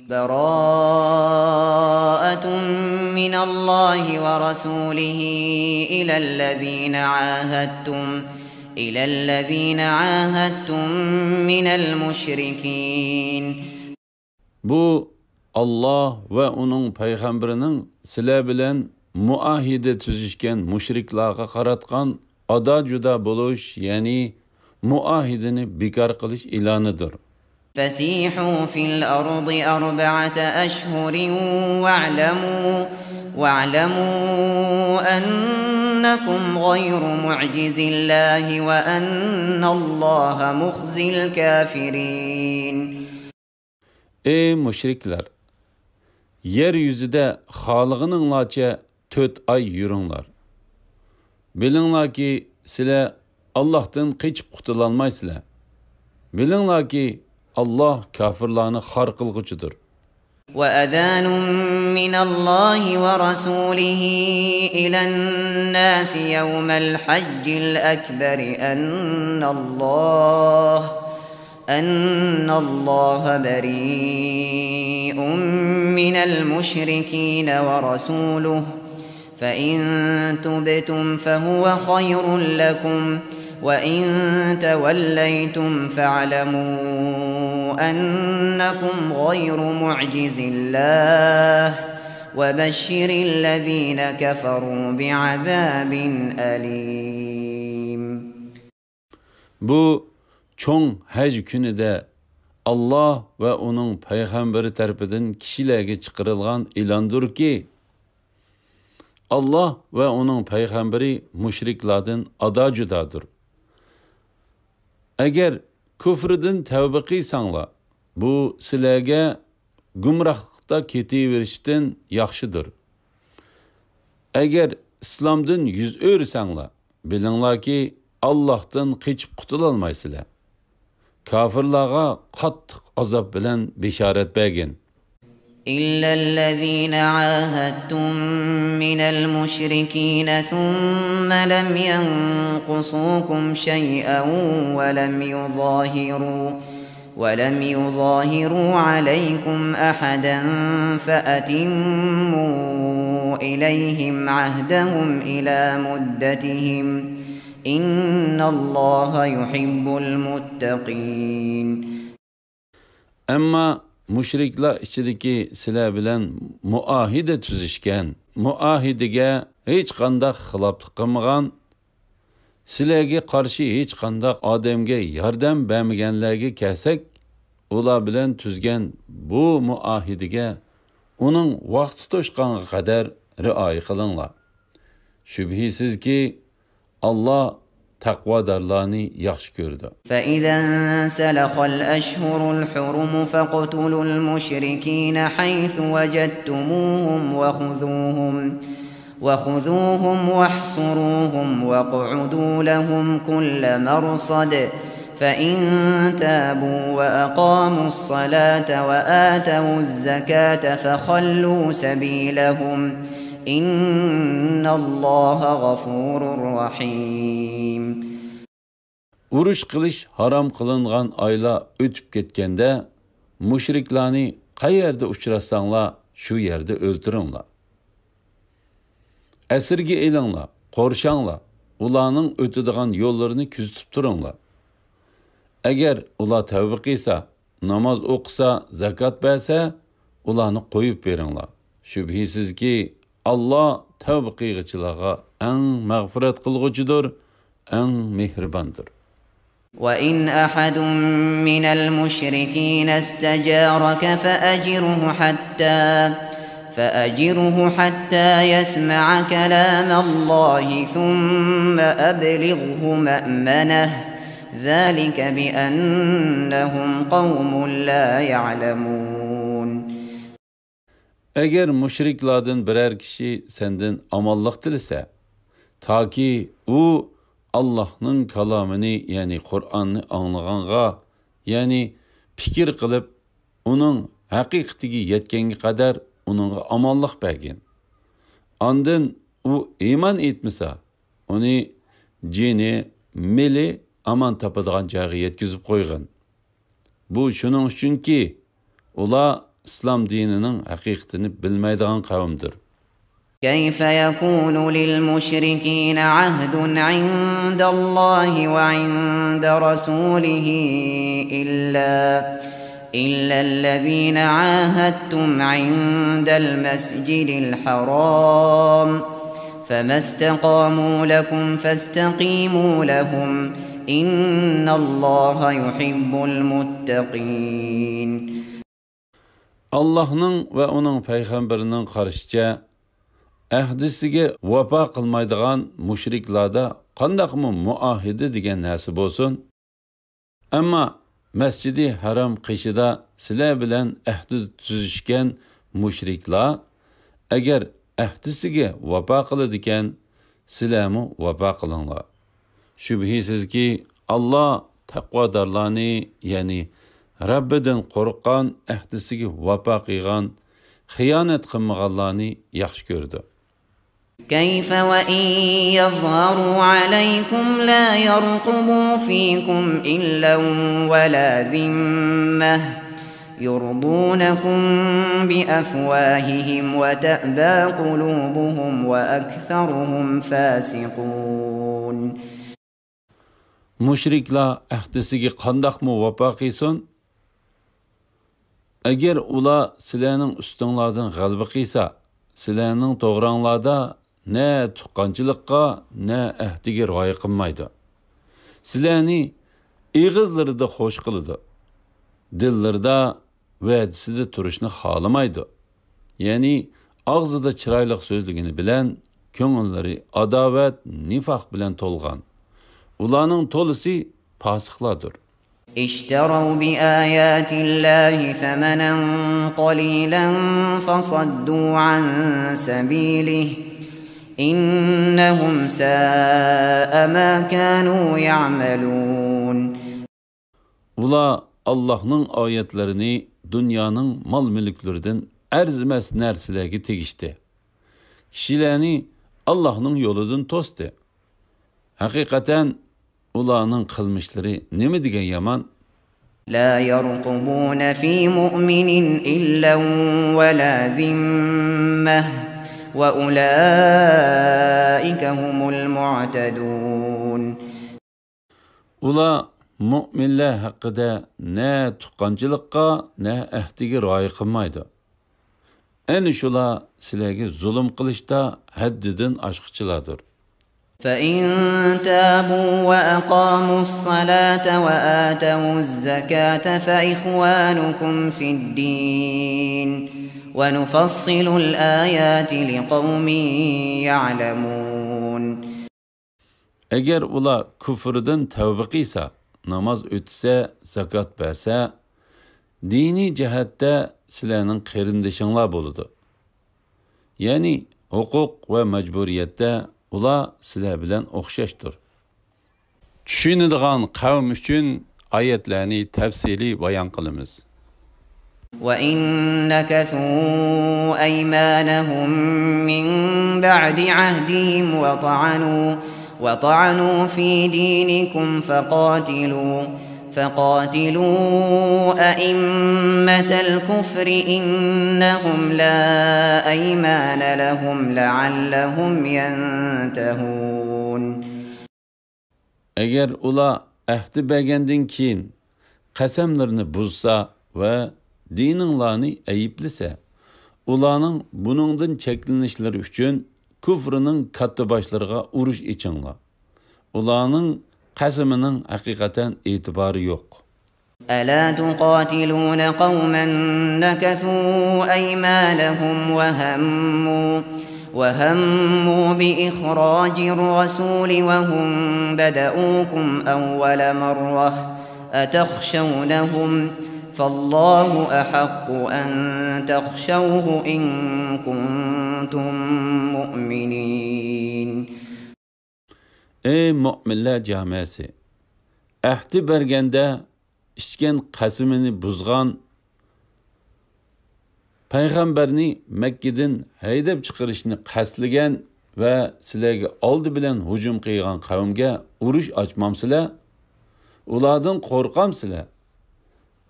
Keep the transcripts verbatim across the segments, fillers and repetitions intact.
براءة من الله ورسوله إلى الذين عاهدتم، إلى الذين عاهدتم من المشركين. بۇ، ئاللاھ ۋە ئۇنىڭ پەيغەمبىرىنىڭ سىلەر بىلەن مۇئاھىدە تۈزۈشكەن مۇشرىكلارغا قاراتقان ئادا-جۇدا بولۇش، يەنى مۇئاھىدىنى بىكار قىلىش ئېلانىدۇر. فسيحوا في الأرض أربعة أشهر واعلموا، واعلموا أنكم غير معجز الله وأن الله مخزي الكافرين. ئەي مۇشرىكلار! يەر يۈزىدە خالىغىنىڭلارچە تۆت ئاي يۈرۈڭلار. بىلىڭلاركى، سىلەر ئاللاھتىن قېچىپ قۇتۇلالمايسىلەر. بىلىڭلاركى، ئاللاھ كاپىرلارنى خار قىلغۇچىدۇر. وأذان من الله ورسوله إلى الناس يوم الحج الأكبر أن الله أن الله بريء من المشركين ورسوله، فإن تبتم فهو خير لكم، وإن توليتم فاعلموا أنكم غير معجز الله، وبشر الذين كفروا بعذاب أليم. بۇ چوڭ ھەج كۈنىدە ئاللاھ ۋە ئۇنىڭ پەيغەمبىرى تەرىپىدىن كىشىلەرگە چىقىرىلغان ئېلاندۇركى، ئاللاھ ۋە ئۇنىڭ پەيغەمبىرى مۇشرىكلاردىن ئادا-جۇدادۇر. ئەگەر كۇفرىدىن تەۋبە قىلساڭلار، بۇ سىلەرگە گۇمراھلىقتا كېتىۋېرىشتىن ياخشىدۇر. ئەگەر ئىسلامدىن يۈز ئۆرۈسەڭلار، بىلىڭلاركى، ئاللاھتىن قېچىپ قۇتۇلالمايسىلەر. كاپىرلارغا قاتتىق ئازاب بىلەن بېشارەت بەرگىن. إلا الذين عاهدتم من المشركين ثم لم ينقصوكم شيئا ولم يظاهروا ولم يظاهروا عليكم أحدا فأتموا إليهم عهدهم إلى مدتهم، إن الله يحب المتقين. ئەمما مۇشرىكلار ئىچىدىكى سىلەر بىلەن مۇئاھىدە تۈزۈشكەن، مۇئاھىدىگە ھېچقانداق خىلاپلىق قىلمىغان، سىلەرگە قارشى ھېچقانداق ئادەمگە ياردەم بەرمىگەنلەرگە كەلسەك، ئۇلار بىلەن تۈزگەن بۇ مۇئاھىدىگە ئۇنىڭ ۋاقتى توشقانغا قەدەر رىئايە قىلىڭلار. شۈبھىسىزكى، ئاللاھ تەقۋادارلارنى ياخشى كۆرىدۇ. فإذا انسلخ الأشهر الحرم فاقتلوا المشركين حيث وجدتموهم وخذوهم، وخذوهم واحصروهم واقعدوا لهم كل مرصد، فإن تابوا وأقاموا الصلاة وآتوا الزكاة فخلوا سبيلهم، إن الله غفور رحيم. ئۇرۇش قىلىش ھارام قىلىنغان ئايلار ئۆتۈپ كەتكەندە، مۇشرىكلارنى قەيەردە ئۇچراتساڭلار، شۇ يەردە ئۆلتۈرۈڭلار. ئەسىرگە ئېلىڭلار، قورشاڭلار، ئۇلارنىڭ ئۆتىدىغان يوللىرىنى كۆزىتىپ تۇرۇڭلار. ئەگەر ئۇلار تەۋبە قىلسا، ناماز ئوقۇسا، زاكات بەرسە، ئۇلارنى قويۇپ بېرىڭلار. شۈبھىسىزكى، ئاللاھ تەۋبە قىلغۇچىلارغا ئەڭ مەغپىرەت قىلغۇچىدۇر، ئەڭ مېھرىباندۇر. وإن أحد من المشركين استجارك فأجره حتى، فأجره حتى يسمع كلام الله ثم أبلغه مأمنه، ذلك بأنهم قوم لا يعلمون. ئەگەر مۇشرىكلاردىن بىرەر كىشى سەندىن ئامانلىق تىلىسە، تاكى ئۇ ئاللاھنىڭ كالامىنى، يەنى قۇرئاننى ئاڭلىغانغا، يەنى پىكىر قىلىپ، ئۇنىڭ ھەقىقىتىگە يەتكەنگە قەدەر ئۇنىڭغا ئامانلىق بەرگىن. ئاندىن ئۇ ئىمان ئېيتمىسا، ئۇنى جېنى، مېلى ئامان تاپىدىغان جايغا يەتكۈزۈپ قويغىن. بۇ شۇنىڭ ئۈچۈنكى، ئۇلار ئىسلام دىنىنىڭ ھەقىقىتىنى بىلمەيدىغان قەۋمدۇر. كيف يكون للمشركين عهد عند الله وعند رسوله إلا، إلا الذين عاهدتم عند المسجد الحرام، فما استقاموا لكم فاستقيموا لهم، إن الله يحب المتقين. ئاللاھنىڭ ۋە ئۇنىڭ پەيغەمبىرىنىڭ قارىشىچە، ئەھدىسىگە ۋاپا قىلمايدىغان مۇشرىكلاردا قانداقمۇ مۇئاھىدە دېگەن نەرسە بولسۇن؟ ئەمما مەسجىدى ھەرام قېشىدا سىلەر بىلەن ئەھدى تۈزۈشكەن مۇشرىكلار، ئەگەر ئەھدىسىگە ۋاپا قىلىدىكەن، سىلەرمۇ ۋاپا قىلىڭلار. شۈبھىسىزكى، ئاللا تەقۋادارلارنى، يەنى رەببىدىن قورققان، ئەھدىسىگە ۋاپا قىلغان، خىيانەت قىلمىغانلارنى ياخشى كۆرىدۇ. كيف وإن يظهروا عليكم لا يرقبوا فيكم إلا ولا ذمة يرضونكم بأفواههم وتأبى قلوبهم وأكثرهم فاسقون. مۇشرىكلار ئەھدىسىگە قانداقمۇ ۋاپا قىلسۇن؟ ئەگەر ئۇلار سىلەرنىڭ ئۈستۈڭلاردىن غەلىبە قىلسا، سىلەرنىڭ توغراڭلاردا نە تۇغقانچىلىققا، نە ئەھدىگە رىئايە قىلمايدۇ. سىلەرنى ئېغىزلىرىدا خوش قىلىدۇ، دىللىرىدا ۋەدىسىدە تۇرۇشنى خالىمايدۇ. يەنى ئاغزىدا چىرايلىق سۆزلىگىنى بىلەن كۆڭۈللىرى ئاداۋەت، نىفاق بىلەن تولغان. ئۇلارنىڭ تولىسى پاسىقلاردۇر. اشتروا بآيات الله ثمنا قليلا فصدوا عن سبيله إنهم ساء ما كانوا يعملون. ئۇلار ئاللاھنىڭ ئايەتلىرىنى دۇنيانىڭ مال-مۈلۈكلىرىدىن ئەرزىمەس نەرسىلەرگە تېگىشتى. كىشىلەرنى ئاللاھنىڭ يولىدىن توستى. ھەقىقەتەن ئۇلارنىڭ قىلمىشلىرى نېمە دېگەن يامان! لا يرقبون في مؤمن إلا ولا ذمة وأولئك هم المعتدون. ئۇلار مۆمىنلەر ھەققىدە نە تۇغقانچىلىققا، نە ئەھدىگە رىئايە قىلمايدۇ. ئەنە شۇلار سىلەرگە زۇلۇم قىلىشتا ھەددىدىن ئاشقۇچىلاردۇر. فإن تابوا وأقاموا الصلاة وآتوا الزكاة فإخوانكم في الدين ونفصل الآيات لقوم يعلمون. ئەگەر ئۇلار كۇفرىدىن تەۋبە قىلسا، ناماز ئۆتىسە، زاكات بەرسە، دىنىي جەھەتتە سىلەرنىڭ قېرىندىشىڭلار بولىدۇ. يەنى ھوقۇق ۋە مەجبۇرىيەتتە ئۇلار سىلەر بىلەن ئوخشاشتۇر. چۈشىنىدىغان قەۋم ئۈچۈن ئايەتلەرنى تەپسىلىي بايان قىلىمىز. وإن نكثوا أيمانهم من بعد عهدهم وطعنوا، وطعنوا في دينكم فقاتلوا، فقاتلوا أئمة الكفر إنهم لا أيمان لهم لعلهم ينتهون. ئەگەر ئۇلار ئەھدى بەرگەندىن كېيىن قەسەملىرىنى بۇزسا ۋە دىنىڭلارنى ئەيىبلىسە، ئۇلارنىڭ بۇنىڭدىن چەكلىنىشلىرى ئۈچۈن كۇفرىنىڭ كاتتىباشلىرىغا ئۇرۇش ئېچىڭلار. ئۇلارنىڭ قەسىمىنىڭ ھەقىقەتەن ئېتىبارى يوق. ألا تقاتلون قوما نكثوا أيمانهم وهموا، وهموا بإخراج الرسول وهم بدؤوكم أول مرة أتخشونهم فالله أحق أن تخشوه إن كنتم مؤمنين. ئەي مۆمىنلەر جامەسى! ئەھدى بەرگەندە ئىچكەن قەسىمىنى بۇزغان، پەيغەمبەرنى مەككىدىن ھەيدەپ چىقىرىشنى قەستلىگەن ۋە سىلەرگە ئالدى بىلەن ھۇجۇم قىلغان قەۋمگە ئۇرۇش ئاچمامسىلەر؟ ئۇلاردىن قورقامسىلەر؟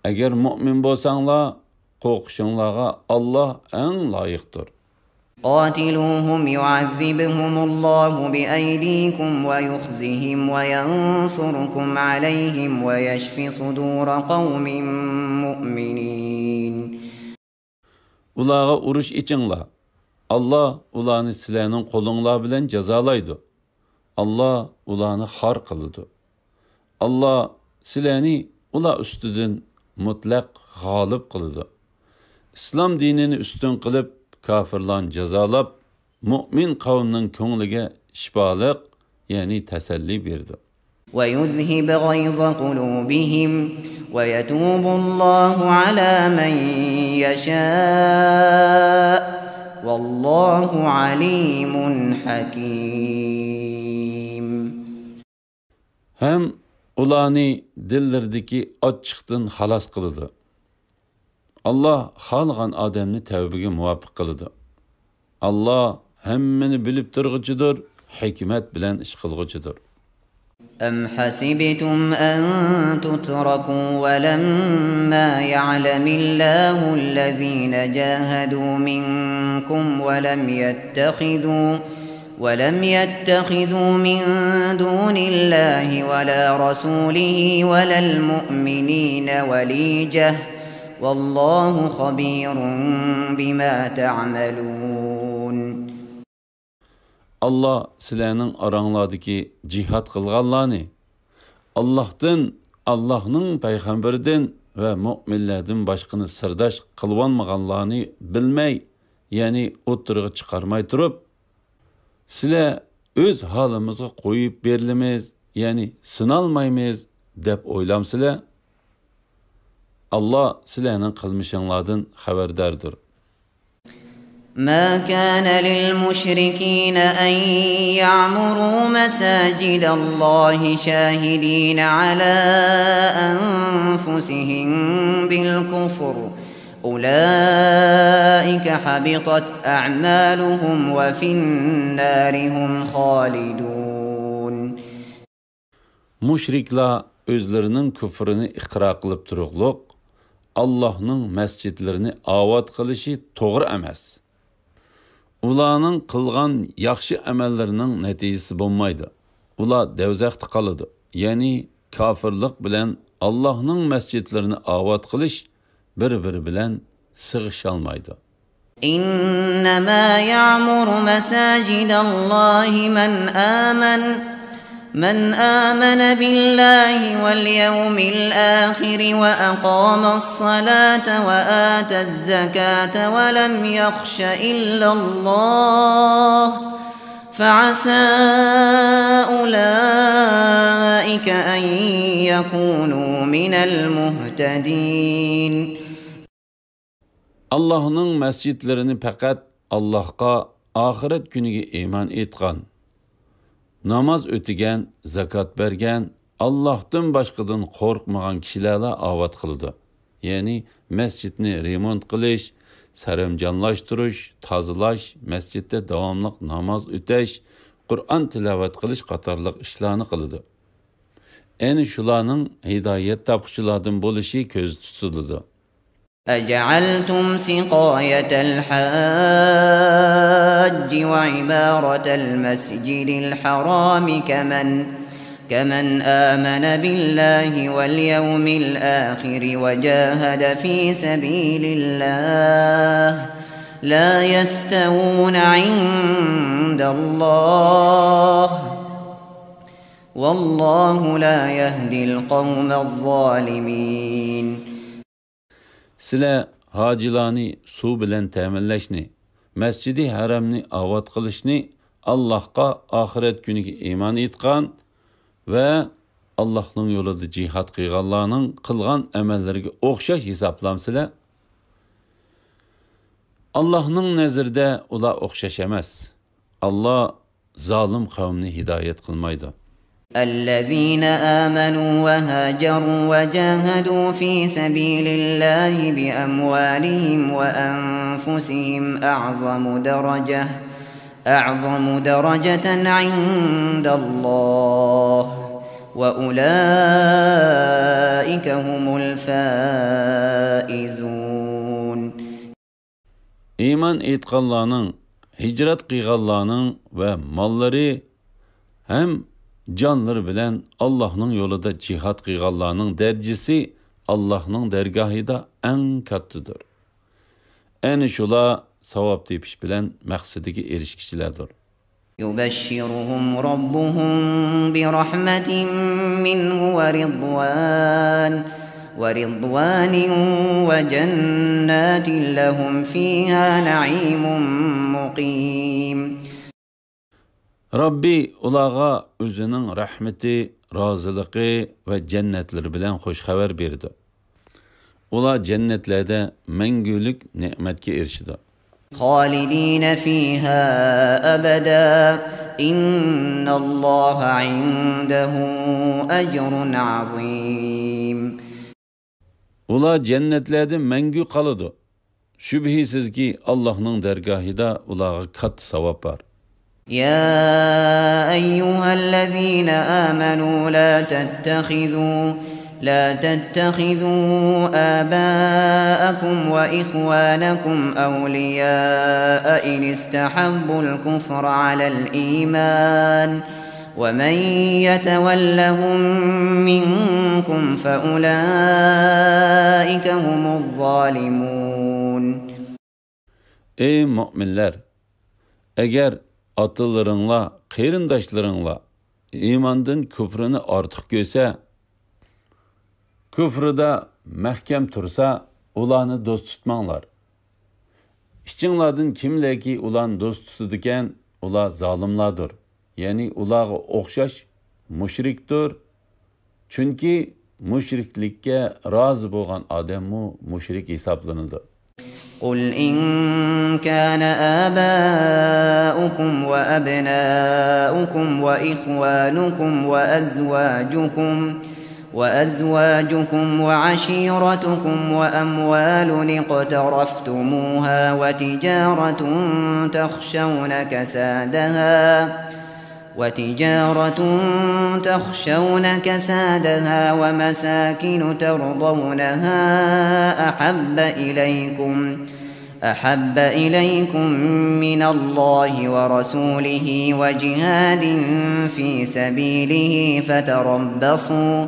ئەگەر مۆمىن بولساڭلار، قورقۇشۇڭلارغا ئاللاھ ئەڭ لايىقتۇر. قاتلوهم يعذبهم الله بأيديكم ويخزهم وينصركم عليهم ويشف صدور قوم مؤمنين. ئۇلارغا ئۇرۇش ئېچىڭلار. ئاللاھ ئۇلارنى سىلەرنىڭ قولۇڭلار بىلەن جازالايدۇ. ئاللاھ ئۇلارنى خار قىلىدۇ. ئاللاھ سىلەرنى ئۇلار ئۈستىدىن مۇتلەق غالىب قىلىدۇ. ئىسلام دىنىنى ئۈستۈن قىلىپ، كاپىرلارنى جازالاپ، مۇئمىن قەۋمنىڭ كۆڭلىگە شىپالىق، يەنى تەسەللى بېرىدۇ. ويذهب غيظ قلوبهم ويتوب الله على من يشاء والله عليم حكيم. ھەم ئۇلارنى دىللىرىدىكى ئاچچىقتىن خالاس قىلىدۇ. ئاللاھ خالىغان ئادەمنى تەۋبىگە مۇۋاپىق قىلىدۇ. ئاللاھ ھەممىنى بىلىپ تۇرغۇچىدۇر، ھېكمەت بىلەن ئىش قىلغۇچىدۇر. أم حسبتم أن تتركوا ولما يعلم الله الذين جاهدوا منكم ولم يتخذوا ولم يتخذوا من دون الله ولا رسوله ولا المؤمنين وليجة والله خبير بما تعملون. ئاللاھ سىلەرنىڭ ئاراڭلاردىكى جىھاد قىلغانلارنى ئاللاھتىن، ئاللاھنىڭ پەيغەمبىرىدىن ۋە مۆمىنلەردىن باشقىنى سىرداش قىلىۋالمىغانلارنى بىلمەي، يەنى ئوتتۇرىغا چىقارماي تۇرۇپ، سىلەر ئۆز ھالىمىزغا قويۇپ بېرىلىمىز، يەنى سىنالمايمىز دەپ ئويلامسىلەر؟ ئاللاھ سىلەرنىڭ قىلمىشىڭلاردىن خەۋەرداردۇر. ما كان للمشركين أن يعمروا مساجد الله شاهدين على أنفسهم بالكفر أولئك حبطت أعمالهم وفي النار هم خالدون. مۇشرىكلار ئۆزلىرىنىڭ كۇفرىنى ئىقرار قىلىپ تۇرۇقلۇق، ئاللاھنىڭ مەسچىتلىرىنى ئاۋات قىلىشى توغرا ئەمەس. ئۇلارنىڭ قىلغان ياخشى ئەمەللىرىنىڭ نەتىجىسى بولمايدۇ. ئۇلار دەۋزەختە قالىدۇ. يەنى كاپىرلىق بىلەن ئاللاھنىڭ مەسچىتلىرىنى ئاۋات قىلىش بىر-بىرى بىلەن سىغىشالمايدۇ. إنما يعمر مساجد الله من آمن من آمن بالله واليوم الآخر وأقام الصلاة وآتى الزكاة ولم يخش إلا الله فعسى أولئك أن يكونوا من المهتدين. ئاللاھنىڭ مەسچىتلىرىنى پەقەت ئاللاھقا، ئاخىرەت كۈنىگە ئىمان ئېيتقان، ناماز ئۆتىگەن، زاكات بەرگەن، ئاللاھتىن باشقىدىن قورقمىغان كىشىلەرلا ئاۋات قىلىدۇ. يەنى مەسچىتنى رېمونت قىلىش، سەرەمجانلاشتۇرۇش، تازىلاش، مەسچىتتە داۋاملىق ناماز ئۆتەش، قۇرئان تىلاۋەت قىلىش قاتارلىق ئىشلارنى قىلىدۇ. ئەنە شۇلارنىڭ ھىدايەت تاپقۇچىلاردىن بولۇشى كۆزدە تۇتۇلىدۇ. أجعلتم سقاية الحاج وعمارة المسجد الحرام كمن، كمن آمن بالله واليوم الآخر وجاهد في سبيل الله لا يستوون عند الله والله لا يهدي القوم الظالمين. سىلەر ھاجىلارنى سۇ بىلەن تەمىنلەشنى، مەسجىدى ھەرەمنى ئاۋات قىلىشنى، ئاللاھقا، ئاخىرەت كۈنىگە ئىمان ئېيتقان ۋە ئاللاھنىڭ يولىدا جىھاد قىلغانلارنىڭ قىلغان ئەمەللىرىگە ئوخشاش ھېسابلامسىلەر؟ ئاللاھنىڭ نەزىرىدە ئۇلار ئوخشاش ئەمەس. ئاللاھ زالىم قەۋمنى ھىدايەت قىلمايدۇ. الذين آمنوا وهاجروا وجاهدوا في سبيل الله بأموالهم وأنفسهم أعظم درجة، أعظم درجة عند الله وأولئك هم الفائزون. ئىمان ئېيتقانلارنىڭ، ھىجرەت قىلغانلارنىڭ ۋە ماللىرى ھەم جانلىرى بىلەن ئاللاھنىڭ يولىدا جىھاد قىلغانلارنىڭ دەرىجىسى ئاللاھنىڭ دەرگاھىدا ئەڭ كاتتىدۇر. ئەنە شۇلار ساۋاب تېپىش بىلەن مەقسىتىگە ئېرىشكۈچىلەردۇر. يبشرهم ربهم برحمة منه ورضوان، ورضوان وجنات لهم فيها نعيم مقيم. رەببى ئۇلارغا ئۆزىنىڭ رەھمىتى، رازىلىقى ۋە جەننەتلىرى بىلەن خۇش خەۋەر بېرىدۇ. ئۇلار جەننەتلەردە مەڭگۈلۈك نېمەتكە ئېرىشىدۇ. خالدين فيها أبدا إن الله عنده أجر عظيم. ئۇلار جەننەتلەردە مەڭگۈ قالىدۇ. شۈبھىسىزكى، ئاللاھنىڭ دەرگاھىدا ئۇلارغا كاتتا ساۋاب بار. يا أيها الذين آمنوا لا تتخذوا، لا تتخذوا آباءكم وإخوانكم أولياء إن استحبوا الكفر على الإيمان، ومن يتولهم منكم فأولئك هم الظالمون. ئەي مۆمىنلەر! ئەگەر ئاتىلىرىڭلار، قېرىنداشلىرىڭلار ئىماندىن كۇفرىنى ئارتۇق كۆرسە، كۇفرىدا مەھكەم تۇرسا، ئۇلارنى دوست تۇتماڭلار. ئىچىڭلاردىن كىملەركى ئۇلارنى دوست تۇتىدىكەن، ئۇلار زالىملاردۇر. يەنى ئۇلارغا ئوخشاش مۇشرىكتۇر. چۈنكى مۇشرىكلىككە رازى بولغان ئادەممۇ مۇشرىك ھېسابلىنىدۇ. قل إن كان آباؤكم وأبناؤكم وإخوانكم وأزواجكم، وأزواجكم وعشيرتكم وأموال اقترفتموها وتجارة تخشون كسادها، وتجارة تخشون كسادها ومساكن ترضونها أحب إليكم، أحب إليكم من الله ورسوله وجهاد في سبيله فتربصوا،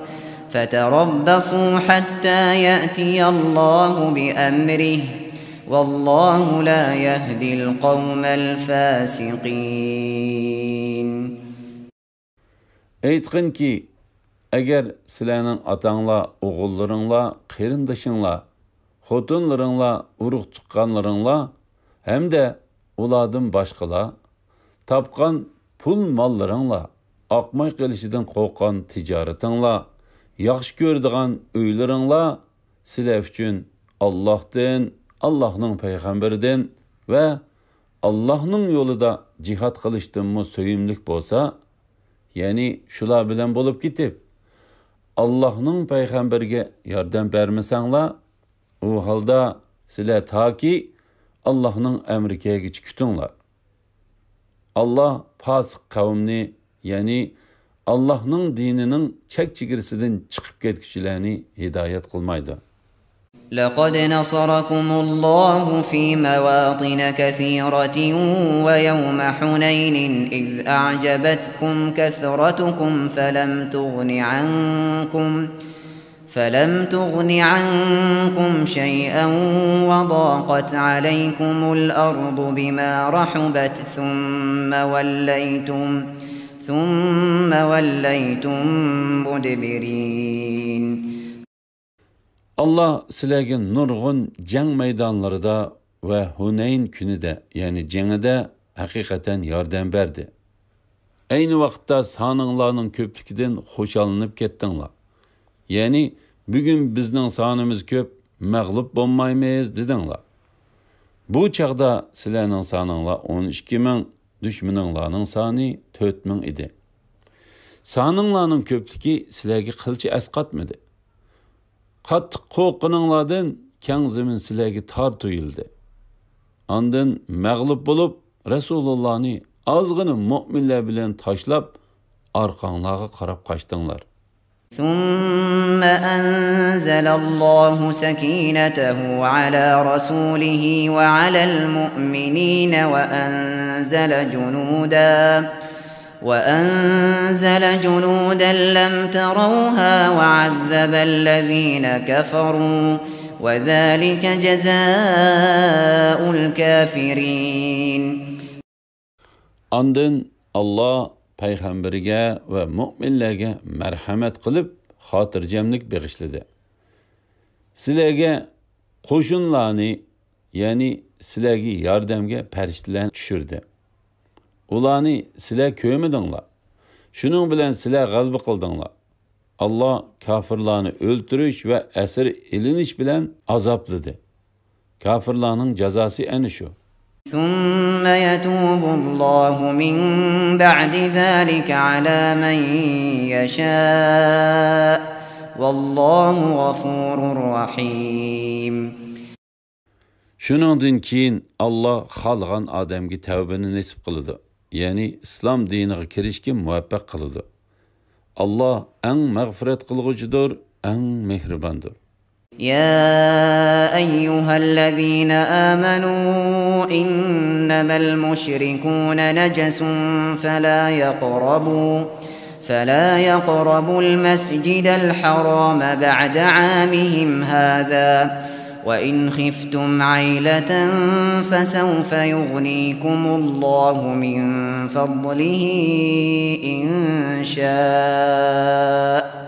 فتربصوا حتى يأتي الله بأمره، والله لا يهدي القوم الفاسقين. ئېيتقىنكى، ئەگەر سىلەرنىڭ ئاتاڭلار، ئوغۇللىرىڭلار، قېرىندىشىڭلار، خوتۇنلىرىڭلار، ئۇرۇق-تۇغقانلىرىڭلار ھەمدە ئۇلاردىن باشقىلار، تاپقان پۇل-ماللىرىڭلار، ئاقماي قېلىشىدىن قورققان تىجارىتىڭلار، ياخشى كۆرىدىغان ئۆيلىرىڭلار سىلەر ئۈچۈن ئاللاھتىن، ئاللاھنىڭ پەيغەمبىرىدىن ۋە ئاللاھنىڭ يولىدا جىھاد قىلىشتىنمۇ سۆيۈملۈك بولسا، يەنى شۇلار بىلەن بولۇپ كېتىپ، ئاللاھنىڭ پەيغەمبىرىگە ياردەم بەرمىسەڭلار، ئۇ ھالدا سىلەر تاكى ئاللاھنىڭ ئەمرى كەلگۈچە كۈتۈڭلار. ئاللاھ پاسىق قەۋمنى، يەنى ئاللاھنىڭ دىنىنىڭ چەك-چېگرىسىدىن چىقىپ كەتكۈچىلەرنى ھىدايەت قىلمايدۇ. لقد نصركم الله في مواطن كثيرة ويوم حنين إذ أعجبتكم كثرتكم فلم تغن عنكم، فلم تغن عنكم شيئا وضاقت عليكم الأرض بما رحبت ثم وليتم، ثم وليتم مدبرين. ئاللاھ سىلەرگە نۇرغۇن جەڭ مەيدانلىرىدا ۋە ھۇنەين كۈنىدە، يەنى جېڭىدە ھەقىقەتەن ياردەم بەردى. ئەينى ۋاقىتتا سانىڭلارنىڭ كۆپلۈكىدىن خۇشاللىنىپ كەتتىڭلار. يەنى، بۈگۈن بىزنىڭ سانىمىز كۆپ، مەغلۇپ بولمايمىز، دېدىڭلار. بۇ چاغدا سىلەرنىڭ سانىڭلار ئون ئىككى مىڭ، دۈشمىنىڭلارنىڭ سانى تۆت مىڭ ئىدى. سانىڭلارنىڭ كۆپلۈكى سىلەرگە قىلچە ئەسقاتمىدى. قاتتىق قورققىنىڭلاردىن كەڭ زېمىن سىلەرگە تار تۇيۇلدى. ئاندىن مەغلۇپ بولۇپ، رەسۇلۇللانى ئازغىنە مۆمىنلەر بىلەن تاشلاپ، ئارقاڭلارغا قاراپ قاچتىڭلار. ثم أنزل الله سكينته على رسوله وعلى المؤمنين وأنزل جنودا وأنزل جنودا لم تروها وعذب الذين كفروا وذلك جزاء الكافرين. ئاندىن ئاللا پەيغەمبىرىگە ۋە مۆمىنلەرگە مەرھەمەت قىلىپ، خاتىرجەملىك بېغىشلىدى. سىلەرگە قوشۇنلارنى، يەنى سىلەرگە ياردەمگە پەرىشتىلەرنى چۈشۈردى. ئۇلارنى سىلەر كۆرمىدىڭلار. شۇنىڭ بىلەن سىلەر غەلىبە قىلدىڭلار. ئاللا كاپىرلارنى ئۆلتۈرۈش ۋە ئەسىر ئېلىنىش بىلەن ئازابلىدى. كاپىرلارنىڭ جازاسى ئەنە شۇ. ثم يتوب الله من بعد ذلك على من يشاء والله غفور رحيم. شۇنىڭدىن كېيىن ئاللا خالىغان ئادەمگە تەۋبىنى نېسىپ قىلىدۇ، يەنى ئىسلام دىنىغا كىرىشكە مۇۋەپپەق قىلىدۇ. ئاللا ئەڭ مەغپىرەت قىلغۇچىدۇر، ئەڭ مېھرىباندۇر. يا أيها الذين آمنوا إنما المشركون نجس فلا يقربوا فلا يقربوا المسجد الحرام بعد عامهم هذا وإن خفتم عيلة فسوف يغنيكم الله من فضله إن شاء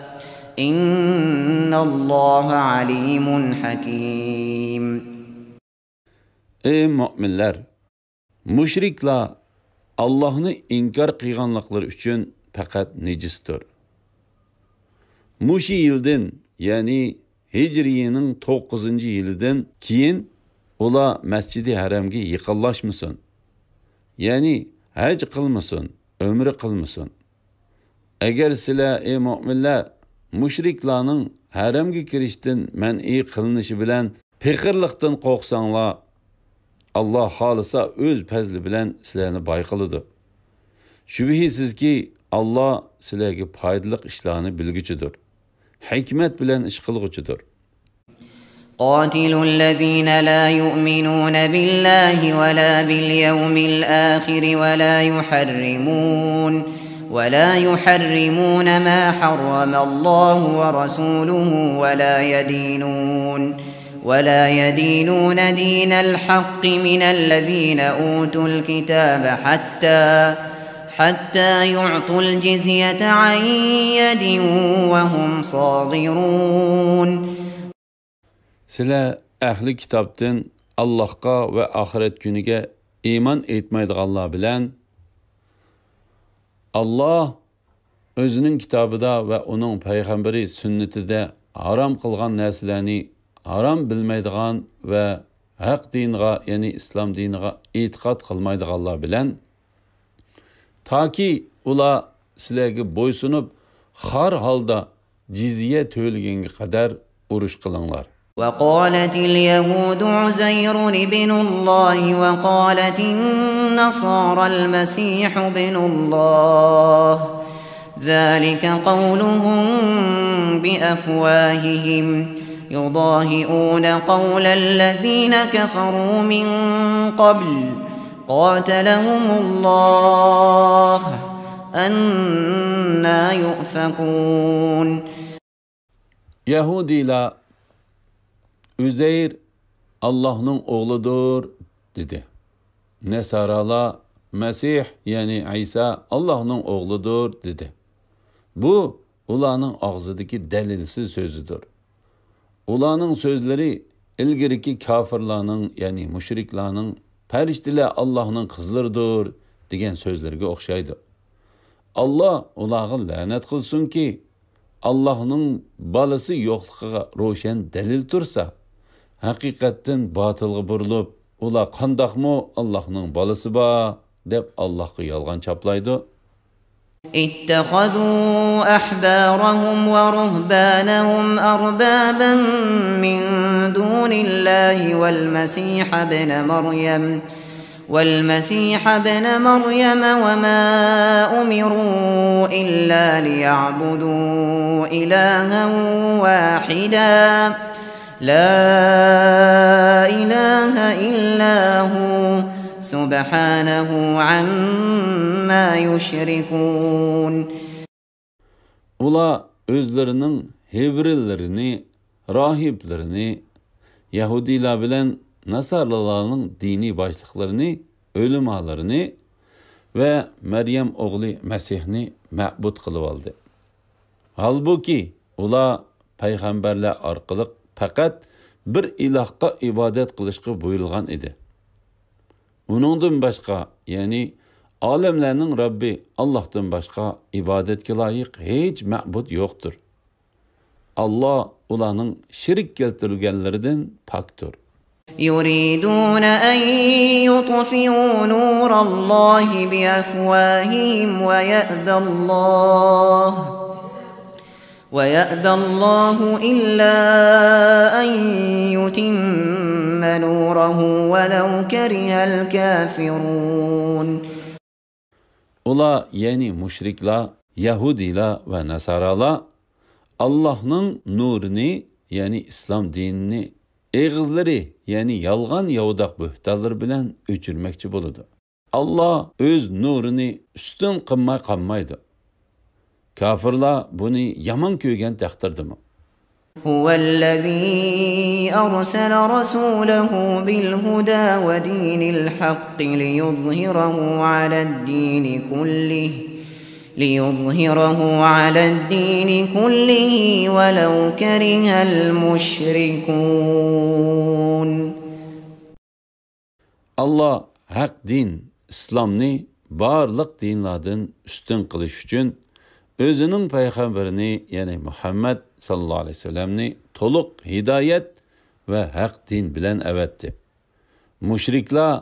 إن الله عليم حكيم. ئەي مۆمىنلەر! مۇشرىكلار ئاللاھنى ئىنكار قىلغانلىقلىرى ئۈچۈن پەقەت نىجىستۇر. مۇشۇ يىلدىن، يەنى ھىجرىينىڭ توققۇزىنچى يىلىدىن كېيىن ئۇلار مەسجىدى ھەرەمگە يېقىنلاشمىسۇن. يەنى ھەج قىلمىسۇن، ئۆمرە قىلمىسۇن. ئەگەر سىلەر، ئەي مۆمىنلەر، مۇشرىكلارنىڭ ھەرەمگە كىرىشتىن مەنئى قىلىنىشى بىلەن پېقىرلىقتىن قورقساڭلار، ئاللا خالىسا ئۆز پەزلى بىلەن سىلەرنى باي قىلىدۇ. شۈبھىسىزكى، ئاللا سىلەرگە پايدىلىق ئىشلارنى بىلگۈچىدۇر، ھېكمەت بىلەن ئىش قىلغۇچىدۇر. قاتلوا الذين لا يؤمنون بالله ولا باليوم الآخر ولا يحرمون ولا يحرمون ما حرم الله ورسوله ولا يدينون ولا يدينون دين الحق من الذين أوتوا الكتاب حتى حتى يعطوا الجزية عن يد وهم صاغرون. سىلەر ئەھلى كىتابتىن ئاللاھقا ۋە ئاخىرەت كۈنىگە ئىمان ئېيتمايدىغانلار بىلەن ئاللاھ ئۆزىنىڭ كىتابىدا ۋە ئۇنىڭ پەيغەمبىرى سۈننىتىدە ھارام قىلغان نەرسىلەرنى ھارام بىلمەيدىغان ۋە ھەق دىنىغا، يەنى ئىسلام دىنىغا ئېتىقاد قىلمايدىغانلار بىلەن، تاكى ئۇلار سىلەرگە بويسۇنۇپ، خار ھالدا جىزيە تۆلىگەنگە قەدەر ئۇرۇش قىلىڭلار. وقالت اليهود عزير ابن الله وقالت النصارى المسيح ابن الله ذلك قولهم بأفواههم يضاهئون قول الذين كفروا من قبل قاتلهم الله أنى يؤفكون. يەھۇدىيلار ئۈزەير ئاللاھنىڭ ئوغلىدۇر دېدى. نەسارالار مەسىھ، يەنى ئەيسا ئاللاھنىڭ ئوغلىدۇر دېدى. بۇ ئۇلارنىڭ ئاغزىدىكى دەلىلسىز سۆزىدۇر. ئۇلارنىڭ سۆزلىرى ئىلگىرىكى كاپىرلارنىڭ، يەنى مۇشرىكلارنىڭ پەرىشتىلەر ئاللاھنىڭ قىزلىرىدۇر دېگەن سۆزلىرىگە ئوخشايدۇ. ئاللاھ ئۇلارغا لەنەت قىلسۇنكى، ئاللاھنىڭ بالىسى يوقلۇقىغا روشەن دەلىل تۇرسا، ھەقىقەتتىن باتىلغا بۇرۇلۇپ، ئۇلار قانداقمۇ ئاللاھنىڭ بالىسى بار دەپ ئاللاھقا يالغان چاپلايدۇ؟ اتخذوا أحبارهم ورهبانهم أربابا من دون الله والمسيح ابن مريم والمسيح ابن مريم وما أمروا إلا ليعبدوا إلها واحدا لا إله إلا هو سبحانه عما يشركون. ئۇلار ئۆزلىرىنىڭ ھېبرىلىرىنى، راھىبلىرىنى، يەھۇدىيلار بىلەن ناسارالارنىڭ دىنىي باشلىقلىرىنى، ئۆلىمالىرىنى ۋە مەريەم ئوغلى مەسىھنى مەبۇد قىلىۋالدى. ھالبۇكى، ئۇلار پەيغەمبەرلەر ئارقىلىق پەقەت بىر ئىلاھقا ئىبادەت قىلىشقا بۇيرۇلغان ئىدى. ئۇنىڭدىن باشقا، يەنى ئالەملەرنىڭ رەببى ئاللاھتىن باشقا ئىبادەتكە لايىق ھېچ مەبۇد يوقتۇر. ئاللا ئۇلارنىڭ شېرىك كەلتۈرگەنلىرىدىن پاكتۇر. يريدون أن يطفئوا نور الله بأفواههم ويأبى الله ويأبى الله إلا أن يتم نوره ولو كره الكافرون. ئۇلار، يەنى مۇشرىكلار، يەھۇدىيلار ۋە ناسارالار ئاللاھنىڭ نۇرىنى، يەنى ئىسلام دىنىنى ئېغىزلىرى، يەنى يالغان ياۋىداق بۆھتانلىرى بىلەن ئۆچۈرمەكچى بولىدۇ. ئاللا ئۆز نۇرىنى ئۈستۈن قىلماي قالمايدۇ. كاپىرلار بۇنى يامان كۆرگەن تەقدىردىمۇ. هو الذي أرسل رسوله بالهدى ودين الحق ليظهره على الدين كله، ليظهره على الدين كله ولو كره المشركون. ئاللا ھەق دىن ئىسلامنى بارلىق دىنلاردىن ئۈستۈن قىلىش ئۈچۈن ئۆزىنىڭ پەيغەمبىرىنى، يەنى مۇھەممەد ساللاللاھۇ ئەلەيھى ۋەسەللەمنى تولۇق ھىدايەت ۋە ھەق دىن بىلەن ئەۋەتتى. مۇشرىكلار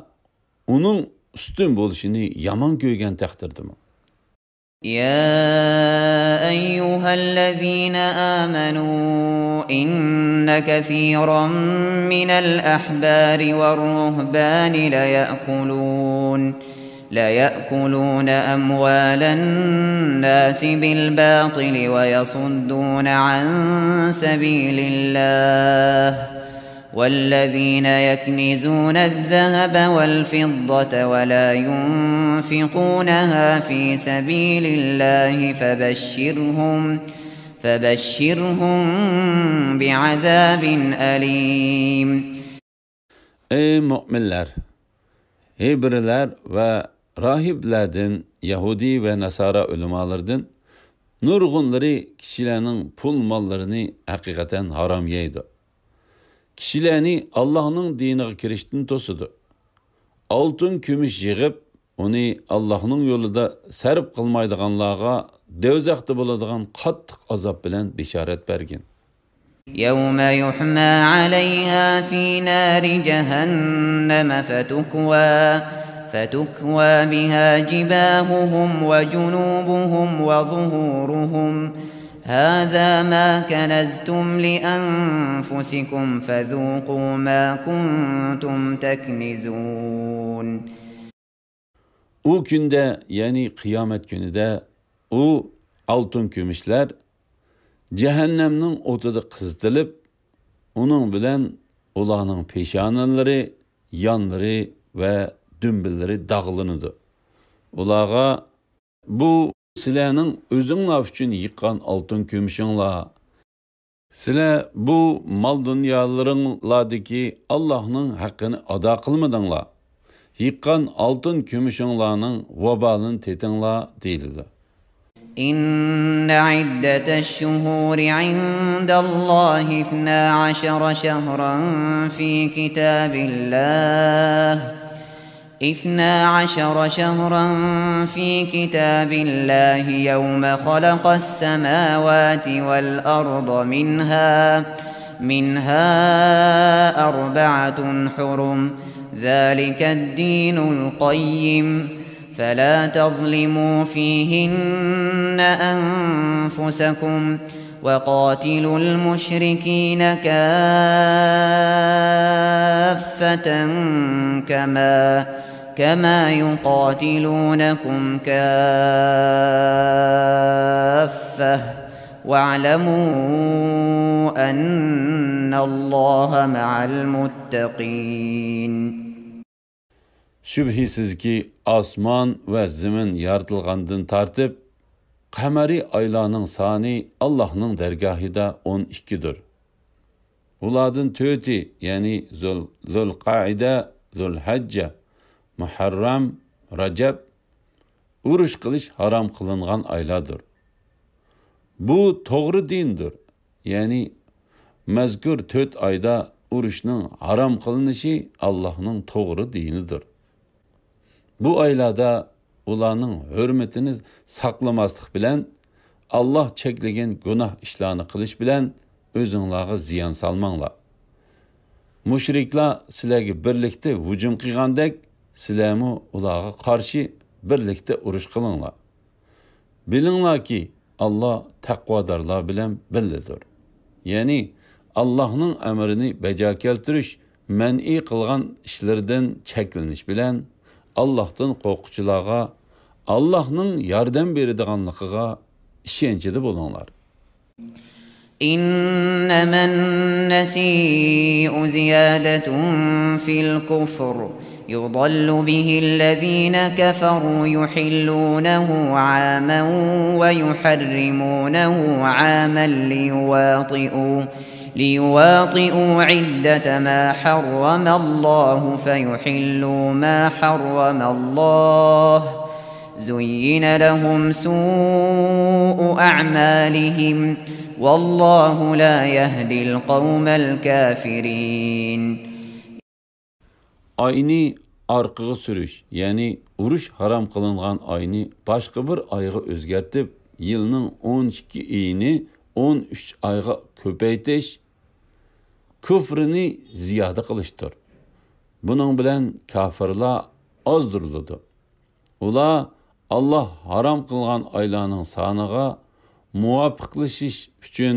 ئۇنىڭ ئۈستۈن بولۇشىنى يامان كۆرگەن تەقدىردىمۇ. يا أيها الذين آمنوا إن كثيرا من الأحبار والرهبان ليأكلون، ليأكلون أموال الناس بالباطل ويصدون عن سبيل الله، والذين يكنزون الذهب والفضة ولا ينفقونها في سبيل الله فبشرهم، فبشرهم بعذاب أليم. ئەي مۆمىنلەر! ھېبرىلەر ۋە راھىبلەردىن، يەھۇدىي ۋە ناسارا ئۆلىمالىرىدىن نۇرغۇنلىرى كىشىلەرنىڭ پۇل-ماللىرىنى ھەقىقەتەن ھارام يەيدۇ. كىشىلەرنى ئاللاھنىڭ دىنىغا كىرىشتىن توسىدۇ. ئالتۇن-كۈمۈش يىغىپ، ئۇنى ئاللاھنىڭ يولىدا سەرپ قىلمايدىغانلارغا دوزاختا بولىدىغان قاتتىق ئازاب بىلەن بېشارەت بەرگىن. يوم يحمى عليها في نار جهنم فتكوى، فتكوى بها جباههم وجنوبهم وظهورهم، هذا ما كنزتم لأنفسكم فذوقوا ما كنتم تكنزون. ئۇ كۈندە، يەنى قىيامەت كۈنىدە، ئۇ ئالتۇن-كۈمۈشلەر جەھەننەمنىڭ ئوتىدا قىزىتىلىپ، ئۇنىڭ بىلەن ئۇلارنىڭ پېشانىلىرى، يانلىرى ۋە دۈمبىلىرى داغلىنىدۇ. ئۇلارغا، بۇ سىلەرنىڭ ئۆزۈڭلار ئۈچۈن يىغقان ئالتۇن-كۈمۈشۈڭلار. سىلەر بۇ مال-دۇنيالىرىڭلاردىكى ئاللاھنىڭ ھەققىنى ئادا قىلمىدىڭلار. يىغقان ئالتۇن-كۈمۈشۈڭلارنىڭ ۋابالىنى تېتىڭلار، دېيىلىدۇ. إن عدة الشهور عند الله اثنا عشر شهرا في كتاب الله، اثنا عشر شهرا في كتاب الله يوم خلق السماوات والأرض منها، منها أربعة حرم، ذلك الدين القيم، فلا تظلموا فيهن أنفسكم، وقاتلوا المشركين كافة كما، كما يقاتلونكم كافة واعلموا أن الله مع المتقين. شۈبھىسىزكى، ئاسمان ۋە زېمىن يارىتىلغاندىن تارتىپ، قەمەرىي ئايلارنىڭ سانى ئاللاھنىڭ دەرگاھىدا ئون ئىككىدۇر. ئۇلاردىن تۆتى، يەنى زۇل، زۇلقەئىدە، زۇلھەججە، مۇھەررەم، رەجەب، ئۇرۇش قىلىش ھارام قىلىنغان ئايلاردۇر. بۇ توغرا دىندۇر. يەنى مەزكۇر تۆت ئايدا ئۇرۇشنىڭ ھارام قىلىنىشى ئاللاھنىڭ توغرا دىنىدۇر. بۇ ئايلاردا ئۇلارنىڭ ھۆرمىتىنى ساقلىماسلىق بىلەن، ئاللاھ چەكلىگەن گۇناھ ئىشلارنى قىلىش بىلەن ئۆزۈڭلارغا زىيان سالماڭلار. مۇشرىكلار سىلەرگە بىرلىكتە ھۇجۇم قىلغاندەك، سىلەرمۇ ئۇلارغا قارشى بىرلىكتە ئۇرۇش قىلىڭلار. بىلىڭلاركى، ئاللاھ تەقۋادارلار بىلەن بىللىدۇر. يەنى ئاللاھنىڭ ئەمرىنى بەجا كەلتۈرۈش، مەنئى قىلغان ئىشلىرىدىن چەكلىنىش بىلەن، ئاللاھتىن قورققۇچىلارغا ئاللاھنىڭ ياردەم بېرىدىغانلىقىغا ئىشەنچىدە بولۇڭلار. إنما النسيء زيادة في الكفر يضل به الذين كفروا يحلونه عاما ويحرمونه عاما ليواطئوا، ليواطئوا عدة ما حرم الله فيحلوا ما حرم الله، زين لهم سوء أعمالهم، والله لا يهدي القوم الكافرين. ئاينى ئارقىغا سۈرۈش، يەنى ئۇرۇش ھارام قىلىنغان ئاينى باشقا بىر ئايغا ئۆزگەرتىپ، يىلنىڭ ئون ئىككى ئېيىنى ئون ئۈچ ئايغا كۆپەيتىش كۇفرىنى زىيادە قىلىشتۇر. بۇنىڭ بىلەن كاپىرلار ئازدۇرۇلىدۇ. ئۇلار ئاللاھ ھارام قىلغان ئايلارنىڭ سانىغا مۇۋاپىقلىشىش ئۈچۈن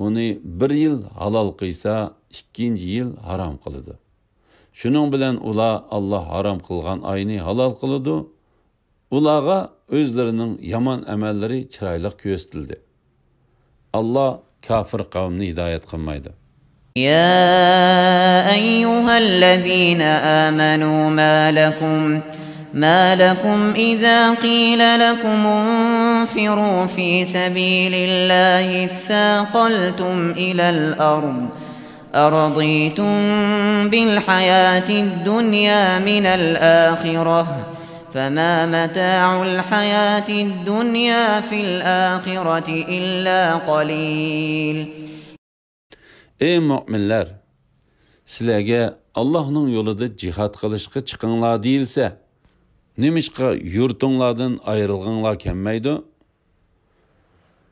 ئۇنى بىر يىل ھالال قىلسا، ئىككىنچى يىل ھارام قىلىدۇ. شۇنىڭ بىلەن ئۇلار ئاللاھ ھارام قىلغان ئاينى ھالال قىلىدۇ. ئۇلارغا ئۆزلىرىنىڭ يامان ئەمەللىرى چىرايلىق كۆرسىتىلدى. ئاللاھ كاپىر قەۋمنى ھىدايەت قىلمايدۇ. يا أيها الذين آمنوا ما لكم، ما لكم إذا قيل لكم انفروا في سبيل الله اثاقلتم إلى الأرض أرضيتم بالحياة الدنيا من الآخرة فما متاع الحياة الدنيا في الآخرة إلا قليل. ئەي مۆمىنلەر! سىلەرگە ئاللاھنىڭ يولىدا جىھاد قىلىشقا چىقىڭلار دېيىلسە، نېمىشقا يۇرتۇڭلاردىن ئايرىلغۇڭلار كەلمەيدۇ؟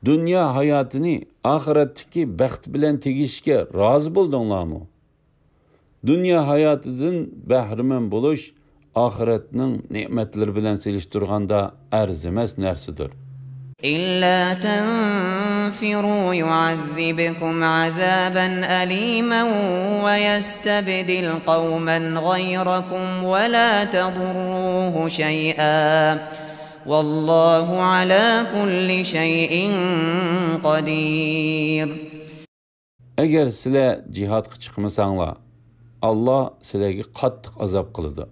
دۇنيا ھاياتىنى ئاخىرەتتىكى بەخت بىلەن تېگىشىشكە رازى بولدۇڭلارمۇ؟ دۇنيا ھاياتىدىن بەھرىمەن بولۇش ئاخىرەتنىڭ نېمەتلىرى بىلەن سېلىشتۇرغاندا ئەرزىمەس نەرسىدۇر. إلا تنفروا يعذبكم عذابا أليما ويستبدل قوما غيركم ولا تضروه شيئا والله على كل شيء قدير. ئەگەر سىلەر جىھادقا چىقمىساڭلار، ئاللاھ سىلەرگە قاتتىق ئازاب قىلىدۇ.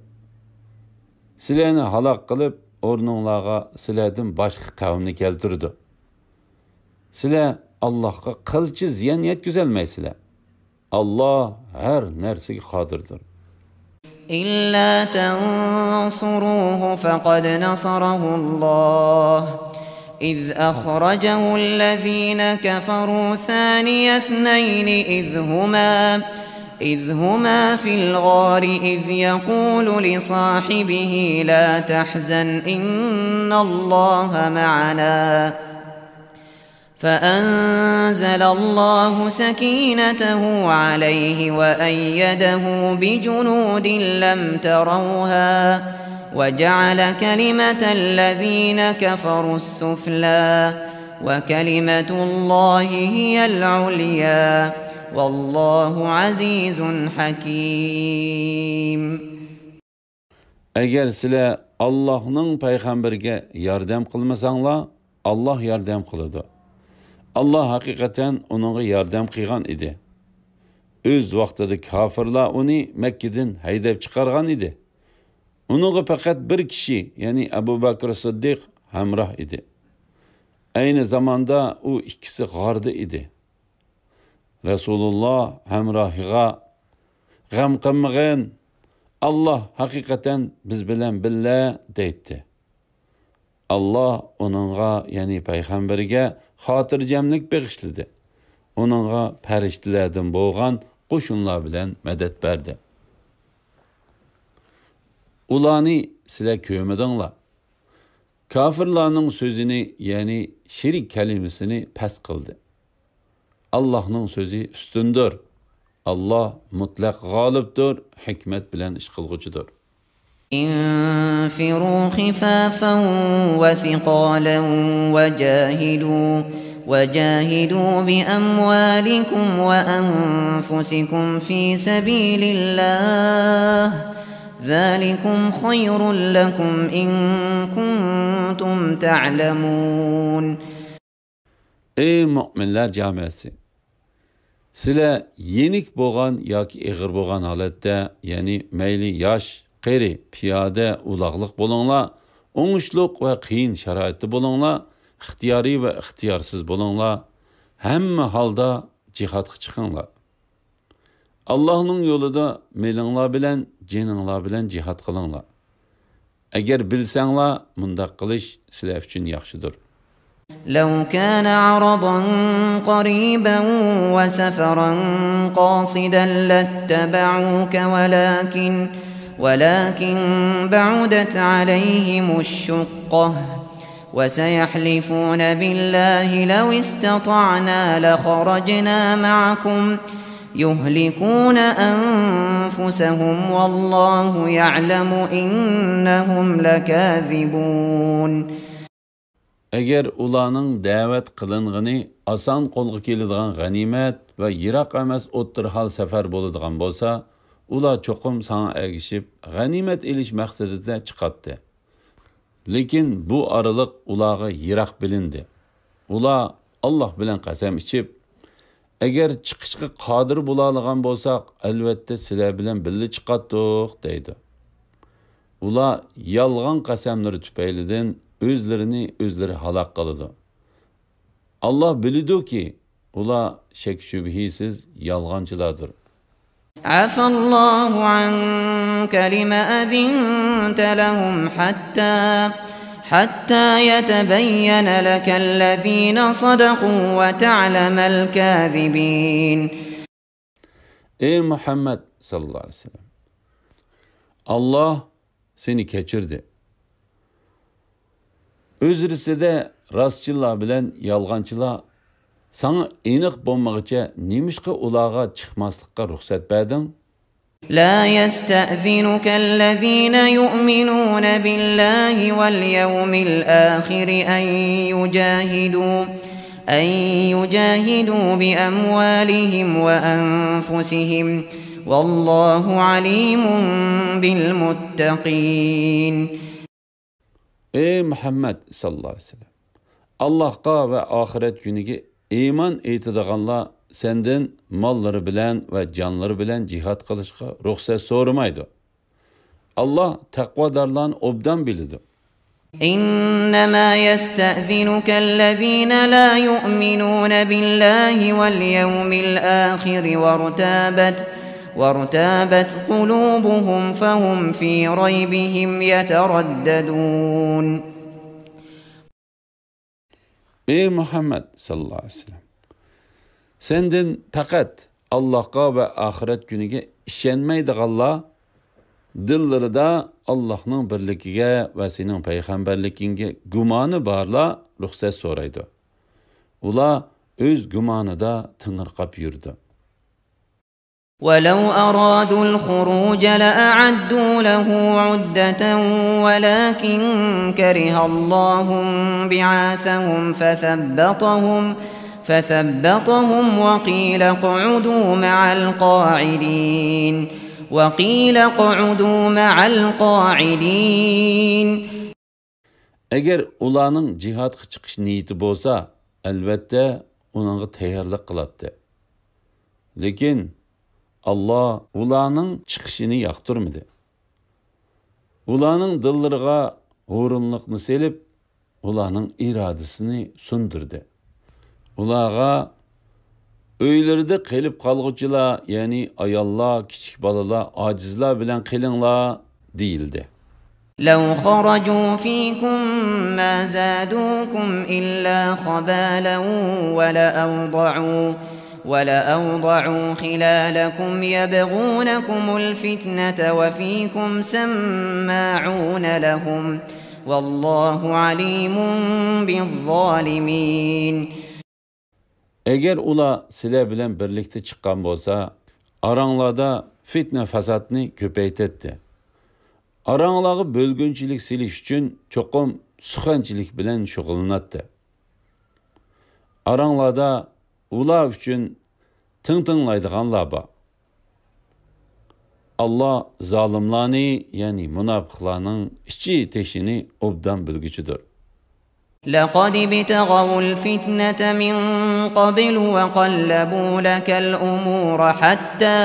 سىلەرنى ھالاك قىلىپ، ئورنۇڭلارغا سىلەردىن باشقا قەۋمنى كەلتۈرىدۇ. سىلەر ئاللاھقا قىلچە زىيان يەتكۈزەلمەيسىلەر. ئاللاھ ھەر نەرسىگە قادىردۇر. إلا تنصروه فقد نصره الله إذ أخرجه الذين كفروا ثاني اثنين إذ هما إذ هما في الغار إذ يقول لصاحبه لا تحزن إن الله معنا فأنزل الله سكينته عليه وأيده بجنود لم تروها وجعل كلمة الذين كفروا السفلى وكلمة الله هي العليا والله عزيز حكيم. ئەگەر سىلەر ئاللاھنىڭ پەيغەمبىرىگە ياردەم قىلمىساڭلار، ئاللاھ ياردەم قىلىدۇ. ئاللاھ ھەقىقەتەن ئۇنىڭغا ياردەم قىلغان ئىدى. ئۆز ۋاقتىدا كاپىرلار ئۇنى مەككىدىن ھەيدەپ چىقارغان ئىدى. ئۇنىڭغا پەقەت بىر كىشى، يەنى ئەبۇ بەكرى سىددىق ھەمراھ ئىدى. ئەينى زاماندا ئۇ ئىككىسى غاردا ئىدى. رەسۇلۇللاھ ھەمراھىغا، «غەم قىلمىغىن، ئاللاھ ھەقىقەتەن بىز بىلەن بىللە» دەيتتى. ئاللاھ ئۇنىڭغا، يەنى پەيغەمبىرىگە خاتىرجەملىك بېغىشلىدى. ئۇنىڭغا پەرىشتىلەردىن بولغان قوشۇنلار بىلەن مەدەت بەردى. ئۇلارنى سىلەر كۆرمىدىڭلار. كاپىرلارنىڭ سۆزىنى، يەنى شېرىك كەلىمىسىنى پەس قىلدى. ئاللاھنىڭ سۆزى ئۈستۈندۇر. ئاللاھ مۇتلەق غالىبتۇر، ھېكمەت بىلەن ئىش قىلغۇچىدۇر. انفروا خفافا وثقالا وجاهدوا، وجاهدوا بأموالكم وأنفسكم في سبيل الله، ذلكم خير لكم إن كنتم تعلمون. ئەي مۆمىنلەر جامائەسى! سىلەر يېنىك بولغان ياكى ئېغىر بولغان ھالەتتە، يەنى مەيلى ياش، قېرى، پىيادە، ئۇلاغلىق بولۇڭلار، ئوڭۇشلۇق ۋە قىيىن شارائىتتا بولۇڭلار، ئىختىيارىي ۋە ئىختىيارسىز بولۇڭلار، ھەممە ھالدا جىھادقا چىقىڭلار. ئاللاھنىڭ يولىدا مېلىڭلار بىلەن، جېنىڭلار بىلەن جىھاد قىلىڭلار. ئەگەر بىلسەڭلار، مۇنداق قىلىش سىلەر ئۈچۈن ياخشىدۇر. لو كان عرضا قريبا وسفرا قاصدا لاتبعوك ولكن، ولكن بعدت عليهم الشقة وسيحلفون بالله لو استطعنا لخرجنا معكم يهلكون أنفسهم والله يعلم إنهم لكاذبون. ئەگەر ئۇلارنىڭ دەۋەت قىلىنغىنى ئاسان قولغا كېلىدىغان غەنىيمەت ۋە يىراق ئەمەس ئوتتۇرا ھال سەپەر بولىدىغان بولسا، ئۇلار چوقۇم ساڭا ئەگىشىپ، غەنىيمەت ئېلىش مەقسىتىدە چىقاتتى. لېكىن بۇ ئارىلىق ئۇلارغا يىراق بىلىندى. ئۇلار ئاللاھ بىلەن قەسەم ئىچىپ، «ئەگەر چىقىشقا قادىر بولالىغان بولساق، ئەلۋەتتە سىلەر بىلەن بىللە چىقاتتۇق» دەيدۇ. ئۇلار يالغان قەسەملىرى تۈپەيلىدىن ئۆزلىرىنى ئۆزلىرى ھالاك قىلىدۇ. ئاللاھ بىلىدۇكى، ئۇلار شەك-شۈبھىسىز يالغانچىلاردۇر. عفا الله عنك لم أذنت لهم حتى، حتى يتبين لك الذين صدقوا وتعلم الكاذبين. ئەي مۇھەممەد ساللاللاھۇ ئەلەيھى ۋەسەللەم! ئاللاھ سېنى كەچۈردى. ئۆزرىسىدە راستچىللار بىلەن يالغانچىلار ساڭا ئېنىق بولمىغىچە نېمىشقا ئۇلارغا چىقماسلىققا رۇخسەت بەردىڭ؟ لا يستأذنك الذين يؤمنون بالله واليوم الآخر أن يجاهدوا، أن يجاهدوا بأموالهم وأنفسهم والله عليم بالمتقين. ئەي مۇھەممەد ساللاللاھۇ ئەلەيھى ۋەسەللەم! ئاللاھقا ۋە ئاخىرەت كۈنىگە ئىمان ئېيتىدىغانلار سەندىن ماللىرى بىلەن ۋە جانلىرى بىلەن جىھاد قىلىشقا رۇخسەت سورىمايدۇ. ئاللاھ تەقۋادارلارنى ئوبدان بىلىدۇ. إنما يستأذنك الذين لا يؤمنون بالله واليوم الآخر وارتابت، وارتابت قلوبهم فهم في ريبهم يترددون. ئەي مۇھەممەد ساللاللاھۇ ئەلەيھى ۋەسەللەم! سەندىن پەقەت ئاللاھقا ۋە ئاخىرەت كۈنىگە ئىشەنمەيدىغانلار، دىللىرىدا ئاللاھنىڭ بىرلىكىگە ۋە سېنىڭ پەيغەمبەرلىكىڭگە گۇمانى بارلار رۇخسەت سورايدۇ. ئۇلار ئۆز گۇمانىدا تېڭىرقاپ يۈرىدۇ. ولو أرادوا الخروج لأعدوا له عدة ولكن كره الله انبعاثهم فثبطهم، فثبطهم وقيل اقعدوا مع القاعدين. وقيل اقعدوا مع القاعدين. ئەگەر ئۇلارنىڭ جىھادقا چىقىش نىيىتى بولسا، ئەلۋەتتە، ئۇنىڭغا تەييارلىق قىلاتتى. لېكىن ئاللا ئۇلارنىڭ چىقىشىنى ياقتۇرمىدى. ئۇلارنىڭ دىللىرىغا ھۇرۇنلۇقنى سېلىپ، ئۇلارنىڭ ئىرادىسىنى سۇندۇردى. ئۇلارغا، ئۆيلىرىدە قېلىپ قالغۇچىلار، يەنى ئاياللار، كىچىك بالىلار، ئاجىزلار بىلەن قېلىڭلار، دېيىلدى. لو خرجوا فيكم ما زادوكم إلا خبالا ولأوضعوا، ولأوضعوا خلالكم يبغونكم الفتنة وفيكم سماعون لهم، والله عليم بالظالمين. ئەگەر ئۇلار سىلەر بىلەن بىرلىكتە چىققان بولسا، ئاراڭلاردا فىتنە-فاسادنى كۆپەيتەتتى. ئاراڭلارغا بۆلگۈنچىلىك سېلىش ئۈچۈن چوقۇم سۇخەنچىلىك بىلەن شۇغۇللىناتتى. ئاراڭلاردا ئۇلار ئۈچۈن تىڭ تىڭلايدىغانلار بار. ئاللا زالىملارنى، يەنى مۇناپىقلارنىڭ ئىچى تېشىنى ئوبدان بىلگۈچىدۇر. لقد ابتغوا الفتنة من قبل وقلبوا لك الأمور حتى،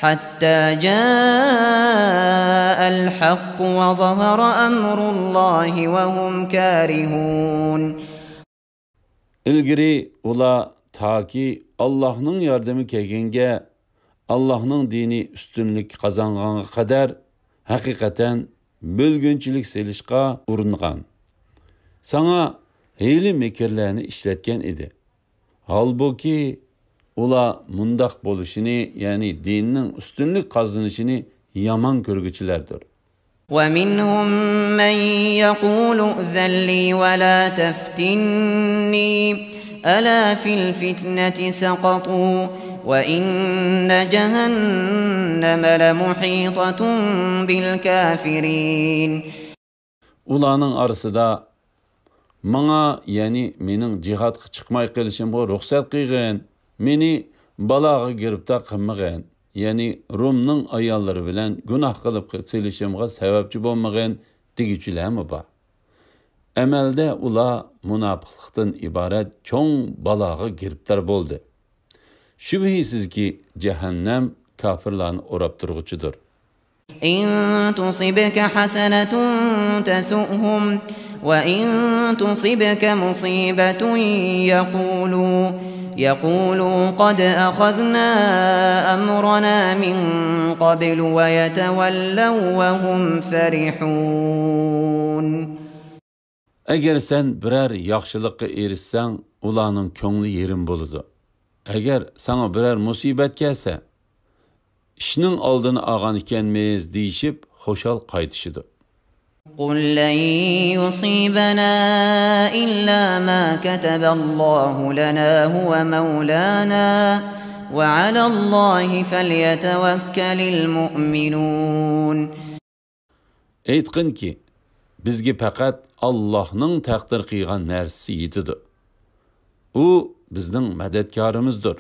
حتى جاء الحق وظهر أمر الله وهم كارهون. ئىلگىرى ئۇلار تاكى ئاللاھنىڭ ياردىمى كەلگەنگە، ئاللاھنىڭ دىنى ئۈستۈنلۈك قازانغانغا قەدەر ھەقىقەتەن بۆلگۈنچىلىك سېلىشقا ئۇرۇنغان، ساڭا ھىيلە-مىكىرلەرنى ئىشلەتكەن ئىدى. ھالبۇكى، ئۇلار مۇنداق بولۇشىنى، يەنى دىننىڭ ئۈستۈنلۈك قازىنىشىنى يامان كۆرگۈچىلەردۇر. ومنهم من يقول ائذن لي ولا تفتني ألا في الفتنة سقطوا وإن جهنم لمحيطة بالكافرين. ئۇلارنىڭ ئارىسىدا، ماڭا، يەنى مېنىڭ جىھادقا چىقماي قېلىشىمغا رۇخسەت قىلغىن، مېنى بالاغا گىرىپتار قىلمىغىن، يەنى رومنىڭ ئاياللىرى بىلەن گۇناھ قىلىپ سېلىشىمغا سەۋەبچى بولمىغىن، دېگۈچىلەرمۇ بار. ئەمەلدە ئۇلار مۇناپىقلىقتىن ئىبارەت چوڭ بالاغا گىرىپتار بولدى. شۈبھىسىزكى، جەھەننەم كاپىرلارنى ئوراپ تۇرغۇچىدۇر. إن تصبك حسنة تسؤهم وإن تصبك مصيبة يقولوا، يقولوا قد أخذنا أمرنا من قبل ويتولوا وهم فرحون. ئەگەر سەن بىرەر ياخشىلىققا ئېرىشسەڭ، ئۇلارنىڭ كۆڭلى يېرىم بولىدۇ. ئەگەر ساڭا بىرەر مۇسىبەت كەلسە، ئىشنىڭ ئالدىنى ئالغان ئىكەنمىز دېيىشىپ، خۇشال قايتىشىدۇ. قل لن يصيبنا إلا ما كتب الله لنا هو مولانا وعلى الله فليتوكل المؤمنون. ئېيتقىنكى، بىزگە پەقەت ئاللاھنىڭ تەقدىر قىلغان نەرسىسى يېتىدۇ. ئۇ بىزنىڭ مەدەتكارىمىزدۇر.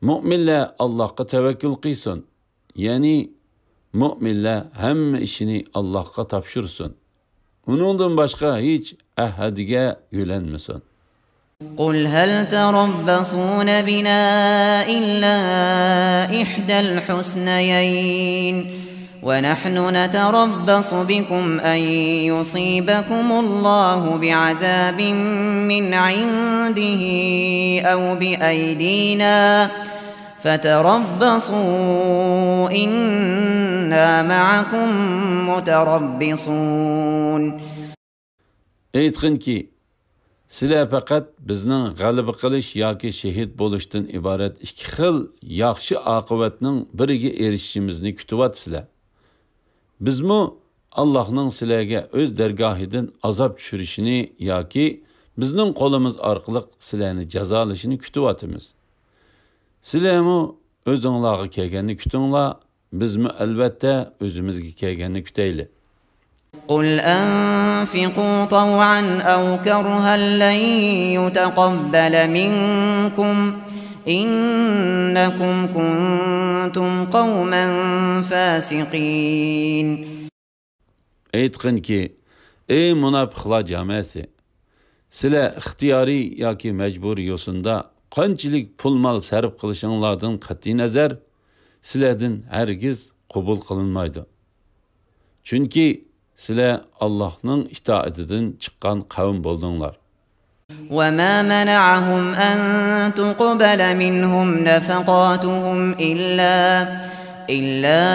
مۆمىنلەر ئاللاھقا تەۋەككۈل قىلسۇن، يەنى مۆمىنلەر ھەممە ئىشىنى ئاللاھقا تاپشۇرسۇن. ئۇنىڭدىن باشقا ھېچ ئەھەدىگە يۆلەنمىسۇن. قل هل تربصون بنا إلا إحدى الحسنيين ونحن نتربص بكم أن يصيبكم الله بعذاب من عنده أو بأيدينا فتربصوا إنا معكم متربصون. ئېيتقىنكى، سىلەر پەقەت بىزنىڭ غەلىبە قىلىش ياكى شېھىت بولۇشتىن ئىبارەت ئىككى خىل ياخشى ئاقىۋەتنىڭ بىرىگە ئېرىشىشىمىزنى كۈتۈۋاتىسىلەر. بىزمۇ ئاللاھنىڭ سىلەرگە ئۆز دەرگاھىدىن ئازاب چۈشۈرۈشىنى ياكى بىزنىڭ قولىمىز ئارقىلىق سىلەرنى جازالىشىنى كۈتۈۋاتىمىز. سىلەرمۇ ئۆزۈڭلارغا كەلگەننى كۈتۈڭلار، بىزمۇ ئەلۋەتتە ئۆزىمىزگە كەلگەننى كۈتەيلى. قل أنفقوا طوعا أو كرها لن يتقبل منكم إنكم كنتم قوما فاسقين. ئېيتقىنكى، ئەي مۇناپىقلار جامەسى! سىلەر ئىختىيارىي ياكى مەجبۇرىي يوسۇندا قانچىلىك پۇل-مال سەرپ قىلىشىڭلاردىن قەتئىينەزەر، سىلەردىن ھەرگىز قوبۇل قىلىنمايدۇ. چۈنكى سىلەر ئاللاھنىڭ ئىتائىتىدىن چىققان قەۋم بولدۇڭلار. وما منعهم أن تقبل منهم نفقاتهم إلا، إلا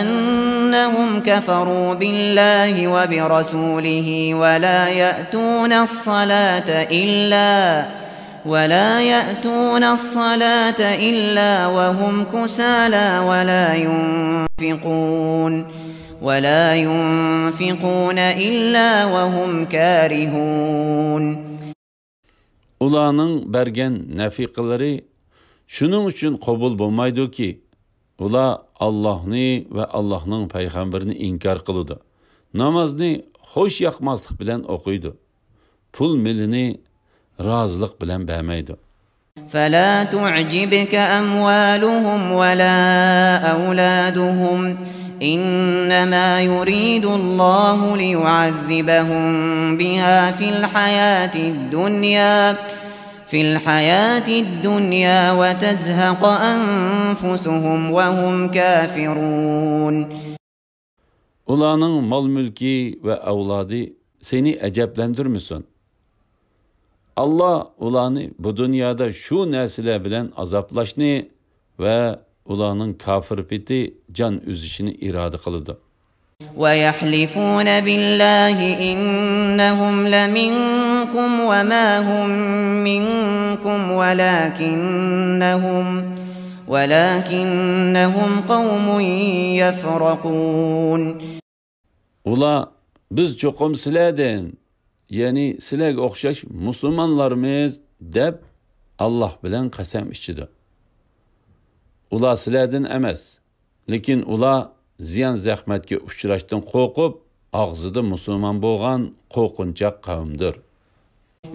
أنهم كفروا بالله وبرسوله ولا يأتون الصلاة إلا، ولا يأتون الصلاة إلا وهم كسالى ولا ينفقون، ولا ينفقون إلا وهم كارهون. ئۇلارنىڭ بەرگەن نەفىقىلىرى شۇنىڭ ئۈچۈن قوبۇل بولمايدۇكى، ئۇلار ئاللاھنى ۋە ئاللاھنىڭ پەيغەمبىرىنى ئىنكار قىلىدۇ، نامازنى خۇش ياقماسلىق بىلەن ئوقۇيدۇ، پۇل-مېلىنى رازىلىق بىلەن بەرمەيدۇ. فلا تعجبك أموالهم ولا أولادهم، إنما يريد الله ليعذبهم بها في الحياة الدنيا، في الحياة الدنيا وتزهق أنفسهم وهم كافرون. ئۇلارنىڭ مال-مۈلكى ۋە ئەۋلادى سېنى ئەجەبلەندۈرمىسۇن. ئاللا ئۇلارنى بۇ دۇنيادا شۇ نەرسىلەر بىلەن ئازابلاشنى ۋە ئۇلارنىڭ كاپىر پېتى جان ئۈزۈشىنى ئىرادە قىلىدۇ. ويحلفون بالله إنهم لمنكم وما هم منكم ولكنهم، ولكنهم قوم يفرقون. ئۇلار، «بىز چوقۇم سىلەردىن، يەنى سىلەرگە ئوخشاش مۇسۇلمانلارمىز» دەپ، ئاللا بىلەن قەسەم ئىچىدۇ. ئۇلار سىلەردىن ئەمەس، لېكىن ئۇلار زىيان-زەخمەتكە ئۇچراشتىن قورقۇپ، ئاغزىدا مۇسۇلمان بولغان قورقۇنچاق قەۋمدۇر.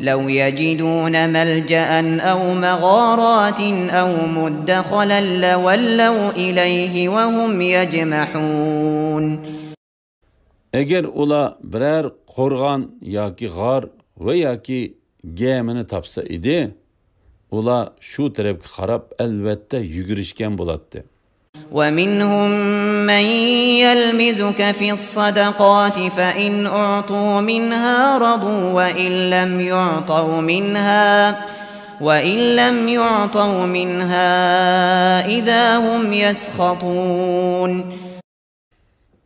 لو يجدون ملجأ أو مغارات أو مدخلا لولوا إليه وهم يجمحون. ئەگەر ئۇلار بىرەر قورغان ياكى غار ۋە ياكى گەمىنى تاپسا ئىدى، ئۇلار شۇ تەرەپكە قاراپ ئەلۋەتتە يۈگۈرۈشكەن بولاتتى. ومنهم من يلمزك في الصدقات فإن أعطوا منها رضوا وإن لم يعطوا منها، وإن لم يعطوا منها إذا هم يسخطون.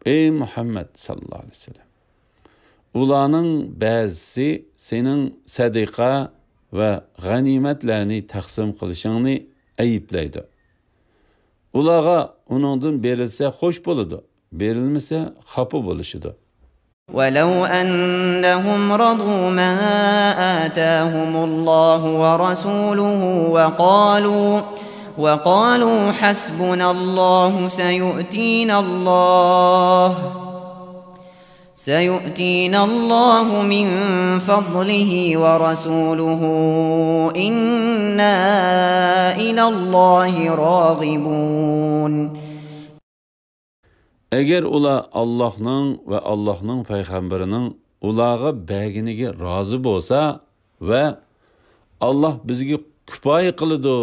ئەي مۇھەممەد ساللاللاھۇ ئەلەيھى ۋەسەللەم! ئۇلارنىڭ بەزىسى سېنىڭ سەدىقە ۋە غەنىيمەتلەرنى تەقسىم قىلىشىڭنى ئەيىبلەيدۇ. ئۇلارغا ئۇنىڭدىن بېرىلسە خوش بولىدۇ، بېرىلمىسە خاپا بولۇشىدۇ. ولو أنهم رضوا ما آتاهم الله ورسوله وقالوا، وقالوا حسبنا الله سيؤتينا الله، سيؤتينا الله من فضله ورسوله إنا إلى الله راغبون. ئەگەر ئۇلار ئاللاھنىڭ ۋە ئاللاھنىڭ پەيغەمبىرىنىڭ ئۇلارغا بەرگىنىگە رازى بولسا ۋە «ئاللاھ بىزگە كۇپايە قىلىدۇ،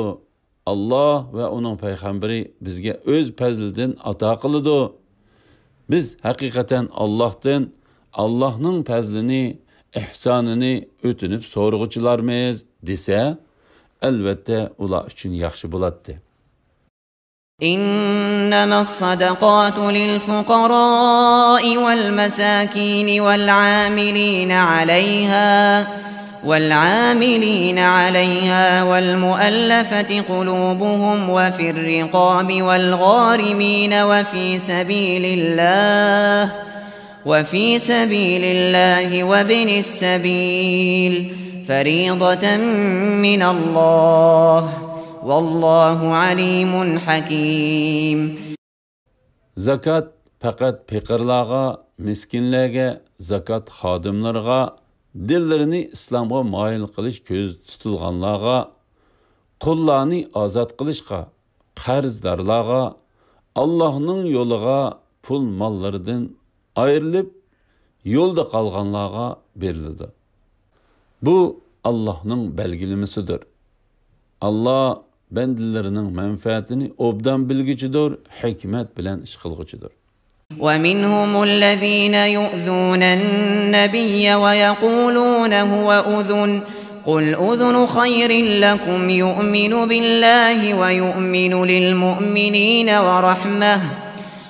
ئاللاھ ۋە ئۇنىڭ پەيغەمبىرى بىزگە ئۆز پەزلىدىن ئاتا قىلىدۇ، بىز ھەقىقەتەن ئاللاھتىن ئاللاھنىڭ پەزلىنى، ئېھسانىنى ئۆتۈنۈپ سورىغۇچىلارمىز» دېسە، ئەلۋەتتە ئۇلار ئۈچۈن ياخشى بولاتتى. إنما الصدقات للفقراء والمساكين والعاملين عليها، والعاملين عليها والمؤلفة قلوبهم وفي الرقاب والغارمين وفي سبيل الله، وفي سبيل الله وابن السبيل فريضة من الله، والله عليم حكيم. زاكات پەقەت پېقىرلارغا، مىسكىنلەرگە، زاكات خادىملىرىغا، دىللىرىنى ئىسلامغا مايىل قىلىش كۆزدە تۇتۇلغانلارغا، قۇللارنى ئازاد قىلىشقا، قەرزدارلارغا، ئاللاھنىڭ يولىغا پۇل ماللىرىدىن ئايرىلىپ، يولدا قالغانلارغا بېرىلىدۇ. بۇ ئاللاھنىڭ بەلگىلىمىسىدۇر. ئاللا بەندىلىرىنىڭ مەنپەئەتىنى ئوبدان بىلگۈچىدۇر، ھېكمەت بىلەن ئىش قىلغۇچىدۇر. ومنهم الذين يؤذون النبي ويقولون هو أذن، قل أذن خير لكم يؤمن بالله ويؤمن للمؤمنين ورحمة،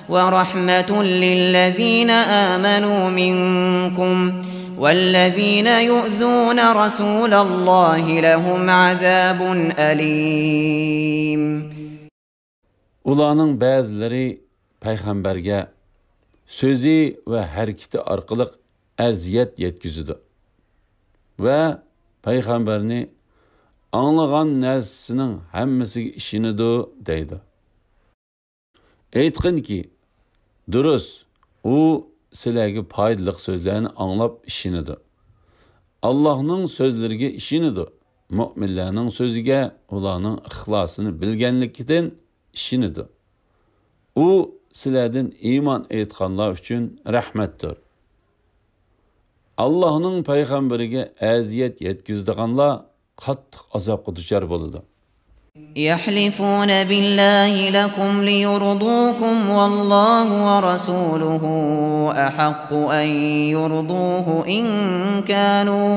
ورحمة للذين آمنوا منكم، والذين يؤذون رسول الله لهم عذاب أليم. ئۇلارنىڭ بەزىلىرى پەيغەمبەرگە سۆزى ۋە ھەرىكىتى ئارقىلىق ئەزىيەت يەتكۈزىدۇ ۋە پەيغەمبەرنى ئاڭلىغان نەرسىسىنىڭ ھەممىسىگە ئىشىنىدۇ دەيدۇ. ئېيتقىنكى، دۇرۇس، ئۇ سىلەرگە پايدىلىق سۆزلەرنى ئاڭلاپ ئىشىنىدۇ. ئاللاھنىڭ سۆزلىرىگە ئىشىنىدۇ. مۆمىنلەرنىڭ سۆزىگە ئۇلارنىڭ ئىخلاسىنى بىلگەنلىكىدىن ئىشىنىدۇ. ئۇ سىلەردىن ئىمان ئېيتقانلار ئۈچۈن رەھمەتتۇر. ئاللاھنىڭ پەيغەمبىرىگە ئەزىيەت يەتكۈزىدىغانلار قاتتىق ئازابقا دۇچار بولىدۇ. يحلفون بالله لكم ليرضوكم والله ورسوله أحق أن يرضوه إن كانوا،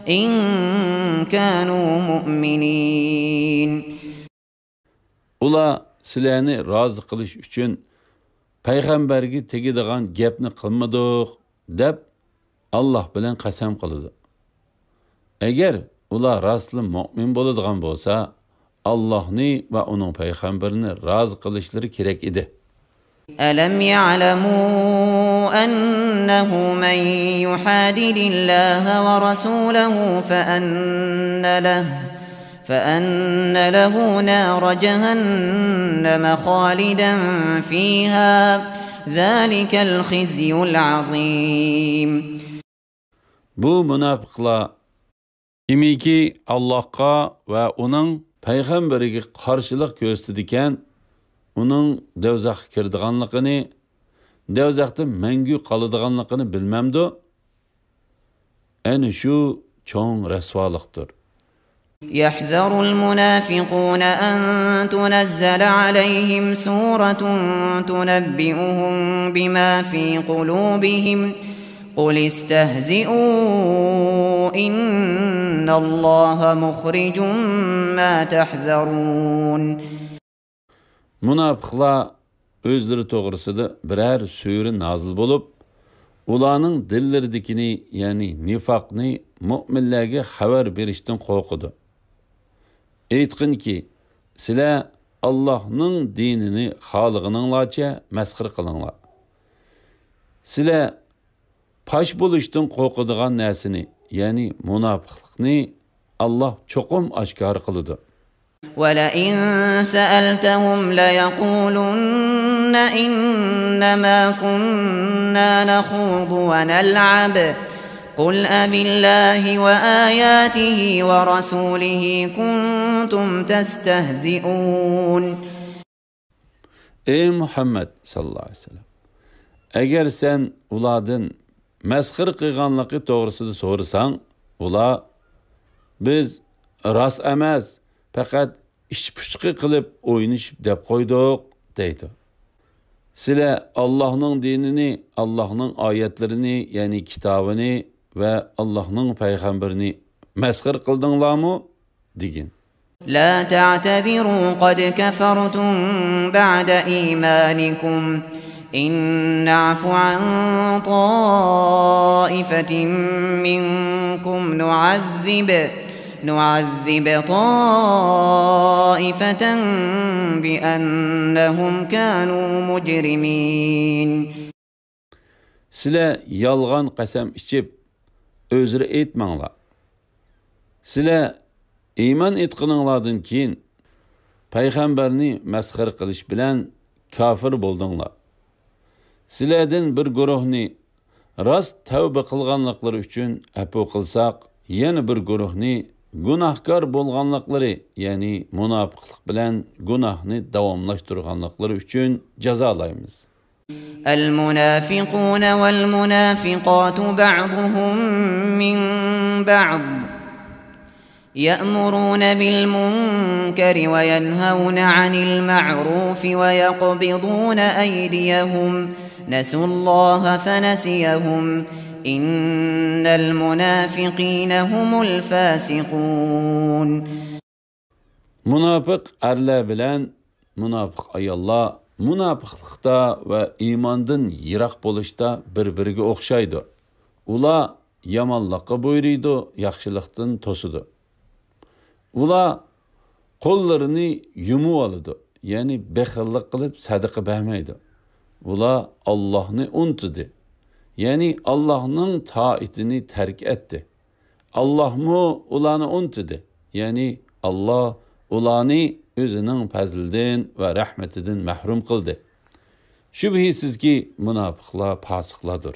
إن كانوا مؤمنين. ئۇلار سىلەرنى رازى قىلىش ئۈچۈن پەيغەمبەرگە تېگىدىغان گەپنى قىلمىدۇق، دەپ ئاللاھ بىلەن قەسەم قىلىدۇ. ئەگەر ئۇلار راستلا مۆمىن بولىدىغان بولسا، ئاللاھنى ۋە ئۇنىڭ پەيغەمبىرىنى رازى قىلىشلىرى كېرەك ئىدى. ألم يعلموا أنه من يحادد الله ورسوله فأن له، فأن له نار جهنم خالدا فيها، ذلك الخزي العظيم. بۇ مۇناپىقلار كىمكى ئاللاھقا ۋە ئۇنىڭ پەيغەمبىرىگە قارشىلىق كۆرسىتىدىكەن، ئۇنىڭ دوزاخقا كىرىدىغانلىقىنى، دوزاختا مەڭگۈ قالىدىغانلىقىنى بىلمەمدۇ؟ ئەنە شۇ چوڭ رەسۋالىقتۇر. يحذر المنافقون أن تنزل عليهم سورة تنبئهم بما في قلوبهم، قل استهزئوا إن الله مخرج ما تحذرون. مۇناپىقلار ئۆزلىرى توغرىسىدا بىرەر سۈرە نازىل بولۇپ، ئۇلارنىڭ دىللىرىدىكىنى، يەنى نىفاقنى مۆمىنلەرگە خەۋەر بېرىشتىن قورقىدۇ. ئېيتقىنكى، سىلەر ئاللاھنىڭ دىنىنى خالىغىنىڭلارچە مەسخىرە قىلىڭلار. سىلەر پاش بولۇشتىن قورقىدىغان نەرسىنى، يەنى مۇناپىقلىقنى ئاللاھ چوقۇم ئاشكارا قىلىدۇ. ولئن سألتهم ليقولن إنما كنا نخوض ونلعب قل أبالله وآياته ورسوله كنتم تستهزئون. ئەي مۇھەممەد ساللاللاھۇ ئەلەيھى ۋەسەللەم، ئەگەر سەن ئۇلاردىن مەسخىرە قىلغانلىقى توغرىسىدا سورىساڭ، ئۇلار، بىز راست ئەمەس، پەقەت ئىچ پۇچۇقى قىلىپ ئوينىشىپ دەپ قويدۇق، دەيدۇ. سىلەر ئاللاھنىڭ دىنىنى، ئاللاھنىڭ ئايەتلىرىنى، يەنى كىتابىنى ۋە ئاللاھنىڭ پەيغەمبىرىنى مەسخىرە قىلدىڭلارمۇ؟ دېگىن. لا تعتذروا قد كفرتم بعد إيمانكم إن نعف عن طائفة منكم نعذب، نعذب طائفة بأنهم كانوا مجرمين. سىلەر يالغان قەسەم ئىچىپ، ئۆزرە ئېيتماڭلار. سىلەر ئىمان ئېيتقىنىڭلاردىن كېيىن، پەيغەمبەرنى مەسخىرە قىلىش بىلەن كاپىر بولدۇڭلار. سىلەردىن بىر گۇرۇھنى راست تەۋبە قىلغانلىقلىرى ئۈچۈن ئەپۇ قىلساق، يەنە بىر گۇرۇھنى گۇناھكار بولغانلىقلىرى، يەنى مۇناپىقلىق بىلەن گۇناھنى داۋاملاشتۇرغانلىقلىرى ئۈچۈن جازالايمىز. المنافقون والمنافقات بعضهم من بعض يأمرون بالمنكر وينهون عن المعروف ويقبضون أيديهم نسوا الله فنسيهم إن المنافقين هم الفاسقون. مۇناپىق ئەرلەر بىلەن مۇناپىق ئاياللار مۇناپىقلىقتا ۋە ئىماندىن يىراق بولۇشتا بىر-بىرىگە ئوخشايدۇ. ئۇلار يامانلىققا بۇيرۇيدۇ، ياخشىلىقتىن توسىدۇ. ئۇلار قوللىرىنى يۇمۇۋالىدۇ، يەنى بېخىللىق قىلىپ سەدىقە بەرمەيدۇ. ئۇلار ئاللاھنى ئۇنتۇدى، يەنى ئاللاھنىڭ تائىتىنى تەرك ئەتتى. ئاللاھمۇ ئۇلارنى ئۇنتۇدى، يەنى ئاللاھ ئۇلارنى ئۆزىنىڭ پەزلىدىن ۋە رەھمىتىدىن مەھرۇم قىلدى. شۈبھىسىزكى، مۇناپىقلار پاسىقلاردۇر.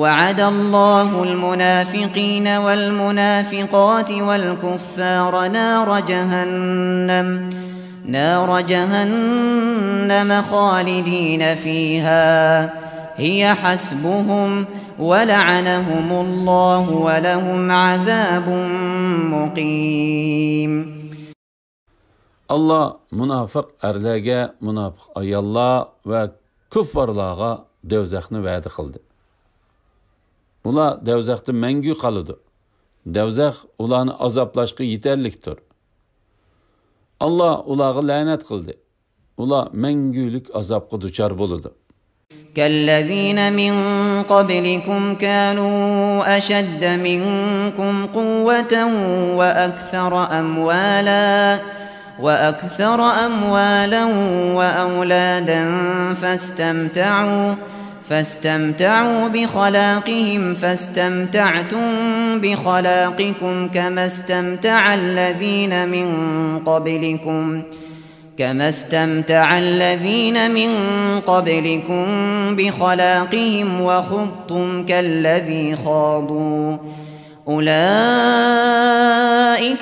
وعد الله المنافقين والمنافقات والكفار نار جهنم نار جهنم خالدين فيها هي حسبهم ولعنهم الله ولهم عذاب مقيم. ئاللاھ مۇناپىق ئەرلەرگە، مۇناپىق ئاياللار ۋە كۇففارلارغا دوزاخنى ۋەدە قىلدى. ئۇلار دوزاختا مەڭگۈ قالىدۇ. دوزاخ ئۇلارنى ئازابلاشقا يېتەرلىكتۇر. ئاللاھ ئۇلارغا لەنەت قىلدى. ئۇلار مەڭگۈلۈك ئازابقا دۇچار بولىدۇ. كالذين من قبلكم كانوا أشد منكم قوة وأكثر أموالا وأكثر أموالا وأولادا فاستمتعوا فاستمتعوا بخلاقهم فاستمتعتم بخلاقكم كما استمتع الذين من قبلكم كما استمتع الذين من قبلكم بخلاقهم وخضتم كالذي خاضوا أولئك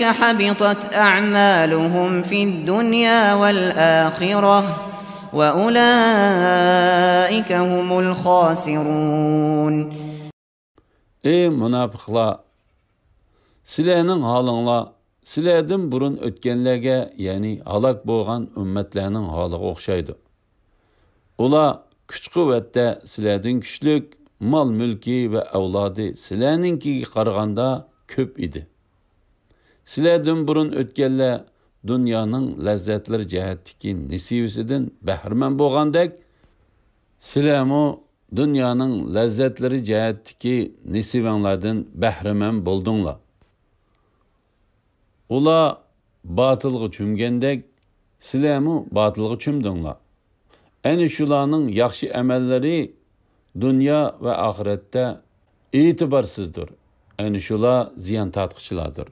حبطت أعمالهم في الدنيا والآخرة وأولئك هم الخاسرون. ئەي مۇناپىقلار! سىلەرنىڭ ھالىڭلار سىلەردىن بۇرۇن ئۆتكەنلەرگە، يەنى ھالاك بولغان ئۈممەتلەرنىڭ ھالىغا ئوخشايدۇ. ئۇلار كۈچ-قۇۋۋەتتە سىلەردىن كۈچلۈك، مال-مۈلكى ۋە ئەۋلادى سىلەرنىڭكىگە قارىغاندا كۆپ ئىدى. سىلەردىن بۇرۇن ئۆتكەنلەر دۇنيانىڭ لەززەتلىرى جەھەتتىكى نېسىۋىسىدىن بەھرىمەن بولغاندەك، سىلەرمۇ دۇنيانىڭ لەززەتلىرى جەھەتتىكى نېسىۋەڭلاردىن بەھرىمەن بولدۇڭلار. ئۇلار باتىلغا چۆمگەندەك، سىلەرمۇ باتىلغا چۆمدۈڭلار. ئەنە شۇلارنىڭ ياخشى ئەمەللىرى دۇنيا ۋە ئاخىرەتتە ئېتىبارسىزدۇر. ئەنە شۇلار زىيان تارتقۇچىلاردۇر.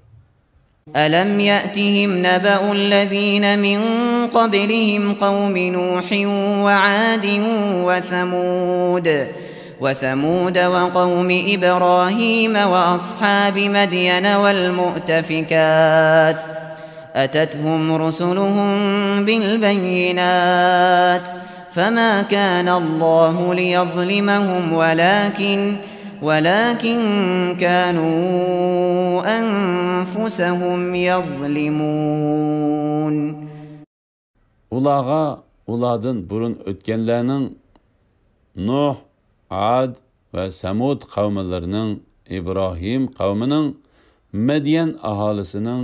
ألم يأتهم نبأ الذين من قبلهم قوم نوح وعاد وثمود وثمود وقوم إبراهيم وأصحاب مدين والمؤتفكات أتتهم رسلهم بالبينات فما كان الله ليظلمهم ولكن ولكن كانوا أنفسهم يظلمون. ئۇلارغا ئۇلاردىن بۇرۇن ئۆتكەنلەرنىڭ نۇھ، ئاد ۋە سەمۇد قەۋملىرىنىڭ، ئىبراھىم قەۋمىنىڭ، مەديەن ئاھالىسىنىڭ،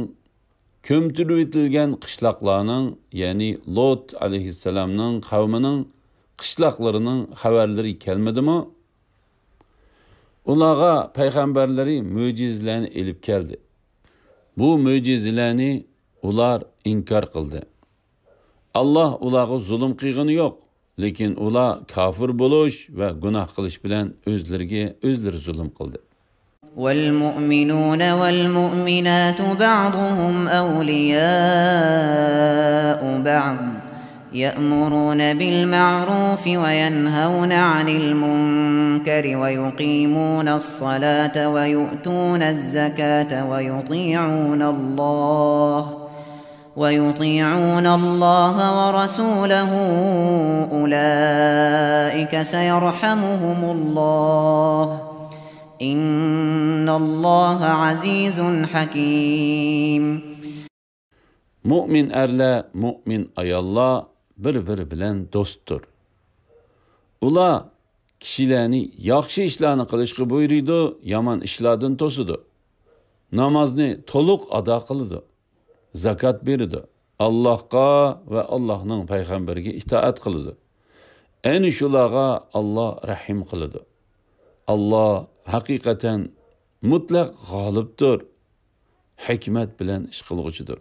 كۆمتۈرۈۋېتىلگەن قىشلاقلارنىڭ، يەنى لۇت ئەلەيھىسسالامنىڭ قەۋمىنىڭ قىشلاقلىرىنىڭ خەۋەرلىرى كەلمىدىمۇ؟ ئۇلارغا پەيغەمبەرلىرى مۆجىزىلەرنى ئېلىپ كەلدى. بۇ مۆجىزىلەرنى ئۇلار ئىنكار قىلدى. ئاللاھ ئۇلارغا زۇلۇم قىلغىنى يوق، لېكىن ئۇلار كاپىر بولۇش ۋە گۇناھ قىلىش بىلەن ئۆزلىرىگە ئۆزلىرى زۇلۇم قىلدى. والمؤمنون والمؤمنات بعضهم أولياء بعض يأمرون بالمعروف وينهون عن المنكر ويقيمون الصلاة ويؤتون الزكاة ويطيعون الله ويطيعون الله ورسوله أولئك سيرحمهم الله إن الله عزيز حكيم. مۆمىن ئەرلەر، مۆمىن ئاياللار بىر-بىرى بىلەن دوستتۇر. ئۇلار كىشىلەرنى ياخشى ئىشلارنى قىلىشقا بۇيرۇيدۇ، يامان ئىشلاردىن توسىدۇ. نامازنى تولۇق ئادا قىلىدۇ. زاكات بېرىدۇ. ئاللاھقا ۋە ئاللاھنىڭ پەيغەمبىرىگە ئىتائەت قىلىدۇ. ئەنە شۇلارغا ئاللا رەھىم قىلىدۇ. ئاللا ھەقىقەتەن مۇتلەق غالىبتۇر، ھېكمەت بىلەن ئىش قىلغۇچىدۇر.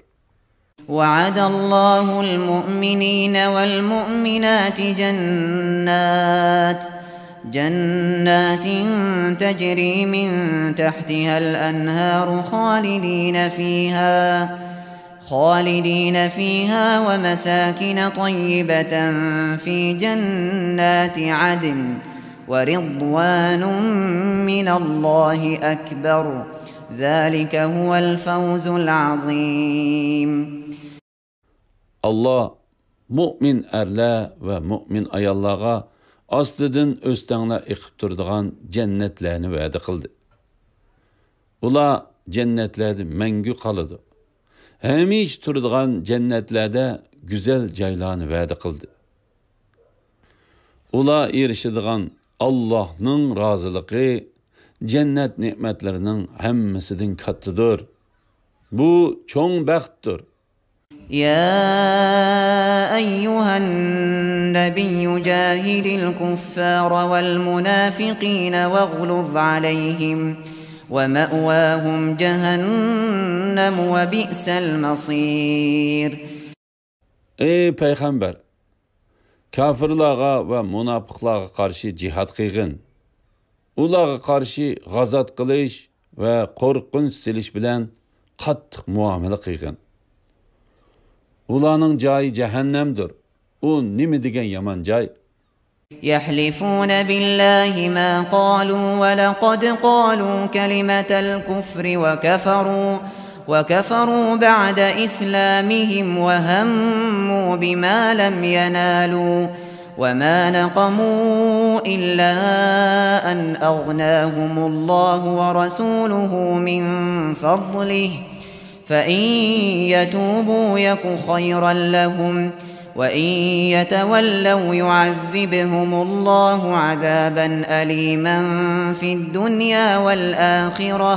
وعد الله المؤمنين والمؤمنات جنات جنات تجري من تحتها الأنهار خالدين فيها خالدين فيها ومساكن طيبة في جنات عدن ورضوان من الله أكبر ذلك هو الفوز العظيم. ئاللا مۆمىن ئەرلەر ۋە مۆمىن ئاياللارغا ئاستىدىن ئۆستەڭلەر ئېقىپ تۇرىدىغان جەننەتلەرنى ۋەدە قىلدى. ئۇلار جەننەتلەردە مەڭگۈ قالىدۇ. ھەمىشە تۇرىدىغان جەننەتلەردە گۈزەل جايلارنى ۋەدە قىلدى. ئۇلار ئېرىشىدىغان ئاللاھنىڭ رازىلىقى جەننەت نېمەتلىرىنىڭ ھەممىسىدىن كاتتىدۇر. بۇ چوڭ بەختتۇر. يا أيها النبي جاهد الكفار والمنافقين واغلظ عليهم ومأواهم جهنم وبئس المصير. ئەي پەيغەمبەر! كاپىرلارغا ۋە مۇناپىقلارغا قارشى جىھاد قىلغىن. ئۇلارغا قارشى غازات قىلىش ۋە قورقۇنچ سېلىش بىلەن قاتتىق مۇئامىلە قىلغىن. ئۇلارنىڭ جايى جەھەننەمدۇر. ئۇ نېمە دېگەن يامان جاي! يحلفون بالله ما قالوا ولقد قالوا كلمة الكفر وكفروا وكفروا بعد إسلامهم وهموا بما لم ينالوا وما نقموا إلا أن أغناهم الله ورسوله من فضله فإن يتوبوا يك خيرا لهم وإن يتولوا يعذبهم الله عذابا أليما في الدنيا والآخرة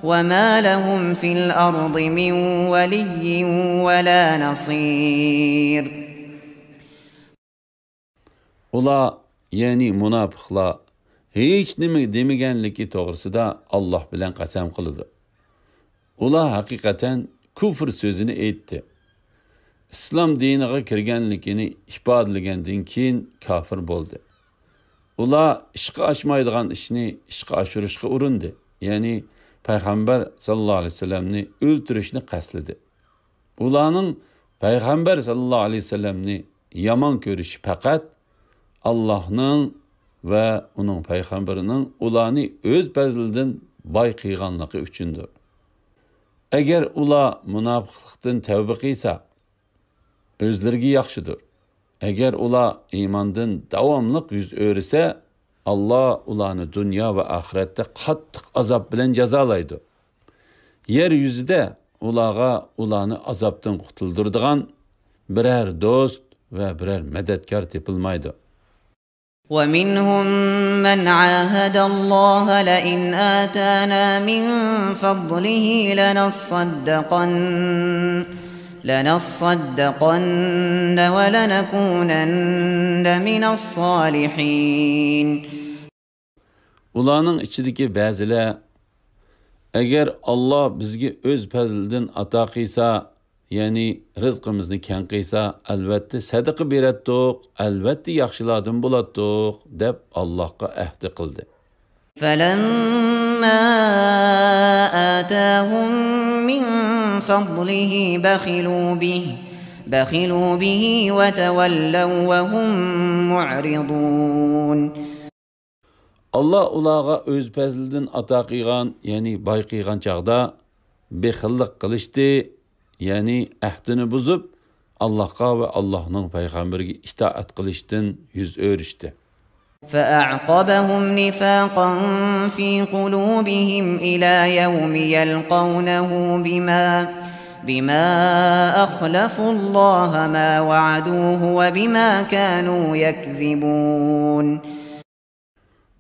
وما لهم في الأرض من ولي ولا نصير. ئۇلار، يەنى مۇناپىقلار، ھېچنېمە دېمىگەنلىكى توغرىسىدا ئاللاھ بىلەن قەسەم قىلىدۇ. ئۇلار ھەقىقەتەن كۇفر سۆزىنى ئېيتتى. ئىسلام دىنىغا كىرگەنلىكىنى ئىپادىلىگەندىن كېيىن كاپىر بولدى. ئۇلار ئىشقا ئاشمايدىغان ئىشنى ئىشقا ئاشۇرۇشقا ئۇرۇندى، يەنى پەيغەمبەر ساللاللاھۇ ئەلەيھى ۋەسەللەمنى ئۆلتۈرۈشنى قەستلىدى. ئۇلارنىڭ پەيغەمبەر ساللاللاھۇ ئەلەيھى ۋەسەللەمنى يامان كۆرۈشى پەقەت ئاللاھنىڭ ۋە ئۇنىڭ پەيغەمبىرىنىڭ ئۇلارنى ئۆز پەزلىدىن باي قىلغانلىقى ئۈچۈندۇر. ئەگەر ئۇلار مۇناپىقلىقتىن تەۋبە قىلسا، ئۆزلىرىگە ياخشىدۇر. ئەگەر ئۇلار ئىماندىن داۋاملىق يۈز ئۆرۈسە، ئاللا ئۇلارنى دۇنيا ۋە ئاخىرەتتە قاتتىق ئازاب بىلەن جازالايدۇ. يەر يۈزىدە ئۇلارغا ئۇلارنى ئازابتىن قۇتۇلدۇرىدىغان بىرەر دوست ۋە بىرەر مەدەتكار تېپىلمايدۇ. ومنهم من عاهد الله لئن آتانا من فضله لنصدقن لنصدقن ولنكونن من الصالحين. ئۇلارنىڭ ئىچىدىكى بەزىلەر، ئەگەر ئاللا بىزگە ئۆز پەزلىدىن ئاتا قىلسا، يەنى رىزقىمىزنى كەڭ قىلسا، ئەلۋەتتە سەدىقە بېرەتتۇق، ئەلۋەتتە ياخشىلاردىن بولاتتۇق، دەپ ئاللاھقا ئەھدى قىلدى. فلما آتاهم من فضله بخلوا به بخلوا به وتولوا وهم معرضون. ئاللا ئۇلارغا ئۆز پەزلىدىن ئاتا قىلغان، يەنى باي قىلغان چاغدا بېخىللىق قىلىشتى، يەنى ئەھدىنى بۇزۇپ، ئاللاغا ۋە ئاللاھنىڭ پەيغەمبىرىگە ئىتائەت قىلىشتىن يۈز ئۆرۈشتى. فأعقبهم نفاقا في قلوبهم إلى يوم يلقونه بما، بما أخلفوا الله ما وعدوه وبما كانوا يكذبون.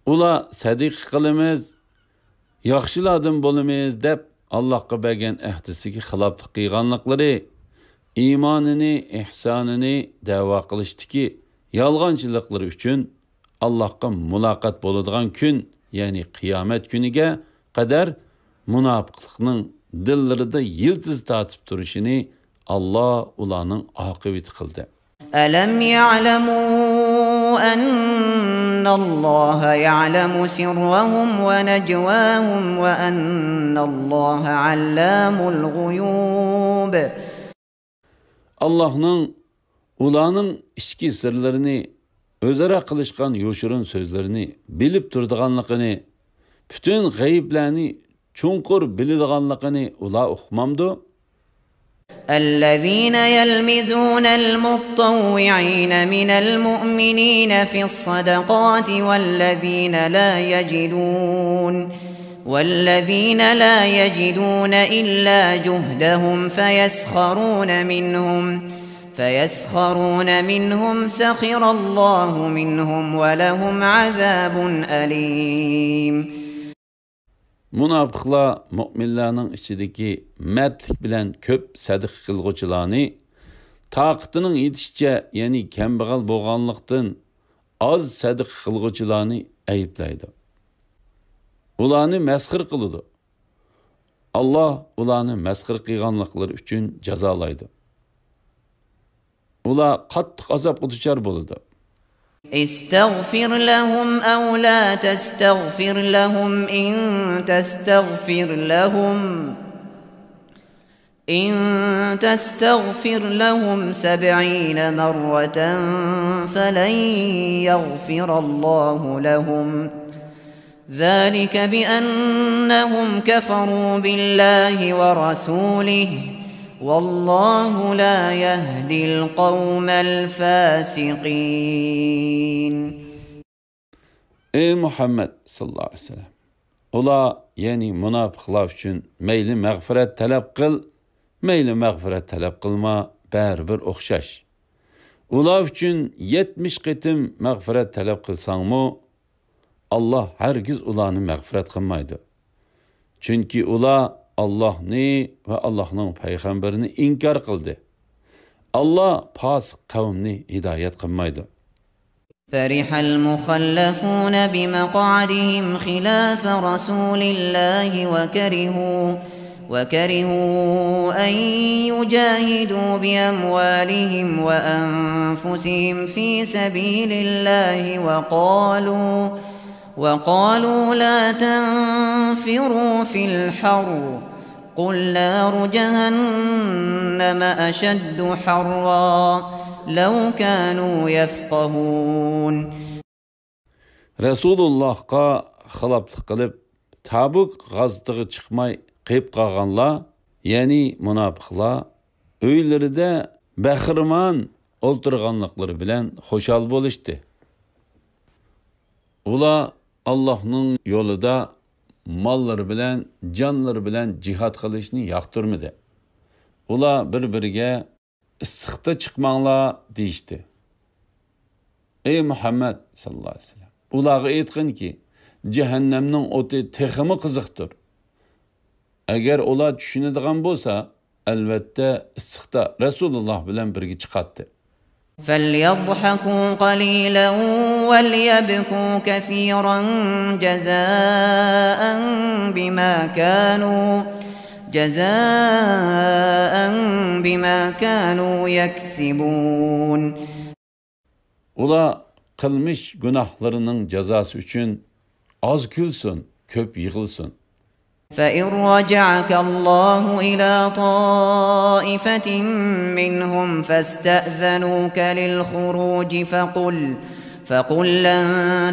ئۇلار سەدىقە قىلىمىز، ياخشىلاردىن بولىمىز دەپ، ئاللاھقا بەرگەن ئەھدىسىگە خىلاپلىق قىلغانلىقلىرى، ئىمانىنى، ئېھسانىنى دەۋا قىلىشتىكى يالغانچىلىقلىرى ئۈچۈن ئاللاھقا مۇلاقات بولىدىغان كۈن، يەنى قىيامەت كۈنىگە قەدەر مۇناپىقلىقنىڭ دىللىرىدا يىلتىز تارتىپ تۇرۇشىنى ئاللا ئۇلارنىڭ ئاقىۋىتى قىلدى. ألم يعلموا أن الله يعلم سرهم ونجواهم وأن الله علام الغيوب. ئاللاھنىڭ ئۇلارنىڭ ئىچكى سىرلىرىنى، ئۆزئارا قىلىشقان يوشۇرۇن سۆزلىرىنى بىلىپ تۇرىدىغانلىقىنى، پۈتۈن غەيىبلەرنى چوڭقۇر بىلىدىغانلىقىنى ئۇلار ئۇقمامدۇ؟ الذين يلمزون المطوعين من المؤمنين في الصدقات والذين لا يجدون، والذين لا يجدون إلا جهدهم فيسخرون منهم، فيسخرون منهم سخر الله منهم ولهم عذاب أليم. مۇناپىقلار مۆمىنلەرنىڭ ئىچىدىكى مەردلىك بىلەن كۆپ سەدىقە قىلغۇچىلارنى، تاقىتىنىڭ يېتىشىچە، يەنى كەمبەغەل بولغانلىقتىن، ئاز سەدىقە قىلغۇچىلارنى ئەيىبلەيدۇ. ئۇلارنى مەسخىرە قىلىدۇ. ئاللا ئۇلارنى مەسخىرە قىلغانلىقلىرى ئۈچۈن جازالايدۇ. ئۇلار قاتتىق ئازابقا دۇچار بولىدۇ. استغفر لهم أو لا تستغفر لهم إن تستغفر لهم، إن تستغفر لهم سبعين مرة فلن يغفر الله لهم، ذلك بأنهم كفروا بالله ورسوله، والله لا يهدي القوم الفاسقين. ئەي مۇھەممەد ساللاللاھۇ ئەلەيھى ۋەسەللەم، ئۇلار، يەنى مۇناپىقلار ئۈچۈن مەيلى مەغپىرەت تەلەپ قىل، مەيلى مەغپىرەت تەلەپ قىلما، بەرىبىر ئوخشاش. ئۇلار ئۈچۈن يەتمىش قېتىم مەغپىرەت تەلەپ قىلساڭمۇ، ئاللا ھەرگىز ئۇلارنى مەغپىرەت قىلمايدۇ. چۈنكى ئۇلار ئاللاھنى ۋە ئاللاھنىڭ پەيغەمبىرىنى ئىنكار قىلدى. ئاللا پاسىق قەۋمنى ھىدايەت قىلمايدۇ. فرح المخلفون بمقعدهم خلاف رسول الله وكرهوا، وكرهوا أن يجاهدوا بأموالهم وأنفسهم في سبيل الله وقالوا، وقالوا لا تنفروا في الحر، قل نار جهنم أشد حرا، لو كانوا يفقهون. رەسۇلۇللاھقا خىلاپلىق قىلىپ، تەبۇك غازىتىغا چىقماي قېلىپ قالغانلار، يەنى مۇناپىقلار، ئۆيلىرىدە بەخىرمان ئولتۇرغانلىقلىرى بىلەن خۇشال بولۇشتى. ئۇلار ئاللاھنىڭ يولىدا ماللىرى بىلەن، جانلىرى بىلەن جىھاد قىلىشنى ياقتۇرمىدى. ئۇلار بىر-بىرىگە، «ئىسسىقتا چىقماڭلار» دېيىشتى. ئەي مۇھەممەد ساللاللاھۇ ئەلەيھى ۋەسەللەم، ئۇلارغا ئېيتقىنكى، جەھەننەمنىڭ ئوتى تېخىمۇ قىزىقتۇر. ئەگەر ئۇلار چۈشىنىدىغان بولسا، ئەلۋەتتە ئىسسىقتا رەسۇلۇللاھ بىلەن بىرگە چىقاتتى. فليضحكوا قليلا وليبكوا كثيرا جزاء بما كانوا، جزاء بما كانوا يكسبون. ئۇلار قىلمىش گۇناھلىرىنىڭ جازاسى ئۈچۈن ئاز كۈلسۇن، كۆپ يىغلىسۇن. فإن رجعك الله إلى طائفة منهم فاستأذنوك للخروج فقل، فقل لن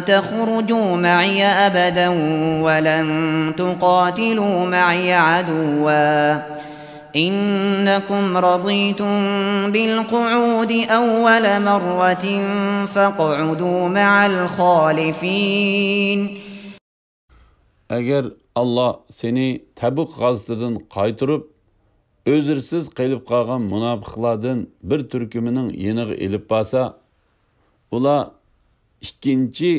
تخرجوا معي أبدا ولن تقاتلوا معي عدوا، إنكم رضيتم بالقعود أول مرة فاقعدوا مع الخالفين. ئەگەر ئاللا سېنى تەبۇك غازىتىدىن قايتۇرۇپ، ئۆزرىسىز قېلىپ قالغان مۇناپىقلاردىن بىر تۈركۈمىنىڭ يېنىغا ئېلىپ بارسا، ئۇلار ئىككىنچى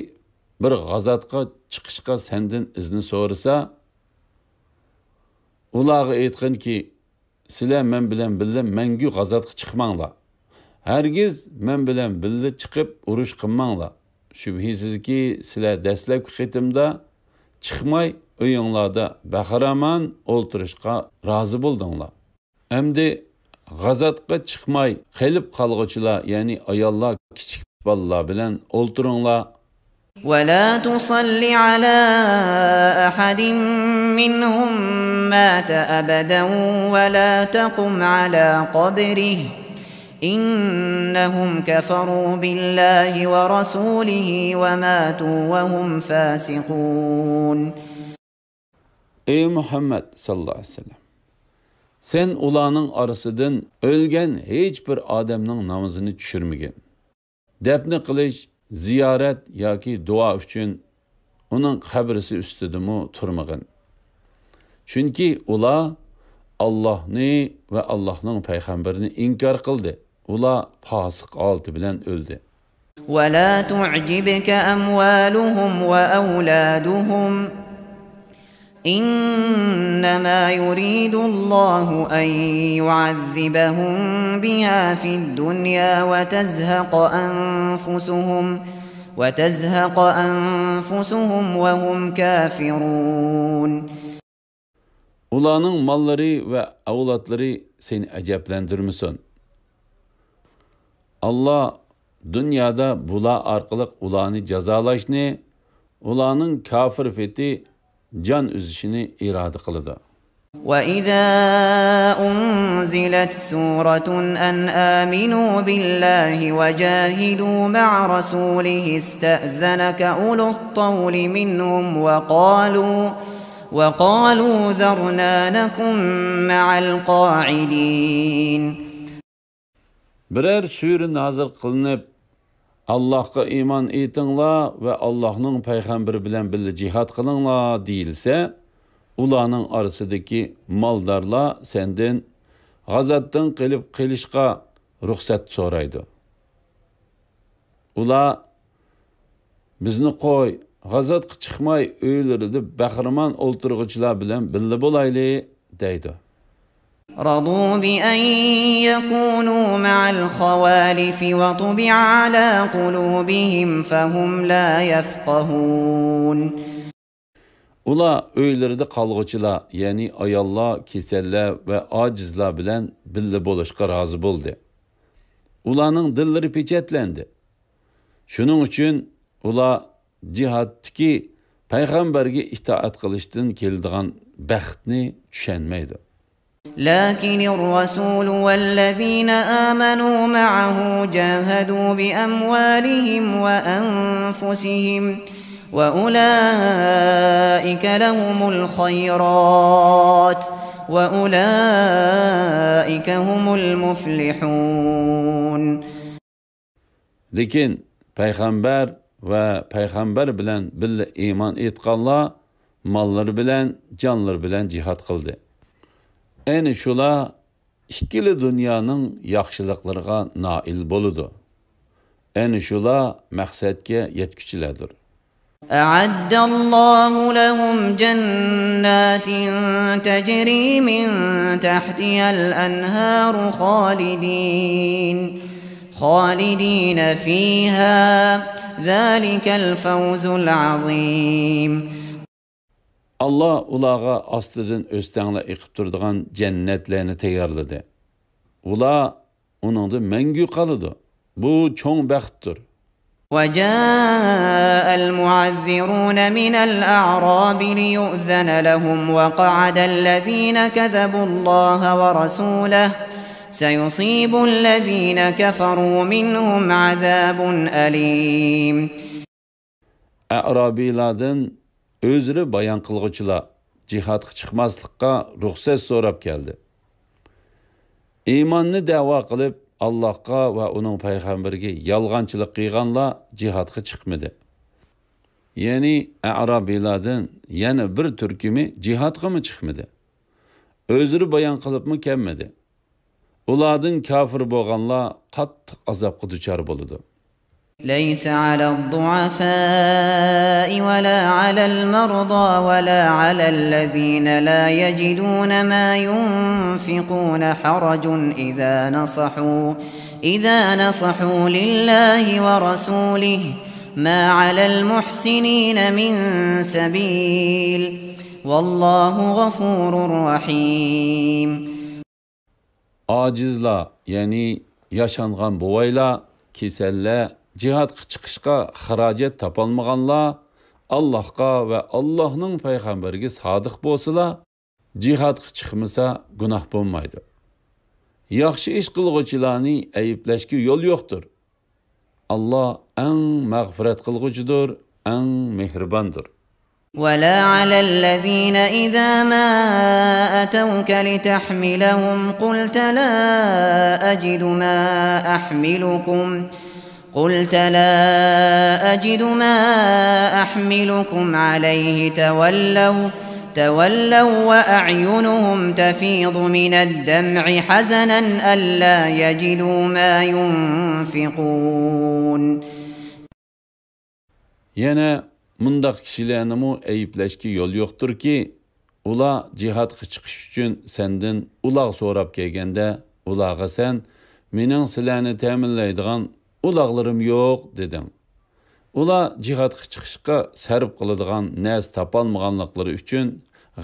بىر غازاتقا چىقىشقا سەندىن ئىزنى سورىسا، ئۇلارغا ئېيتقىنكى، سىلەر مەن بىلەن بىللە مەڭگۈ غازاتقا چىقماڭلار. ھەرگىز مەن بىلەن بىللە چىقىپ ئۇرۇش قىلماڭلار. شۈبھىسىزكى، سىلەر دەسلەپكى قېتىمدا چىقماي، ئۆيۈڭلاردا بەخىرامان ئولتۇرۇشقا رازى بولدۇڭلار. ئەمدى غازاتقا چىقماي قېلىپ قالغۇچىلار، يەنى ئاياللار، كىچىك بالىلار بىلەن ئولتۇرۇڭلار. ولا تصل على أحد منهم مات أبدا ولا تقم على قبره إنهم كفروا بالله ورسوله وماتوا وهم فاسقون. ئەي مۇھەممەد ساللاللاھۇ ئەلەيھى ۋەسەللەم! سەن ئۇلارنىڭ ئارىسىدىن ئۆلگەن ھېچ بىر ئادەمنىڭ نامىزىنى چۈشۈرمىگىن. دەپنە قىلىش، زىيارەت ياكى دۇئا ئۈچۈن ئۇنىڭ قەبرىسى ئۈستىدىمۇ تۇرمىغىن. چۈنكى ئۇلار ئاللاھنى ۋە ئاللاھنىڭ پەيغەمبىرىنى ئىنكار قىلدى. ئۇلار پاسىق ھالىتى بىلەن ئۆلدى. ولا تعجبك أموالهم وأولادهم إنما يريد الله أن يعذبهم بها في الدنيا وتزهق أنفسهم وتزهق أنفسهم وهم كافرون. ئۇلارنىڭ ماللىرى ۋە ئەۋلادلىرى سېنى ئەجەبلەندۈرمىسۇن. ئاللا دۇنيادا بۇلار ئارقىلىق ئۇلارنى جازالاشنى، ئۇلارنىڭ كاپىر پېتى جان ئۈزۈشىنى ئىرادە قىلىدۇ. وإذا أنزلت سورة أن آمنوا بالله وجاهدوا مع رسوله استأذنك أولو الطول منهم وقالوا وقالوا ذرنا نكن مع القاعدين. بىرەر سۈرە نازىل قىلىنىپ، ئاللاھقا ئىمان ئېيتىڭلار ۋە ئاللاھنىڭ پەيغەمبىرى بىلەن بىللە جىھاد قىلىڭلار دېيىلسە، ئۇلارنىڭ ئارىسىدىكى مالدارلار سەندىن غازاتتىن قېلىپ قېلىشقا رۇخسەت سورايدۇ. ئۇلار بىزنى قوي، غازاتقا چىقماي ئۆيلىرىدە بەخىرىمان ئولتۇرغۇچىلار بىلەن بىللە بولايلى دەيدۇ. رضوا بأن يكونوا مع الخوالف وطبع على قلوبهم فهم لا يفقهون. ئۇلار ئۆيلىرىدە قالغۇچىلار، يەنى ئاياللار، كېسەللەر ۋە ئاجىزلار بىلەن بىللە بولۇشقا رازى بولدى. ئۇلارنىڭ دىللىرى پېچەتلەندى. شۇنىڭ ئۈچۈن ئۇلار جىھادتىكى پەيغەمبەرگە ئىتائەت قىلىشتىن كېلىدىغان بەختنى چۈشەنمەيدۇ. لكن الرسول والذين آمنوا معه جاهدوا بأموالهم وأنفسهم وأولئك لهم الخيرات وأولئك هم المفلحون. لېكىن پەيغەمبەر ۋە پەيغەمبەر بىلەن بىللە ئىمان ئېيتقانلار ماللىرى بىلەن، جانلىرى بىلەن جىھاد قىلدى. ئەنە شۇلار ئىككىلا دۇنيانىڭ ياخشىلىقلىرىغا نائىل بولىدۇ. ئەنە شۇلار مەقسەتكە يەتكۈچىلەردۇر. أعد الله لهم جنات تجري من تحتها الأنهار خالدين خالدين فيها ذلك الفوز العظيم. ئاللا ئۇلارغا ئاستىدىن ئۆستەڭلەر ئېقىپ تۇرىدىغان جەننەتلەرنى تەييارلىدى. ئۇلار ئۇنىڭدا مەڭگۈ قالىدۇ. بۇ چوڭ بەختتۇر. وجاء المعذرون من الأعراب ليؤذن لهم وقعد الذين كذبوا الله ورسوله سيصيب الذين كفروا منهم عذاب أليم. ئەئرابىيلاردىن ئۆزرە بايان قىلغۇچىلار جىھادقا چىقماسلىققا رۇخسەت سوراپ كەلدى. ئىماننى دەۋا قىلىپ، ئاللاھقا ۋە ئۇنىڭ پەيغەمبىرىگە يالغانچىلىق قىلغانلار جىھادقا چىقمىدى. يەنى ئەئرابىيلاردىن يەنە بىر تۈركۈمى جىھادقىمۇ چىقمىدى. ئۆزرە بايان قىلىپمۇ كەلمىدى. ئۇلاردىن كاپىر بولغانلار قاتتىق ئازابقا دۇچار بولىدۇ. ليس على الضعفاء ولا على المرضى ولا على الذين لا يجدون ما ينفقون حرج إذا نصحوا إذا نصحوا لله ورسوله ما على المحسنين من سبيل والله غفور رحيم. ئاجىزلار، يەنى ياشانغان بوۋايلار، كېسەللەر، جىھادقا چىقىشقا خىراجەت تاپالمىغانلار ئاللاھقا ۋە ئاللاھنىڭ پەيغەمبىرىگە سادىق بولسىلا، جىھادقا چىقمىسا گۇناھ بولمايدۇ. ياخشى ئىش قىلغۇچىلارنى ئەيىبلەشكە يول يوقتۇر. ئاللا ئەڭ مەغپىرەت قىلغۇچىدۇر، ئەڭ مېھرىباندۇر. ولا على الذين إذا ما أتوك لتحملهم قلت لا أجد ما أحملكم قلت لا أجد ما أحملكم عليه تولوا تولوا وأعينهم تفيض من الدمع حزنا ألا يجدوا ما ينفقون. يەنە مۇنداق كىشىلەرنىمۇ ئەيىبلەشكە يول يوقتۇركى، ئۇلار جىھادقا چىقىش ئۈچۈن سەندىن ئۇلاغ سوراپ كەلگەندە، ئۇلارغا سەن، مېنىڭ سىلەرنى تەمىنلەيدىغان ئۇلاغلىرىم يوق، دېدىڭ. ئۇلار جىھادقا چىقىشقا سەرپ قىلىدىغان نەرسە تاپالمىغانلىقلىرى ئۈچۈن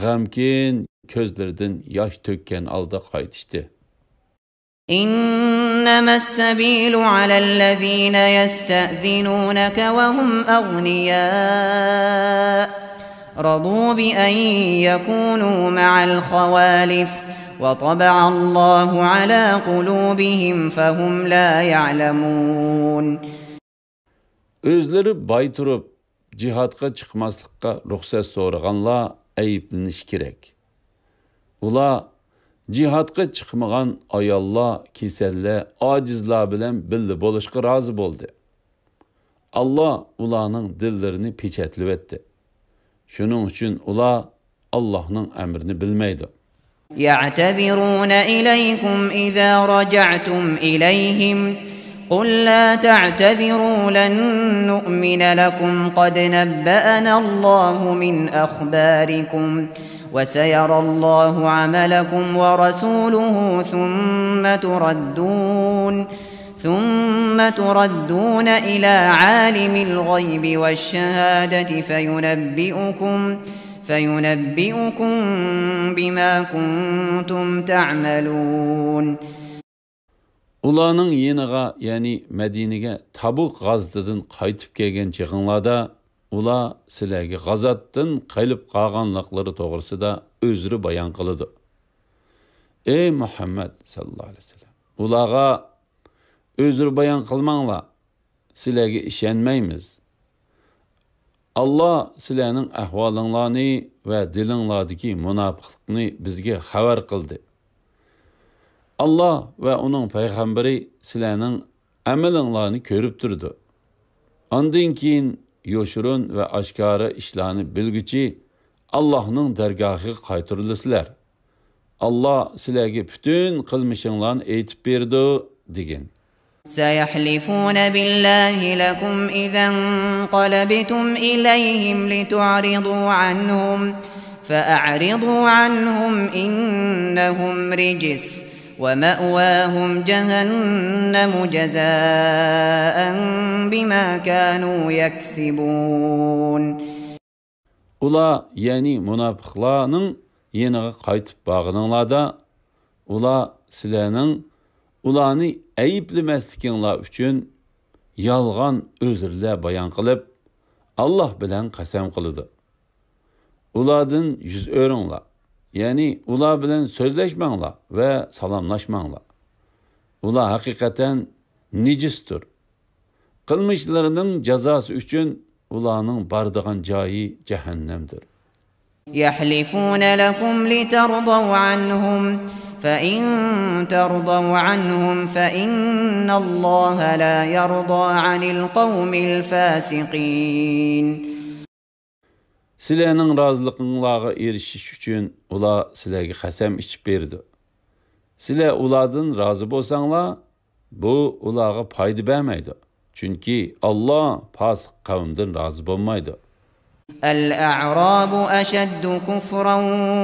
غەمكىن كۆزلىرىدىن ياش تۆككەن ھالدا قايتىشتى. إنما السبيل على الذين يستأذنونك وهم أغنياء رضوا بأن يكونوا مع الخوالف وطبع الله على قلوبهم فهم لا يعلمون. ئۆزلىرى باي تۇرۇپ، جىھادقا چىقماسلىققا رۇخسەت سورىغانلار ئەيىبلىنىشى كېرەك. ئۇلار جىھادقا چىقمىغان ئاياللار، كېسەللەر، ئاجىزلار بىلەن بىللە بولۇشقا رازى بولدى. ئاللا ئۇلارنىڭ دىللىرىنى پېچەتلىۋەتتى. شۇنىڭ ئۈچۈن ئۇلار ئاللاھنىڭ ئەمرىنى بىلمەيدۇ. يعتذرون إليكم إذا رجعتم إليهم قل لا تعتذروا لن نؤمن لكم قد نبأنا الله من أخباركم وسيرى الله عملكم ورسوله ثم تردون ثم تردون إلى عالم الغيب والشهادة فينبئكم فينبئكم بما كنتم تعملون. ئۇلارنىڭ يېنىغا، يەنى مەدىنىگە تەبۇك غازىتىدىن قايتىپ كەلگەن چېغىڭلاردا، ئۇلار سىلەرگە غازاتتىن قېلىپ قالغانلىقلىرى توغرىسىدا ئۆزرە بايان قىلىدۇ. ئەي مۇھەممەد ساللاللاھۇ ئەلەيھى ۋەسەللەم، ئۇلارغا ئۆزرە بايان قىلماڭلار، سىلەرگە ئىشەنمەيمىز. ئاللا سىلەرنىڭ ئەھۋالىڭلارنى ۋە دىلىڭلاردىكى مۇناپىقلىقنى بىزگە خەۋەر قىلدى. ئاللا ۋە ئۇنىڭ پەيغەمبىرى سىلەرنىڭ ئەمىلىڭلارنى كۆرۈپ تۇرىدۇ. ئاندىن كېيىن يوشۇرۇن ۋە ئاشكارا ئىشلارنى بىلگۈچى ئاللاھنىڭ دەرگاھىغا قايتۇرۇلىسىلەر. ئاللا سىلەرگە پۈتۈن قىلمىشىڭلارنى ئېيتىپ بېرىدۇ، دېگىن. سيحلفون بالله لكم إذا انقلبتم إليهم لتعرضوا عنهم فأعرضوا عنهم إنهم رجس ومأواهم جهنم جزاء بما كانوا يكسبون. ئۇلار، يەنى مۇناپىقلارنىڭ يېنىغا قايتىپ بارغىنىڭلاردا، ئۇلار سىلەرنىڭ ئۇلارنى ئەيىبلىمەسلىكىڭلار ئۈچۈن يالغان ئۆزرىلەر بايان قىلىپ، ئاللاھ بىلەن قەسەم قىلىدۇ. ئۇلاردىن يۈز ئۆرۈڭلار، يەنى ئۇلار بىلەن سۆزلەشمەڭلار ۋە سالاملاشماڭلار. ئۇلار ھەقىقەتەن نىجىستۇر. قىلمىشلىرىنىڭ جازاسى ئۈچۈن ئۇلارنىڭ بارىدىغان جايى جەھەننەمدۇر. يحلفون لكم لترضوا عنهم، فإن ترضوا عنهم فإن الله لا يرضى عن القوم الفاسقين. سىلەرنىڭ رازىلىقىڭلارغا ئېرىشىش ئۈچۈن ئۇلار سىلەرگە قەسەم ئىچىپ بېرىدۇ. سىلەر ئۇلاردىن رازى بولساڭلار، بۇ ئۇلارغا پايدا بەرمەيدۇ. چۈنكى ئاللاھ پاسىق قەۋمدىن رازى بولمايدۇ. الأعراب أشد كفرا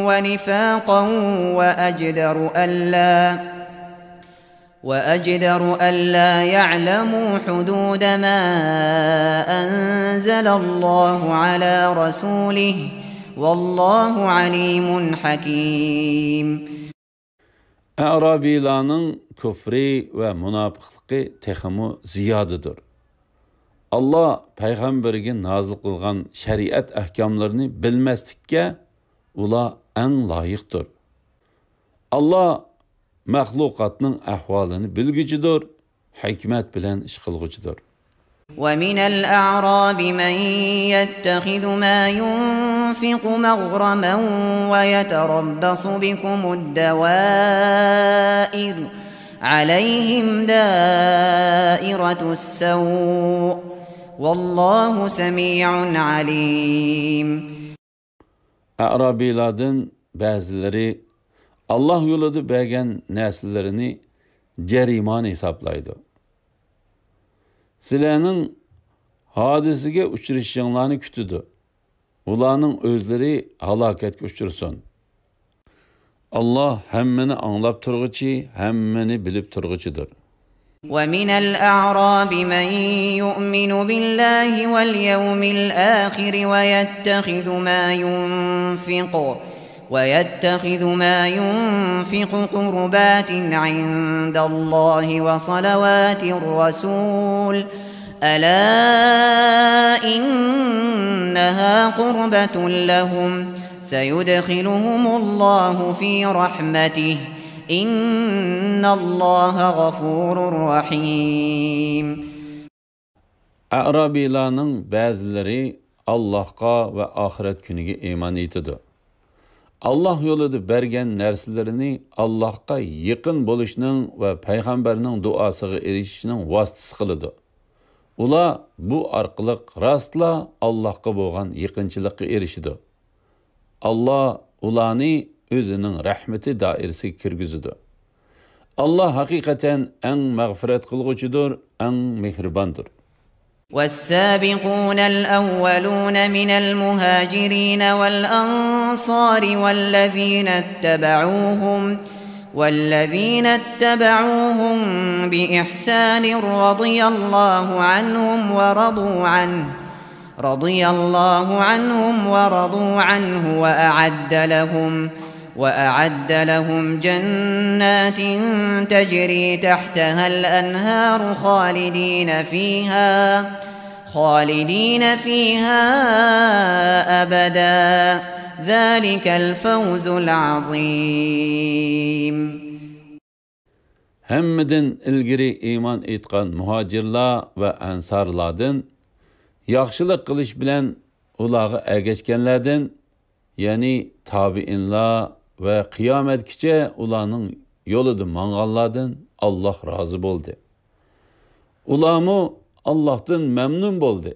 ونفاقا وأجدر ألا، وأجدر ألا يعلموا حدود ما أنزل الله على رسوله، والله عليم حكيم. ئەئرابىيلارنىڭ كۇفرى ۋە مۇناپىقلىقى تېخىمۇ زىيادىدۇر. ئاللاھ پەيغەمبىرىگە نازىل قىلغان شەرىئەت ئەھكاملىرىنى بىلمەسلىككە ئۇلار ئەڭ لايىقتۇر. ئاللاھ مەخلۇقاتنىڭ ئەھۋالىنى بىلگۈچىدۇر، ھېكمەت بىلەن ئىش قىلغۇچىدۇر. ومن الأعراب من يتخذ ما ينفق مغرما ويتربص بكم الدوائر، عليهم دائرة السوء، والله سميع عليم. ئەئرابىيلاردىن بەزىلىرى ئاللاھ يولىدا بەرگەن نەرسىلىرىنى جەرىمانە ھېسابلايدۇ. سىلەرنىڭ ھادىسىگە ئۇچرىشىشىڭلارنى كۈتىدۇ. ئۇلارنىڭ ئۆزلىرى ھالاكەتكە ئۇچرىسۇن. ئاللاھ ھەممىنى ئاڭلاپ تۇرغۇچى، ھەممىنى بىلىپ تۇرغۇچىدۇر. ومن الأعراب من يؤمن بالله واليوم الآخر ويتخذ ما ينفق، ويتخذ ما ينفق قربات عند الله وصلوات الرسول، ألا إنها قربة لهم، سيدخلهم الله في رحمته، إن الله غفور رحيم. ئەئرابىيلارنىڭ بەزىلىرى ئاللاھقا ۋە ئاخىرەت كۈنىگە ئىمان ئېيتىدۇ. ئاللاھ يولىدا بەرگەن نەرسىلىرىنى ئاللاھقا يېقىن بولۇشنىڭ ۋە پەيغەمبەرنىڭ دۇئاسىغا ئېرىشىشنىڭ ۋاسىتىسى قىلىدۇ. ئۇلار بۇ ئارقىلىق راستلا ئاللاھقا بولغان يېقىنچىلىققا ئېرىشىدۇ. ئاللاھ ئۇلارنى ئۆزىنىڭ رەھمىتى دائىرىسىگە كىرگۈزىدۇ. ئاللاھ ھەقىقەتەن ئەڭ مەغپىرەت قىلغۇچىدۇر، ئەڭ مېھرىباندۇر. والسابقون الأولون من المهاجرين والأنصار والذين اتبعوهم، والذين اتبعوهم بإحسان رضي الله عنهم ورضوا عنه، رضي الله عنهم ورضوا عنه وأعد لهم، وأعد لهم جنات تجري تحتها الأنهار خالدين فيها، خالدين فيها أبدا، ذلك الفوز العظيم. ھەممىدىن ئىلگىرى ئىمان ئېيتقان مۇھاجىرلار ۋە ئەنسارلاردىن، ياخشىلىق قىلىش بىلەن ئۇلارغا ئەگەشكەنلەردىن، يەنى تابىئىنلار ۋە قىيامەتكىچە ئۇلارنىڭ يولىدا ماڭغانلاردىن ئاللاھ رازى بولدى. ئۇلارمۇ ئاللاھتىن مەمنۇن بولدى.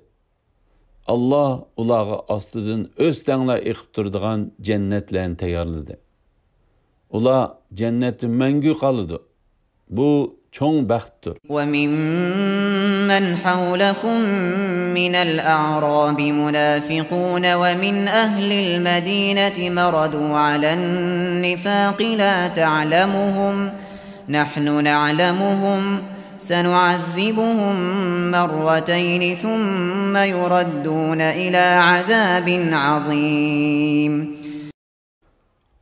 ئاللاھ ئۇلارغا ئاستىدىن ئۆستەڭلار ئېقىپ تۇرىدىغان جەننەتلەرنى تەييارلىدى. ئۇلار جەننەتتە مەڭگۈ قالىدۇ. بۇ چوڭ بەختتۇر. وممن حولكم من الأعراب منافقون ومن أهل المدينة مردوا على النفاق لا تعلمهم، نحن نعلمهم، سنعذبهم مرتين ثم يردون إلى عذاب عظيم.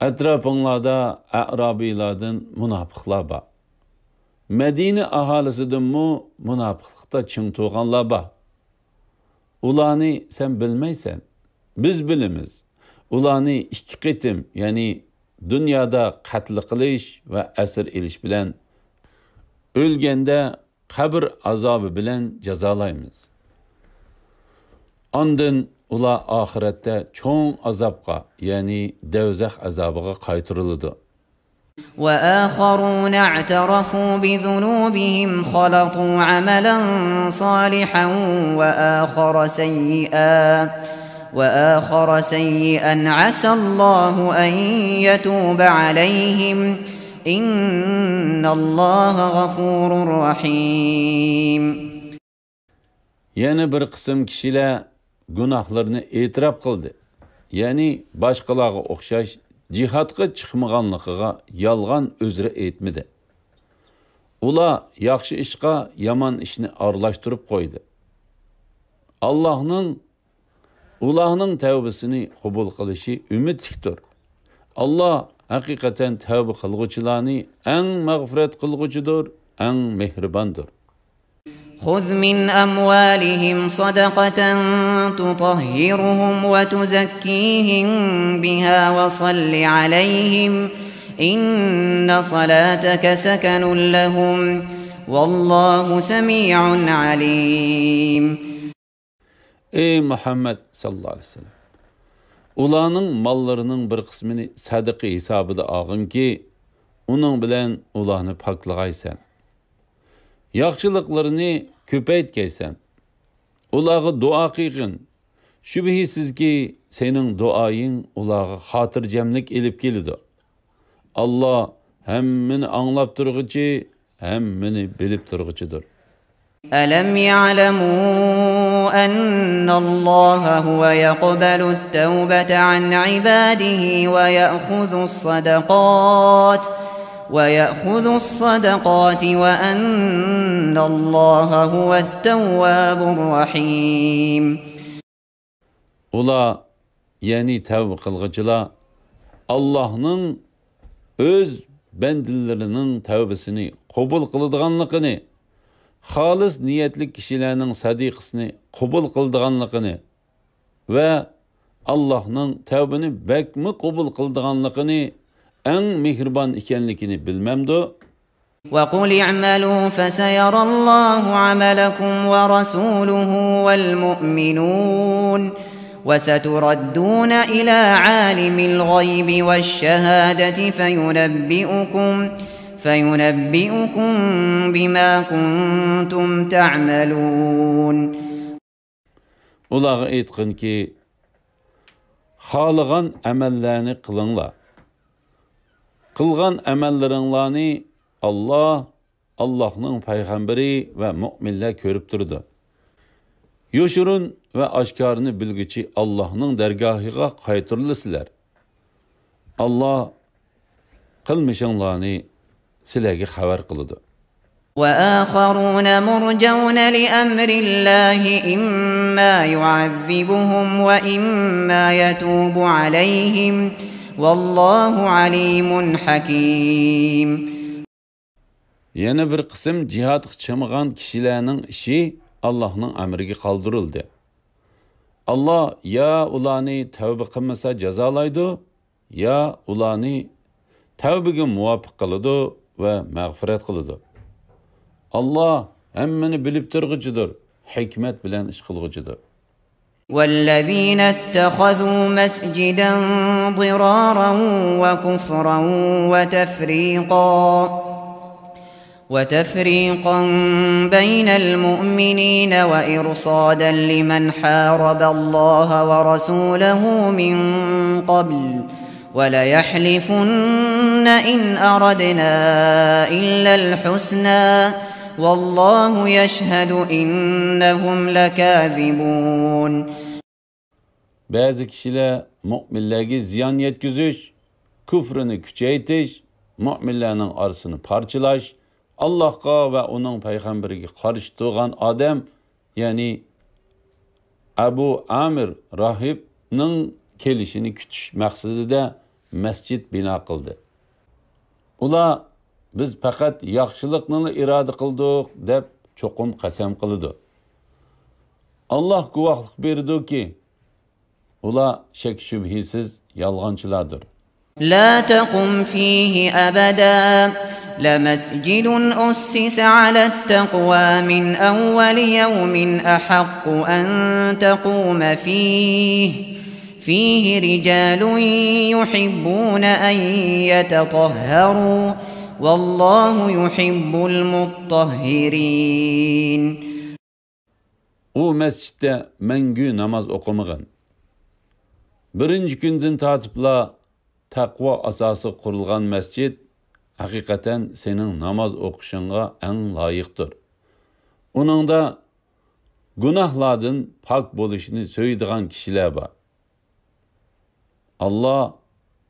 ئەتراپىڭلاردا ئەئرابىيلاردىن مۇناپىقلار بار. مەدىنە ئاھالىسىدىنمۇ مۇناپىقلىقتا چىڭ تۇرغانلار بار. ئۇلارنى سەن بىلمەيسەن. بىز بىلىمىز. ئۇلارنى ئىككى قېتىم، يەنى دۇنيادا قەتل قىلىش ۋە ئەسىر ئېلىش بىلەن، ئۆلگەندە قەبرە ئازابى بىلەن جازالايمىز. ئاندىن ئۇلار ئاخىرەتتە چوڭ ئازابقا، يەنى دەۋزەخ ئازابىغا قايتۇرۇلىدۇ. وآخرون اعترفوا بذنوبهم خلطوا عملا صالحا وآخر سيئا، وآخر سيئا عسى الله أن يتوب عليهم، إن الله غفور رحيم. يەنە بىر قىسىم كىشىلەر گۇناھلىرىنى ئېتىراپ قىلدى، يەنى باشقىلارغا ئوخشاش جىھادقا چىقمىغانلىقىغا يالغان ئۆزرە ئېيتمىدى. ئۇلار ياخشى ئىشقا يامان ئىشنى ئارىلاشتۇرۇپ قويدى. ئاللاھنىڭ، ئۇلارنىڭ تەۋبىسىنى قوبۇل قىلىشى ئۈمىدلىكتۇر. ئاللاھ ھەقىقەتەن تەۋبە قىلغۇچىلارنى ئەڭ مەغپىرەت قىلغۇچىدۇر، ئەڭ مېھرىباندۇر. خذ من أموالهم صدقة تطهرهم وتزكيهم بها وصل عليهم، إن صلاتك سكن لهم، والله سميع عليم. ئەي مۇھەممەد ساللاللاھۇ ئەلەيھى ۋەسەللەم! ئۇلارنىڭ ماللىرىنىڭ بىر قىسمىنى سەدىقە ھېسابىدا ئالغىنكى، ئۇنىڭ بىلەن ئۇلارنى پاكلىغايسەن. ياخشىلىقلىرىنى كۆپەيتكەيسەن. ئۇلارغا دۇئا قىلغىن. شۈبھىسىزكى، سېنىڭ دۇئايىڭ ئۇلارغا خاتىرجەملىك ئېلىپ كېلىدۇ. ئاللاھ ھەممىنى ئاڭلاپ تۇرغۇچى، ھەممىنى بىلىپ تۇرغۇچىدۇر. ألم يعلموا أن الله هو يقبل التوبة عن عباده ويأخذ الصدقات، ويأخذ الصدقات وأن الله هو التواب الرحيم. ئۇلار، يەنى تەۋبە قىلغۇچىلار، ئاللاھنىڭ ئۆز بەندىلىرىنىڭ تەۋبىسىنى قوبۇل قىلىدىغانلىقىنى، خالىس نىيەتلىك كىشىلەرنىڭ سەدىقىسىنى قوبۇل قىلىدىغانلىقىنى ۋە ئاللاھنىڭ تەۋبىنى بەكمۇ قوبۇل قىلىدىغانلىقىنى، ئەڭ مېھرىبان ئىكەنلىكىنى بىلمەمدۇ؟ وقل اعملوا فسيرى الله عملكم ورسوله والمؤمنون وستردون إلى عالم الغيب والشهادة فينبئكم، فينبئكم بما كنتم تعملون. ئۇلارغا ئېيتقىنكى، خالىغان ئەمەللەرنى قىلىڭلار. قىلغان ئەمەللىرىڭلارنى ئاللاھ، ئاللاھنىڭ پەيغەمبىرى ۋە مۆمىنلەر كۆرۈپ تۇرىدۇ. يوشۇرۇن ۋە ئاشكارىنى بىلگۈچى ئاللاھنىڭ دەرگاھىغا قايتۇرۇلىسىلەر. ئاللاھ قىلمىشىڭلارنى سىلەرگە خەۋەر قىلىدۇ. وآخرون مرجون لأمر الله إما يعذبهم وإما يتوب عليهم والله عليم حكيم. يەنە بىر قىسىم جىھادقا چىقمىغان كىشىلەرنىڭ ئىشى ئاللاھنىڭ ئەمرىگە قالدۇرۇلدى. ئاللاھ يا ئۇلارنى تەۋبە قىلمىسا جازالايدۇ، يا ئۇلارنى تەۋبىگە مۇۋاپىق قىلىدۇ ۋە مەغپىرەت قىلىدۇ. ئاللاھ ھەممىنى بىلىپ تۇرغۇچىدۇر، ھېكمەت بىلەن ئىش قىلغۇچىدۇر. والذين اتخذوا مسجدا ضرارا وكفرا وتفريقا وتفريقا بين المؤمنين وإرصادا لمن حارب الله ورسوله من قبل وليحلفن إن أردنا إلا الحسنى والله يشهد إنهم لكاذبون. بەزى كىشىلەر مۆمىنلەرگە زىيان يەتكۈزۈش، كۇفرىنى كۈچەيتىش، مۆمىنلەرنىڭ ئارىسىنى پارچىلاش، ئاللاھقا ۋە ئۇنىڭ پەيغەمبىرىگە قارشى تۇرغان ئادەم، يەنى ئەبۇ ئامىر راھىبنىڭ كېلىشىنى كۈتۈش مەقسىتىدە مەسچىت بىنا قىلدى. ئۇلار بىز پەقەت ياخشىلىقنىلا ئىرادە قىلدۇق» دەپ چوقۇم قەسەم قىلىدۇ. ئاللاھ گۇۋاھلىق بېرىدۇكى، ئۇلار شەك-شۈبھىسىز يالغانچىلاردۇر. لا تقم فيه أبدا، لمسجد أسس على التقوى من أول يوم أحق أن تقوم فيه، فيه رجال يحبون أن يتطهروا، والله يحب المطهرين. ئۇ مەسچىتتە مەڭگۈ ناماز ئوقۇمىغىن. بىرىنچى كۈندىن تارتىپلا تەقۋا ئاساسىغا قۇرۇلغان مەسچىت ھەقىقەتەن سېنىڭ ناماز ئوقۇشۇڭغا ئەڭ لايىقتۇر. ئۇنىڭدا گۇناھلاردىن پاك بولۇشنى سۆيىدىغان كىشىلەر بار. ئاللاھ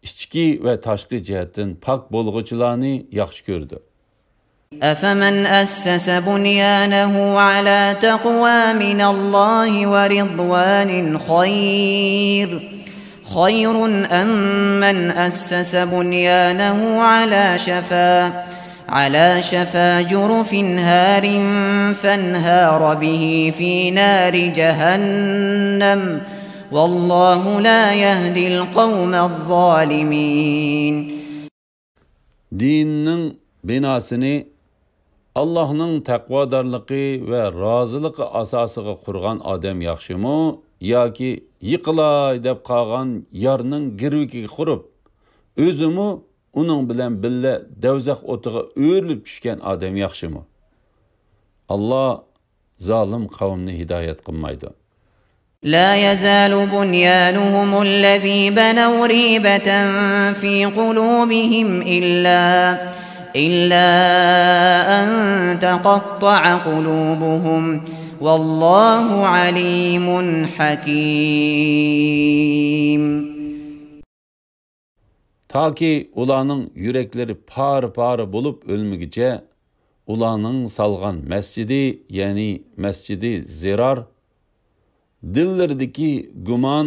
ئىچكى ۋە تاشقى جەھەتتىن پاك بولغۇچىلارنى ياخشى كۆرىدۇ. أفمن أسس بنيانه على تقوى من الله ورضوان خير، خير أم من أسس بنيانه على شفا، على شفا جرف هار فانهار به في نار جهنم، والله لا يهدي القوم الظالمين. دىننىڭ بىناسىنى ئاللاھنىڭ تەقۋادارلىقى ۋە رازىلىقى ئاساسىغا قۇرغان ئادەم ياخشىمۇ ياكى يىقىلاي دەپ قالغان يارنىڭ گىرۋىكىگە قۇرۇپ، ئۆزىمۇ ئۇنىڭ بىلەن بىللە دەۋزەخ ئوتىغا ئۆرۈلۈپ چۈشكەن ئادەم ياخشىمۇ؟ ئاللاھ زالىم قەۋمنى ھىدايەت قىلمايدۇ. لا يزال بنيانهم الذي بنوا ريبة في قلوبهم إلا، إلا أن تقطع قلوبهم، والله عليم حكيم. تاكى ئۇلارنىڭ يۈرەكلىرى پارە-پارە بولۇپ ئۆلمىگۈچە، ئۇلارنىڭ سالغان مەسچىدى، يەنى مەسچىدى زىرار، دىللىرىدىكى گۇمان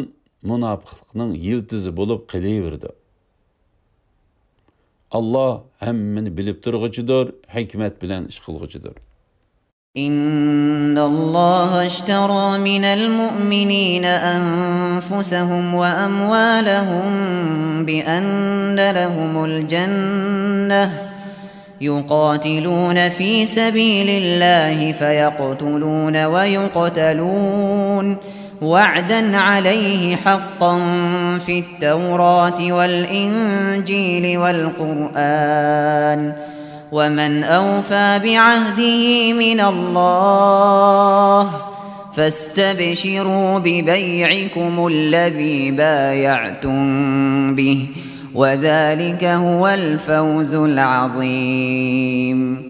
مۇناپىقلىقنىڭ يىلتىزى بولۇپ قېلىۋېرىدۇ. ئاللاھ ھەممىنى بىلىپ تۇرغۇچىدۇر، ھېكمەت بىلەن ئىش قىلغۇچىدۇر. إن الله اشترى من المؤمنين أنفسهم وأموالهم بأن لهم الجنة، يقاتلون في سبيل الله فيقتلون ويقتلون، وعدا عليه حقا في التوراة والإنجيل والقرآن، ومن أوفى بعهده من الله، فاستبشروا ببيعكم الذي بايعتم به، وذلك هو الفوز العظيم.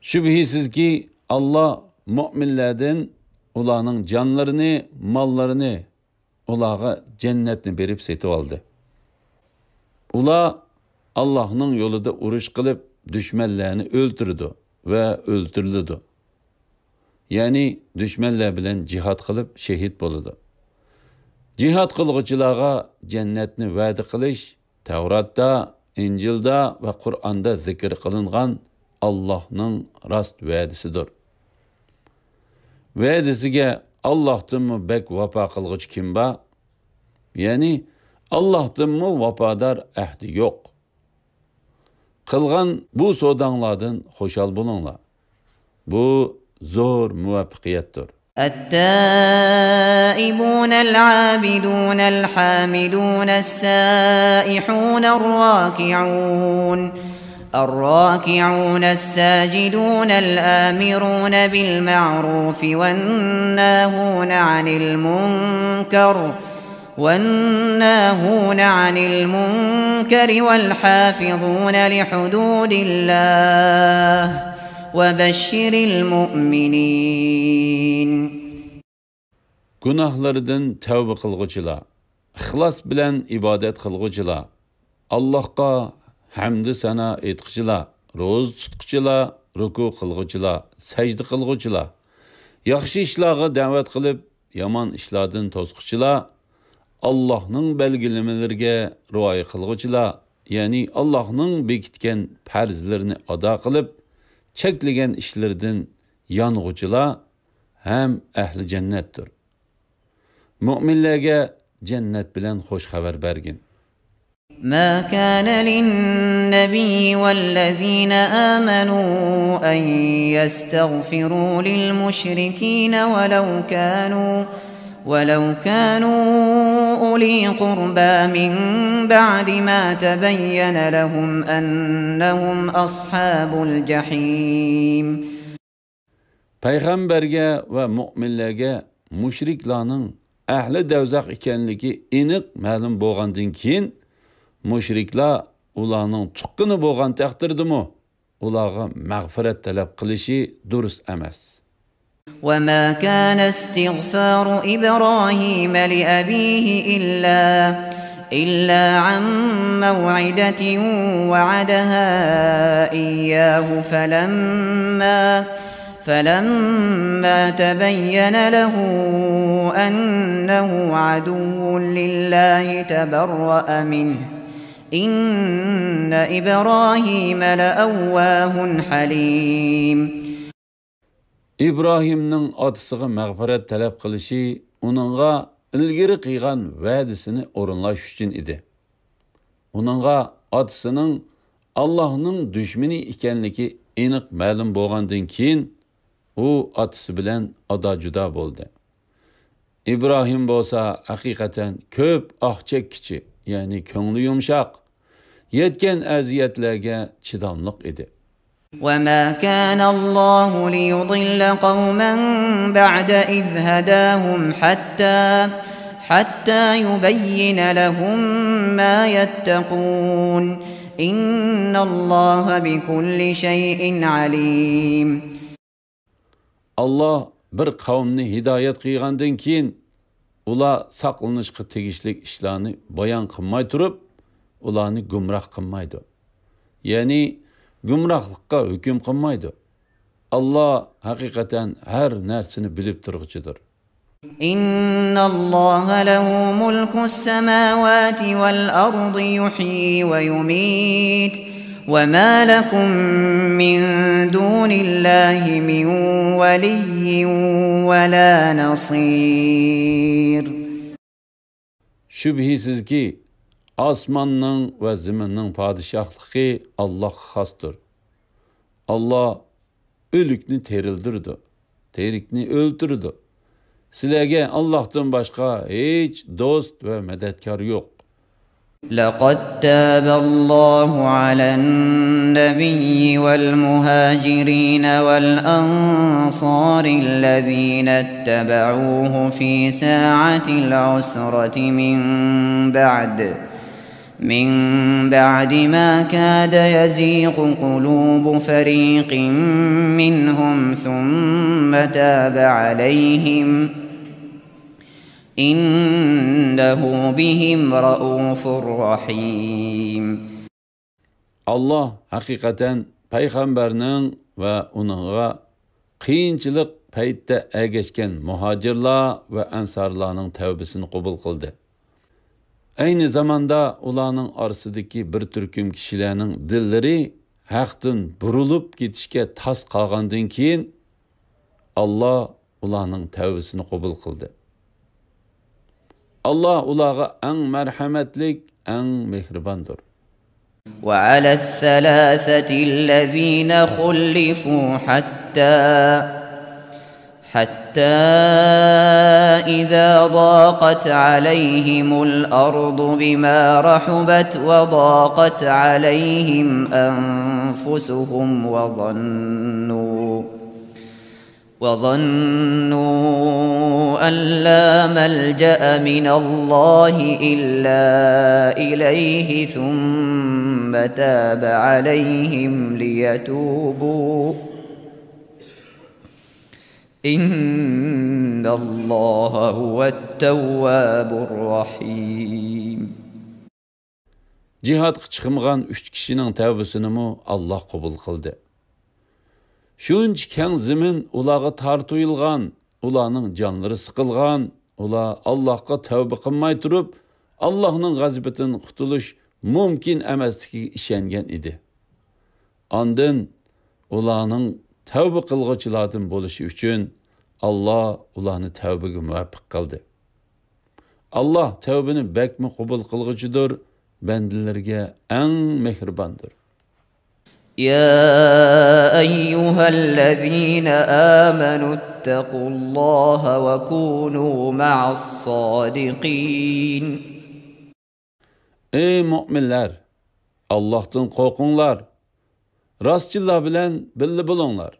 شۈبھىسىزكى، ئاللاھ مۆمىنلەردىن ئۇلارنىڭ جانلىرىنى، ماللىرىنى، ئۇلارغا جەننەتنى بېرىپ سېتىۋالدى. ئۇلار ئاللاھنىڭ يولىدا ئۇرۇش قىلىپ، دۈشمەنلەرنى ئۆلتۈرىدۇ ۋە ئۆلتۈرۈلىدۇ. يەنى دۈشمەنلەر بىلەن جىھاد قىلىپ شېھىت بولىدۇ. جىھاد قىلغۇچىلارغا جەننەتنى ۋەدە قىلىش تەۋراتتا، ئىنجىلدا ۋە قۇرئاندا زىكىر قىلىنغان ئاللاھنىڭ راست ۋەدىسىدۇر. ۋەدىسىگە ئاللاھتىنمۇ بەك ۋاپا قىلغۇچى كىم بار؟ يەنى ئاللاھتىنمۇ ۋاپادار ئەھدى يوق. قىلغان بۇ سوداڭلاردىن خۇشال بولۇڭلار. بۇ زور مۇۋەپپەقىيەتتۇر. التائبون العابدون الحامدون السائحون الراكعون، الراكعون الساجدون الآمرون بالمعروف والناهون عن المنكر، والناهون عن المنكر والحافظون لحدود الله وبشر المؤمنين. گۇناھلىرىدىن تەۋبە قىلغۇچىلار، ئىخلاس بىلەن ئىبادەت قىلغۇچىلار، ئاللاھقا ھەمدۇ سانا ئېيتقۇچىلار، روزا تۇتقۇچىلار، رۇكۇ قىلغۇچىلار، سەجدە قىلغۇچىلار، ياخشى ئىشلارغا دەۋەت قىلىپ، يامان ئىشلاردىن توسقۇچىلار، ئاللاھنىڭ بەلگىلىمىلىرىگە رىئايە قىلغۇچىلار، يەنى ئاللاھنىڭ بېكىتكەن پەرزلىرىنى ئادا قىلىپ، چەكلىگەن ئىشلىرىدىن يانغۇچىلار ھەم ئەھلى جەننەتتۇر. مۆمىنلەرگە جەننەت بىلەن خۇش خەۋەر بەرگىن. ما كان للنبي والذين آمنوا أن يستغفروا للمشركين ولو كانوا، ولو كانوا أولي قربى من بعد ما تبين لهم أنهم أصحاب الجحيم. پەيغەمبەرگە ۋە مۆمىنلەرگە مۇشرىكلارنىڭ ئەھلى دەۋزەخ ئىكەنلىكى ئېنىق مەلۇم بولغاندىن كېيىن، مۇشرىكلار ئۇلارنىڭ تۇغقىنى بولغان تەقدىردىمۇ، ئۇلارغا مەغپىرەت تەلەپ قىلىشى دۇرۇس ئەمەس. وما كان استغفار إبراهيم لأبيه إلا، إلا عن موعدة وعدها إياه فلما، فلما تبين له أنه عدو لله تبرأ منه، إن إبراهيم لأواه حليم. ئىبراھىمنىڭ ئاتىسىغا مەغپىرەت تەلەپ قىلىشى ئۇنىڭغا ئىلگىرى قىلغان ۋەدىسىنى ئورۇنلاش ئۈچۈن ئىدى. ئۇنىڭغا ئاتىسىنىڭ ئاللاھنىڭ دۈشمىنى ئىكەنلىكى ئېنىق مەلۇم بولغاندىن كېيىن، ئۇ ئاتىسى بىلەن ئادا-جۇدا بولدى. ئىبراھىم بولسا ھەقىقەتەن كۆپ ئاھ چەككۈچى، يەنى كۆڭلى يۇمشاق، يەتكەن ئەزىيەتلەرگە چىداملىق ئىدى. وما كان الله ليضل قوما بعد إذ هداهم حتى، حتى يبين لهم ما يتقون، إن الله بكل شيء عليم. ئاللاھ بىر قەۋمنى ھىدايەت قىلغاندىن كېيىن، ئۇلار ساقلىنىشقا تېگىشلىك ئىشلارنى بايان قىلماي تۇرۇپ، ئۇلارنى گۇمراھ قىلمايدۇ. يەنى گۇمراھلىققا ھۆكۈم قىلمايدۇ. ئاللاھ ھەقىقەتەن ھەر نەرسىنى بىلىپ تۇرغۇچىدۇر. إن الله له ملك السماوات والأرض يحيي ويميت وما لكم من دون الله من ولي ولا نصير. شۈبھىسىزكى، ئاسماننىڭ ۋە زېمىننىڭ پادىشاھلىقى ئاللاھقا خاستۇر. ئاللاھ ئۆلۈكنى تىرىلدۈرىدۇ، تىرىكنى ئۆلتۈرىدۇ. سىلەرگە ئاللاھتىن باشقا ھېچ دوست ۋە مەدەتكار يوق. لقد تاب الله على النبي والمهاجرين والأنصار الذين اتبعوه في ساعة العسرة من بعد، من بعد ما كاد يزيغ قلوب فريق منهم ثم تاب عليهم، إنه بهم رءوف رحيم. ئاللاھ ھەقىقەتەن پەيغەمبەرنىڭ ۋە ئۇنىڭغا قىيىنچىلىق پەيتتە ئەگەشكەن مۇھاجىرلار ۋە ئەنسارلارنىڭ تەۋبىسىنى قوبۇل قىلدى. ئەينى زاماندا ئۇلارنىڭ ئارىسىدىكى بىر تۈركۈم كىشىلەرنىڭ دىللىرى ھەقتىن بۇرۇلۇپ كېتىشكە تاس قالغاندىن كېيىن، ئاللاھ ئۇلارنىڭ تەۋبىسىنى قوبۇل قىلدى. ئاللاھ ئۇلارغا ئەڭ مەرھەمەتلىك، ئەڭ مېھرىباندۇر. وعلى الثلاثة الذين خلفوا حتى، حتى إذا ضاقت عليهم الأرض بما رحبت وضاقت عليهم أنفسهم وظنوا، وظنوا أن لا ملجأ من الله إلا إليه ثم تاب عليهم ليتوبوا، إن الله هو التواب الرحيم. جىھادقا چىقمىغان ئۈچ كىشىنىڭ تەۋبىسىنىمۇ ئاللاھ قوبۇل قىلدى. شۇنچە كەڭ زېمىن ئۇلارغا تار تۇيۇلغان، ئۇلارنىڭ جانلىرى سىقىلغان، ئۇلار ئاللاھقا تەۋبە قىلماي تۇرۇپ، ئاللاھنىڭ غەزىپىدىن قۇتۇلۇش مۇمكىن ئەمەسلىكىگە ئىشەنگەن ئىدى. ئاندىن ئۇلارنىڭ تەۋبە قىلغۇچىلاردىن بولۇشى ئۈچۈن، ئاللا ئۇلارنى تەۋبىگە مۇۋەپپەق قىلدى. ئاللا تەۋبىنى بەكمۇ قوبۇل قىلغۇچىدۇر، بەندىلىرىگە ئەڭ مېھرىباندۇر. يا أيها الذين آمنوا اتقوا الله وكونوا مع الصادقين. ئەي مۆمىنلەر، ئاللاھتىن قورقۇڭلار، راستچىللار بىلەن بىللە بولۇڭلار.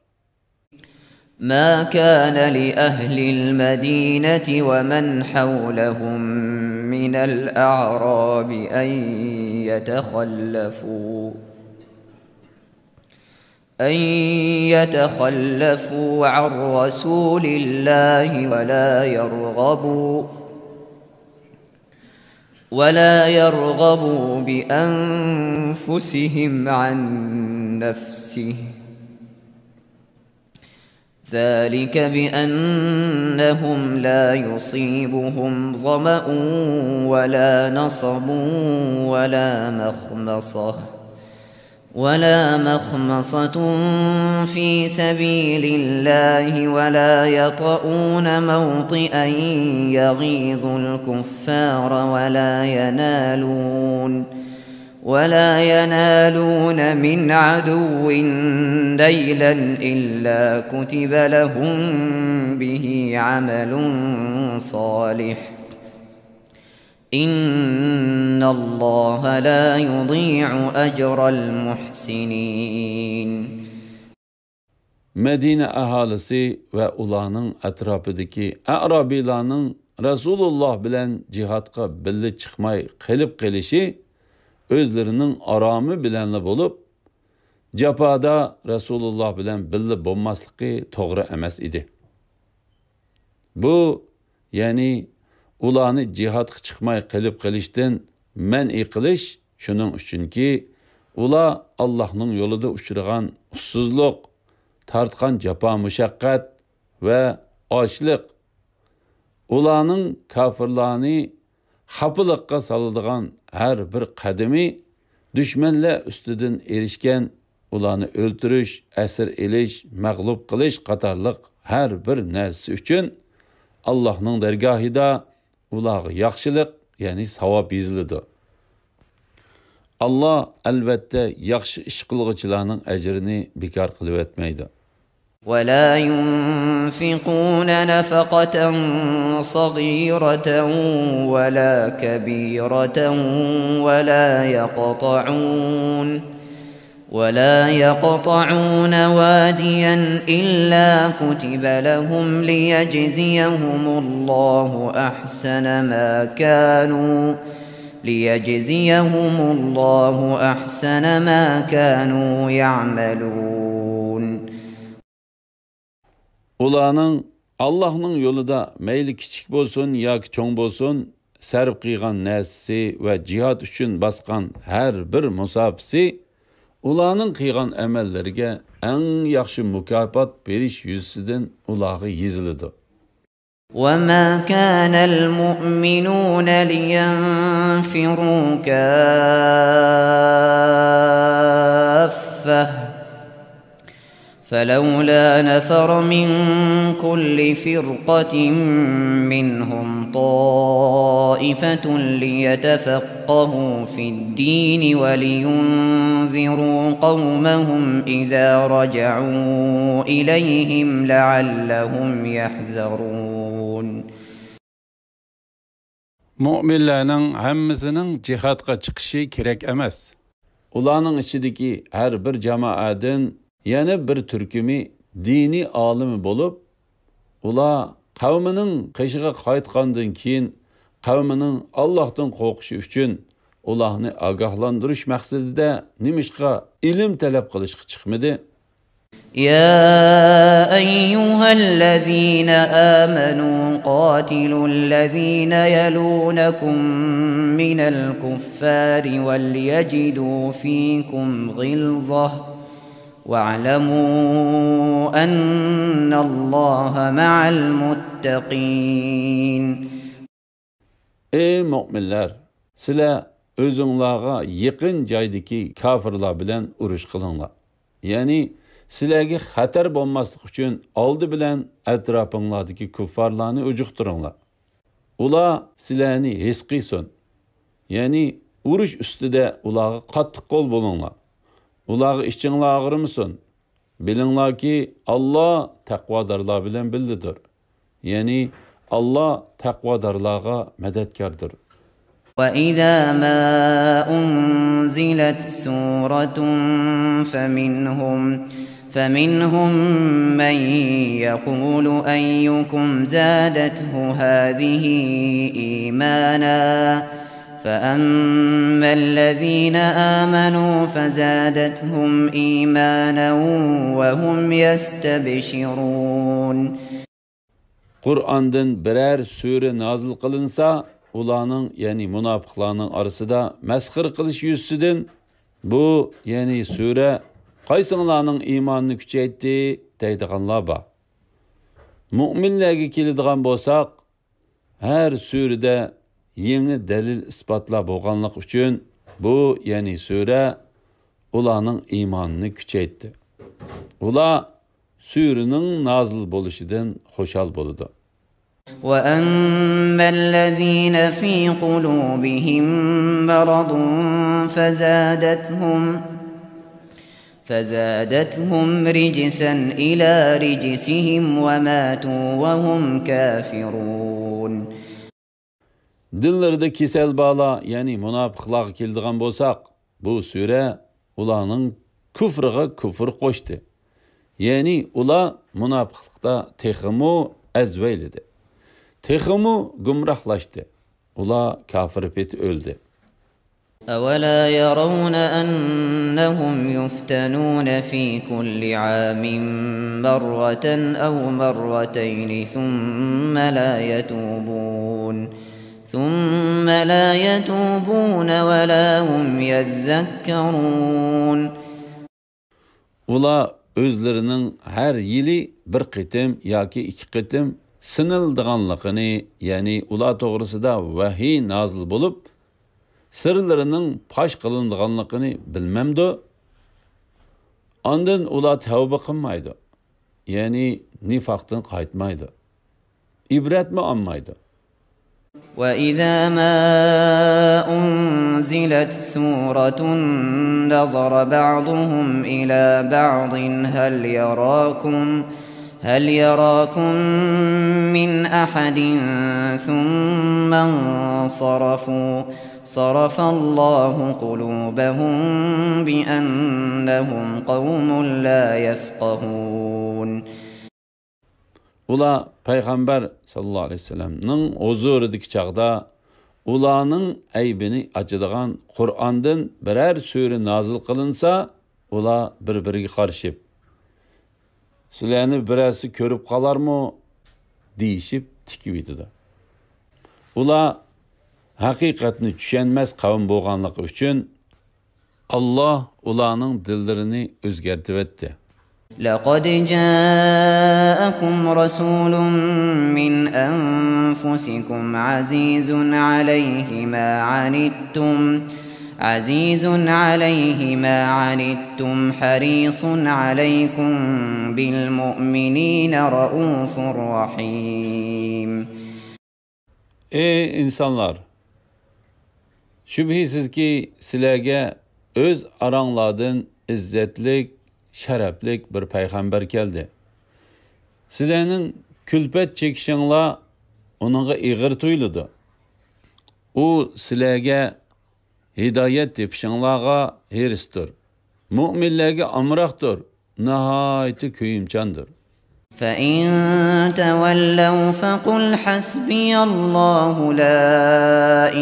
ما كان لأهل المدينة ومن حولهم من الأعراب أن يتخلفوا أن يتخلفوا عن رسول الله ولا يرغبوا ولا يرغبوا بأنفسهم عن نفسه ذلك بأنهم لا يصيبهم ظمأ ولا نصب ولا مخمصة ولا مخمصة في سبيل الله ولا يطؤون موطئا يغيظ الكفار ولا ينالون ولا ينالون من عدو نيلا إلا كتب لهم به عمل صالح إن الله لا يضيع أجر المحسنين. مەدىنە ئاھالىسى ۋە ئۇلارنىڭ ئەتراپىدىكى ئەرابىيلارنىڭ رەسۇلۇللا بىلەن جىھادقا بىللە چىقماي قېلىپ قېلىشى ئۆزلىرىنىڭ ئارامى بىلەنلا بولۇپ، جاپادا رەسۇلۇللا بىلەن بىللە بولماسلىقى توغرا ئەمەس ئىدى. بۇ، يەنى ئۇلارنى جىھادقا چىقماي قېلىپ قېلىشتىن مەنئى قىلىش، شۇنىڭ ئۈچۈنكى، ئۇلار ئاللاھنىڭ يولىدا ئۇچرىغان ئۇسسۇزلۇق، تارتقان جاپا-مۇشەققەت ۋە ئاچلىق، ئۇلارنىڭ، كاپىرلارنى، خاپىلىققا سالىدىغان ھەر بىر قەدىمى، دۈشمەنلەر ئۈستىدىن ئېرىشكەن، ئۇلارنى ئۆلتۈرۈش، ئەسىر ئېلىش، مەغلۇپ قىلىش قاتارلىق ھەر بىر نەرسىسى ئۈچۈن ئاللاھنىڭ دەرگاھىدا ئۇلارغا ياخشىلىق، يەنى ساۋاب يېزىلىدۇ. ئاللا، ئەلۋەتتە، ياخشى ئىش قىلغۇچىلارنىڭ ئەجرىنى بىكار قىلىۋەتمەيدۇ. ولا ينفقون نفقة صغيرة ولا كبيرة ولا يقطعون ولا يقطعون واديا إلا كتب لهم ليجزيهم الله أحسن ما كانوا ليجزيهم الله أحسن ما كانوا يعملون. ئۇلارنىڭ ئاللاھنىڭ يولىدا مەيلى كىچىك بولسۇن ياكى چوڭ بولسۇن، سەرپ قىلغان نەرسىسى ۋە جىھاد ئۈچۈن باسقان ھەر بىر مۇساپىسى ئۇلارنىڭ قىلغان ئەمەللىرىگە ئەڭ ياخشى مۇكاپات بېرىش يۈزىسىدىن ئۇلارغا يېزىلىدۇ. وما كان المؤمنون لينفروا كافة فلولا نفر من كل فرقة منهم طائفة ليتفقهوا في الدين ولينذروا قومهم إذا رجعوا إليهم لعلهم يحذرون. مۆمىنلەرنىڭ ھەممىسىنىڭ جىھادقا چىقىشى كېرەك ئەمەس. ئۇلارنىڭ ئىچىدىكى ھەر بىر جامائەدىن يەنە بىر تۈركۈمى دىنىي ئالىمى بولۇپ، ئۇلار قەۋمىنىڭ قېشىغا قايتقاندىن كېيىن، قەۋمىنىڭ ئاللاھتىن قورقۇشى ئۈچۈن ئۇلارنى ئاگاھلاندۇرۇش مەقسىتىدە نېمىشقا ئىلىم تەلەپ قىلىشقا چىقمىدى؟ يا أيها الذين آمنوا قاتلوا الذين يلونكم من الكفار وليجدوا فيكم غلظة واعلموا أن الله مع المتقين. ئەي مۆمىنلەر، سىلەر ئۆزۈڭلارغا يېقىن جايدىكى كاپىرلار بىلەن ئۇرۇش قىلىڭلار. يەنى سىلەرگە خەتەر بولماسلىق ئۈچۈن ئالدى بىلەن ئەتراپىڭلاردىكى كۇففارلارنى ئۇجۇقتۇرۇڭلار. ئۇلار سىلەرنى ھېس قىلسۇن. يەنى ئۇرۇش ئۈستىدە ئۇلارغا قاتتىق قول بولۇڭلار. ئۇلارغا ئىچىڭلار ئاغرىمىسۇن. بىلىڭلاركى، ئاللا تەقۋادارلار بىلەن بىللىدۇر. يەنى ئاللا تەقۋادارلارغا مەدەتكاردۇر. وإذا ما أنزلت سورة فمنهم فمنهم من يقول أيكم زادته هذه إيمانا فأما الذين آمنوا فزادتهم إيمانا وهم يستبشرون. قۇرئاندىن بىرەر سۈرە نازىل قىلىنسا، ئۇلارنىڭ، يەنى مۇناپىقلارنىڭ ئارىسىدا مەسخىرە قىلىش يۈزىسىدىن، بۇ، يەنى سۈرە قايسىڭلارنىڭ ئىمانىنى كۈچەيتتى دەيدىغانلار بار. مۇئمىنلەرگە كېلىدىغان بولساق، ھەر سۈرىدە يېڭى دەلىل ئىسپاتلار بولغانلىقى ئۈچۈن، بۇ، يەنى سۈرە ئۇلارنىڭ ئىمانىنى كۈچەيتتى. ئۇلار سۈرىنىڭ نازىل بولۇشىدىن خۇشال بولىدۇ. وأما الذين في قلوبهم مرض فزادتهم فزادتهم رجسا إلى رجسهم وماتوا وهم كافرون. دىللىرىدا كېسەل بارلار، يەنى مۇناپىقلارغا كېلىدىغان بولساق، بۇ سۈرە ئۇلارنىڭ كۇفرىغا كۇفر قوشتى. يەنى ئۇلار مۇناپىقلىقتا تېخىمۇ ئەزۋەيلىدى. تېخىمۇ گۇمراھلاشتى. ئۇلار كاپىر پېتى ئۆلدى. أولا يرون أنهم يفتنون في كل عام مرة أو مرتين ثم لا يتوبون ثم لا يتوبون ولا هم يذكرون. ئۇلار ئۆزلىرىنىڭ ھەر يىلى بىر قېتىم ياكى ئىككى قېتىم سىنىلىدىغانلىقىنى، يەنى ئۇلار توغرىسىدا ۋەھىي نازىل بولۇپ، سىرلىرىنىڭ پاش قىلىنىدىغانلىقىنى بىلمەمدۇ؟ ئاندىن ئۇلار تەۋبە قىلمايدۇ، يەنى نىفاقتىن قايتمايدۇ، ئىبرەتمۇ ئالمايدۇ. وإذا ما أنزلت سورة نظر بعضهم إلى بعض هل يراكم هل يراكم من أحد ثم انصرفوا صرف الله قلوبهم بأنهم قوم لا يفقهون. ئۇلار پەيغەمبەر ساللاللاھۇ ئەلەيھى ۋەسەللەمنىڭ ھۇزۇرىدىكى چاغدا ئۇلارنىڭ ئەيىبىنى ئاچىدىغان قۇرئاندىن بىرەر سۈرە نازىل قىلىنسا، ئۇلار بىر-بىرىگە قارىشىپ، «سىلەرنى بىرەرسى كۆرۈپ قالارمۇ؟» دېيىشىپ تىكىۋېتىدۇ. ئۇلار ھەقىقەتنى چۈشەنمەس قەۋم بولغانلىقى ئۈچۈن، ئاللاھ ئۇلارنىڭ دىللىرىنى ئۆزگەرتىۋەتتى. لقد جاءكم رسول من أنفسكم عزيز عليه ما عنتم عزيز عليه ما عنتم حريص عليكم بالمؤمنين رءوف رحيم. ئەي ئىنسانلار! شۈبھىسىزكى، سىلەرگە ئۆز ئاراڭلاردىن ئىززەتلىك، شەرەپلىك بىر پەيغەمبەر كەلدى. سىلەرنىڭ كۈلپەت چېكىشىڭلار ئۇنىڭغا ئېغىر تۇيۇلىدۇ. ئۇ سىلەرگە ھىدايەت تېپىشىڭلارغا ھېرىستۇر. مۇئمىنلەرگە ئامراقتۇر، ناھايىتى كۆيۈمچاندۇر. فإن تولوا فقل حسبي الله لا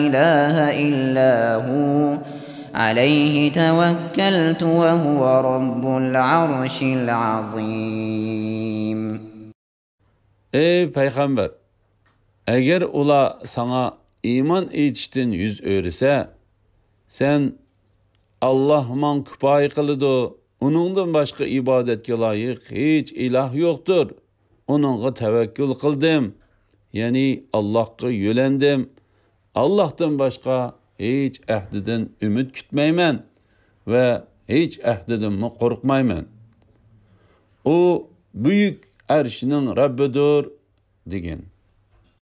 إله إلا هو عليه توكلت وهو رب العرش العظيم. ئەي پەيغەمبەر! ئەگەر ئۇلار ساڭا ئىمان ئېيتىشتىن يۈز ئۆرۈسە، سەن، «ئاللاھ ماڭا كۇپايە قىلىدۇ، ئۇنىڭدىن باشقا ئىبادەتكە لايىق ھېچ ئىلاھ يوقتۇر، ئۇنىڭغا تەۋەككۈل قىلدىم، يەنى ئاللاھقا يۆلەندىم، ئاللاھتىن باشقا ھېچ ئەھدىدىن ئۈمىد كۈتمەيمەن ۋە ھېچ ئەھدىدىنمۇ قورقمايمەن. ئۇ بۈيۈك ئەرشنىڭ رەببىدۇر، دېگەن.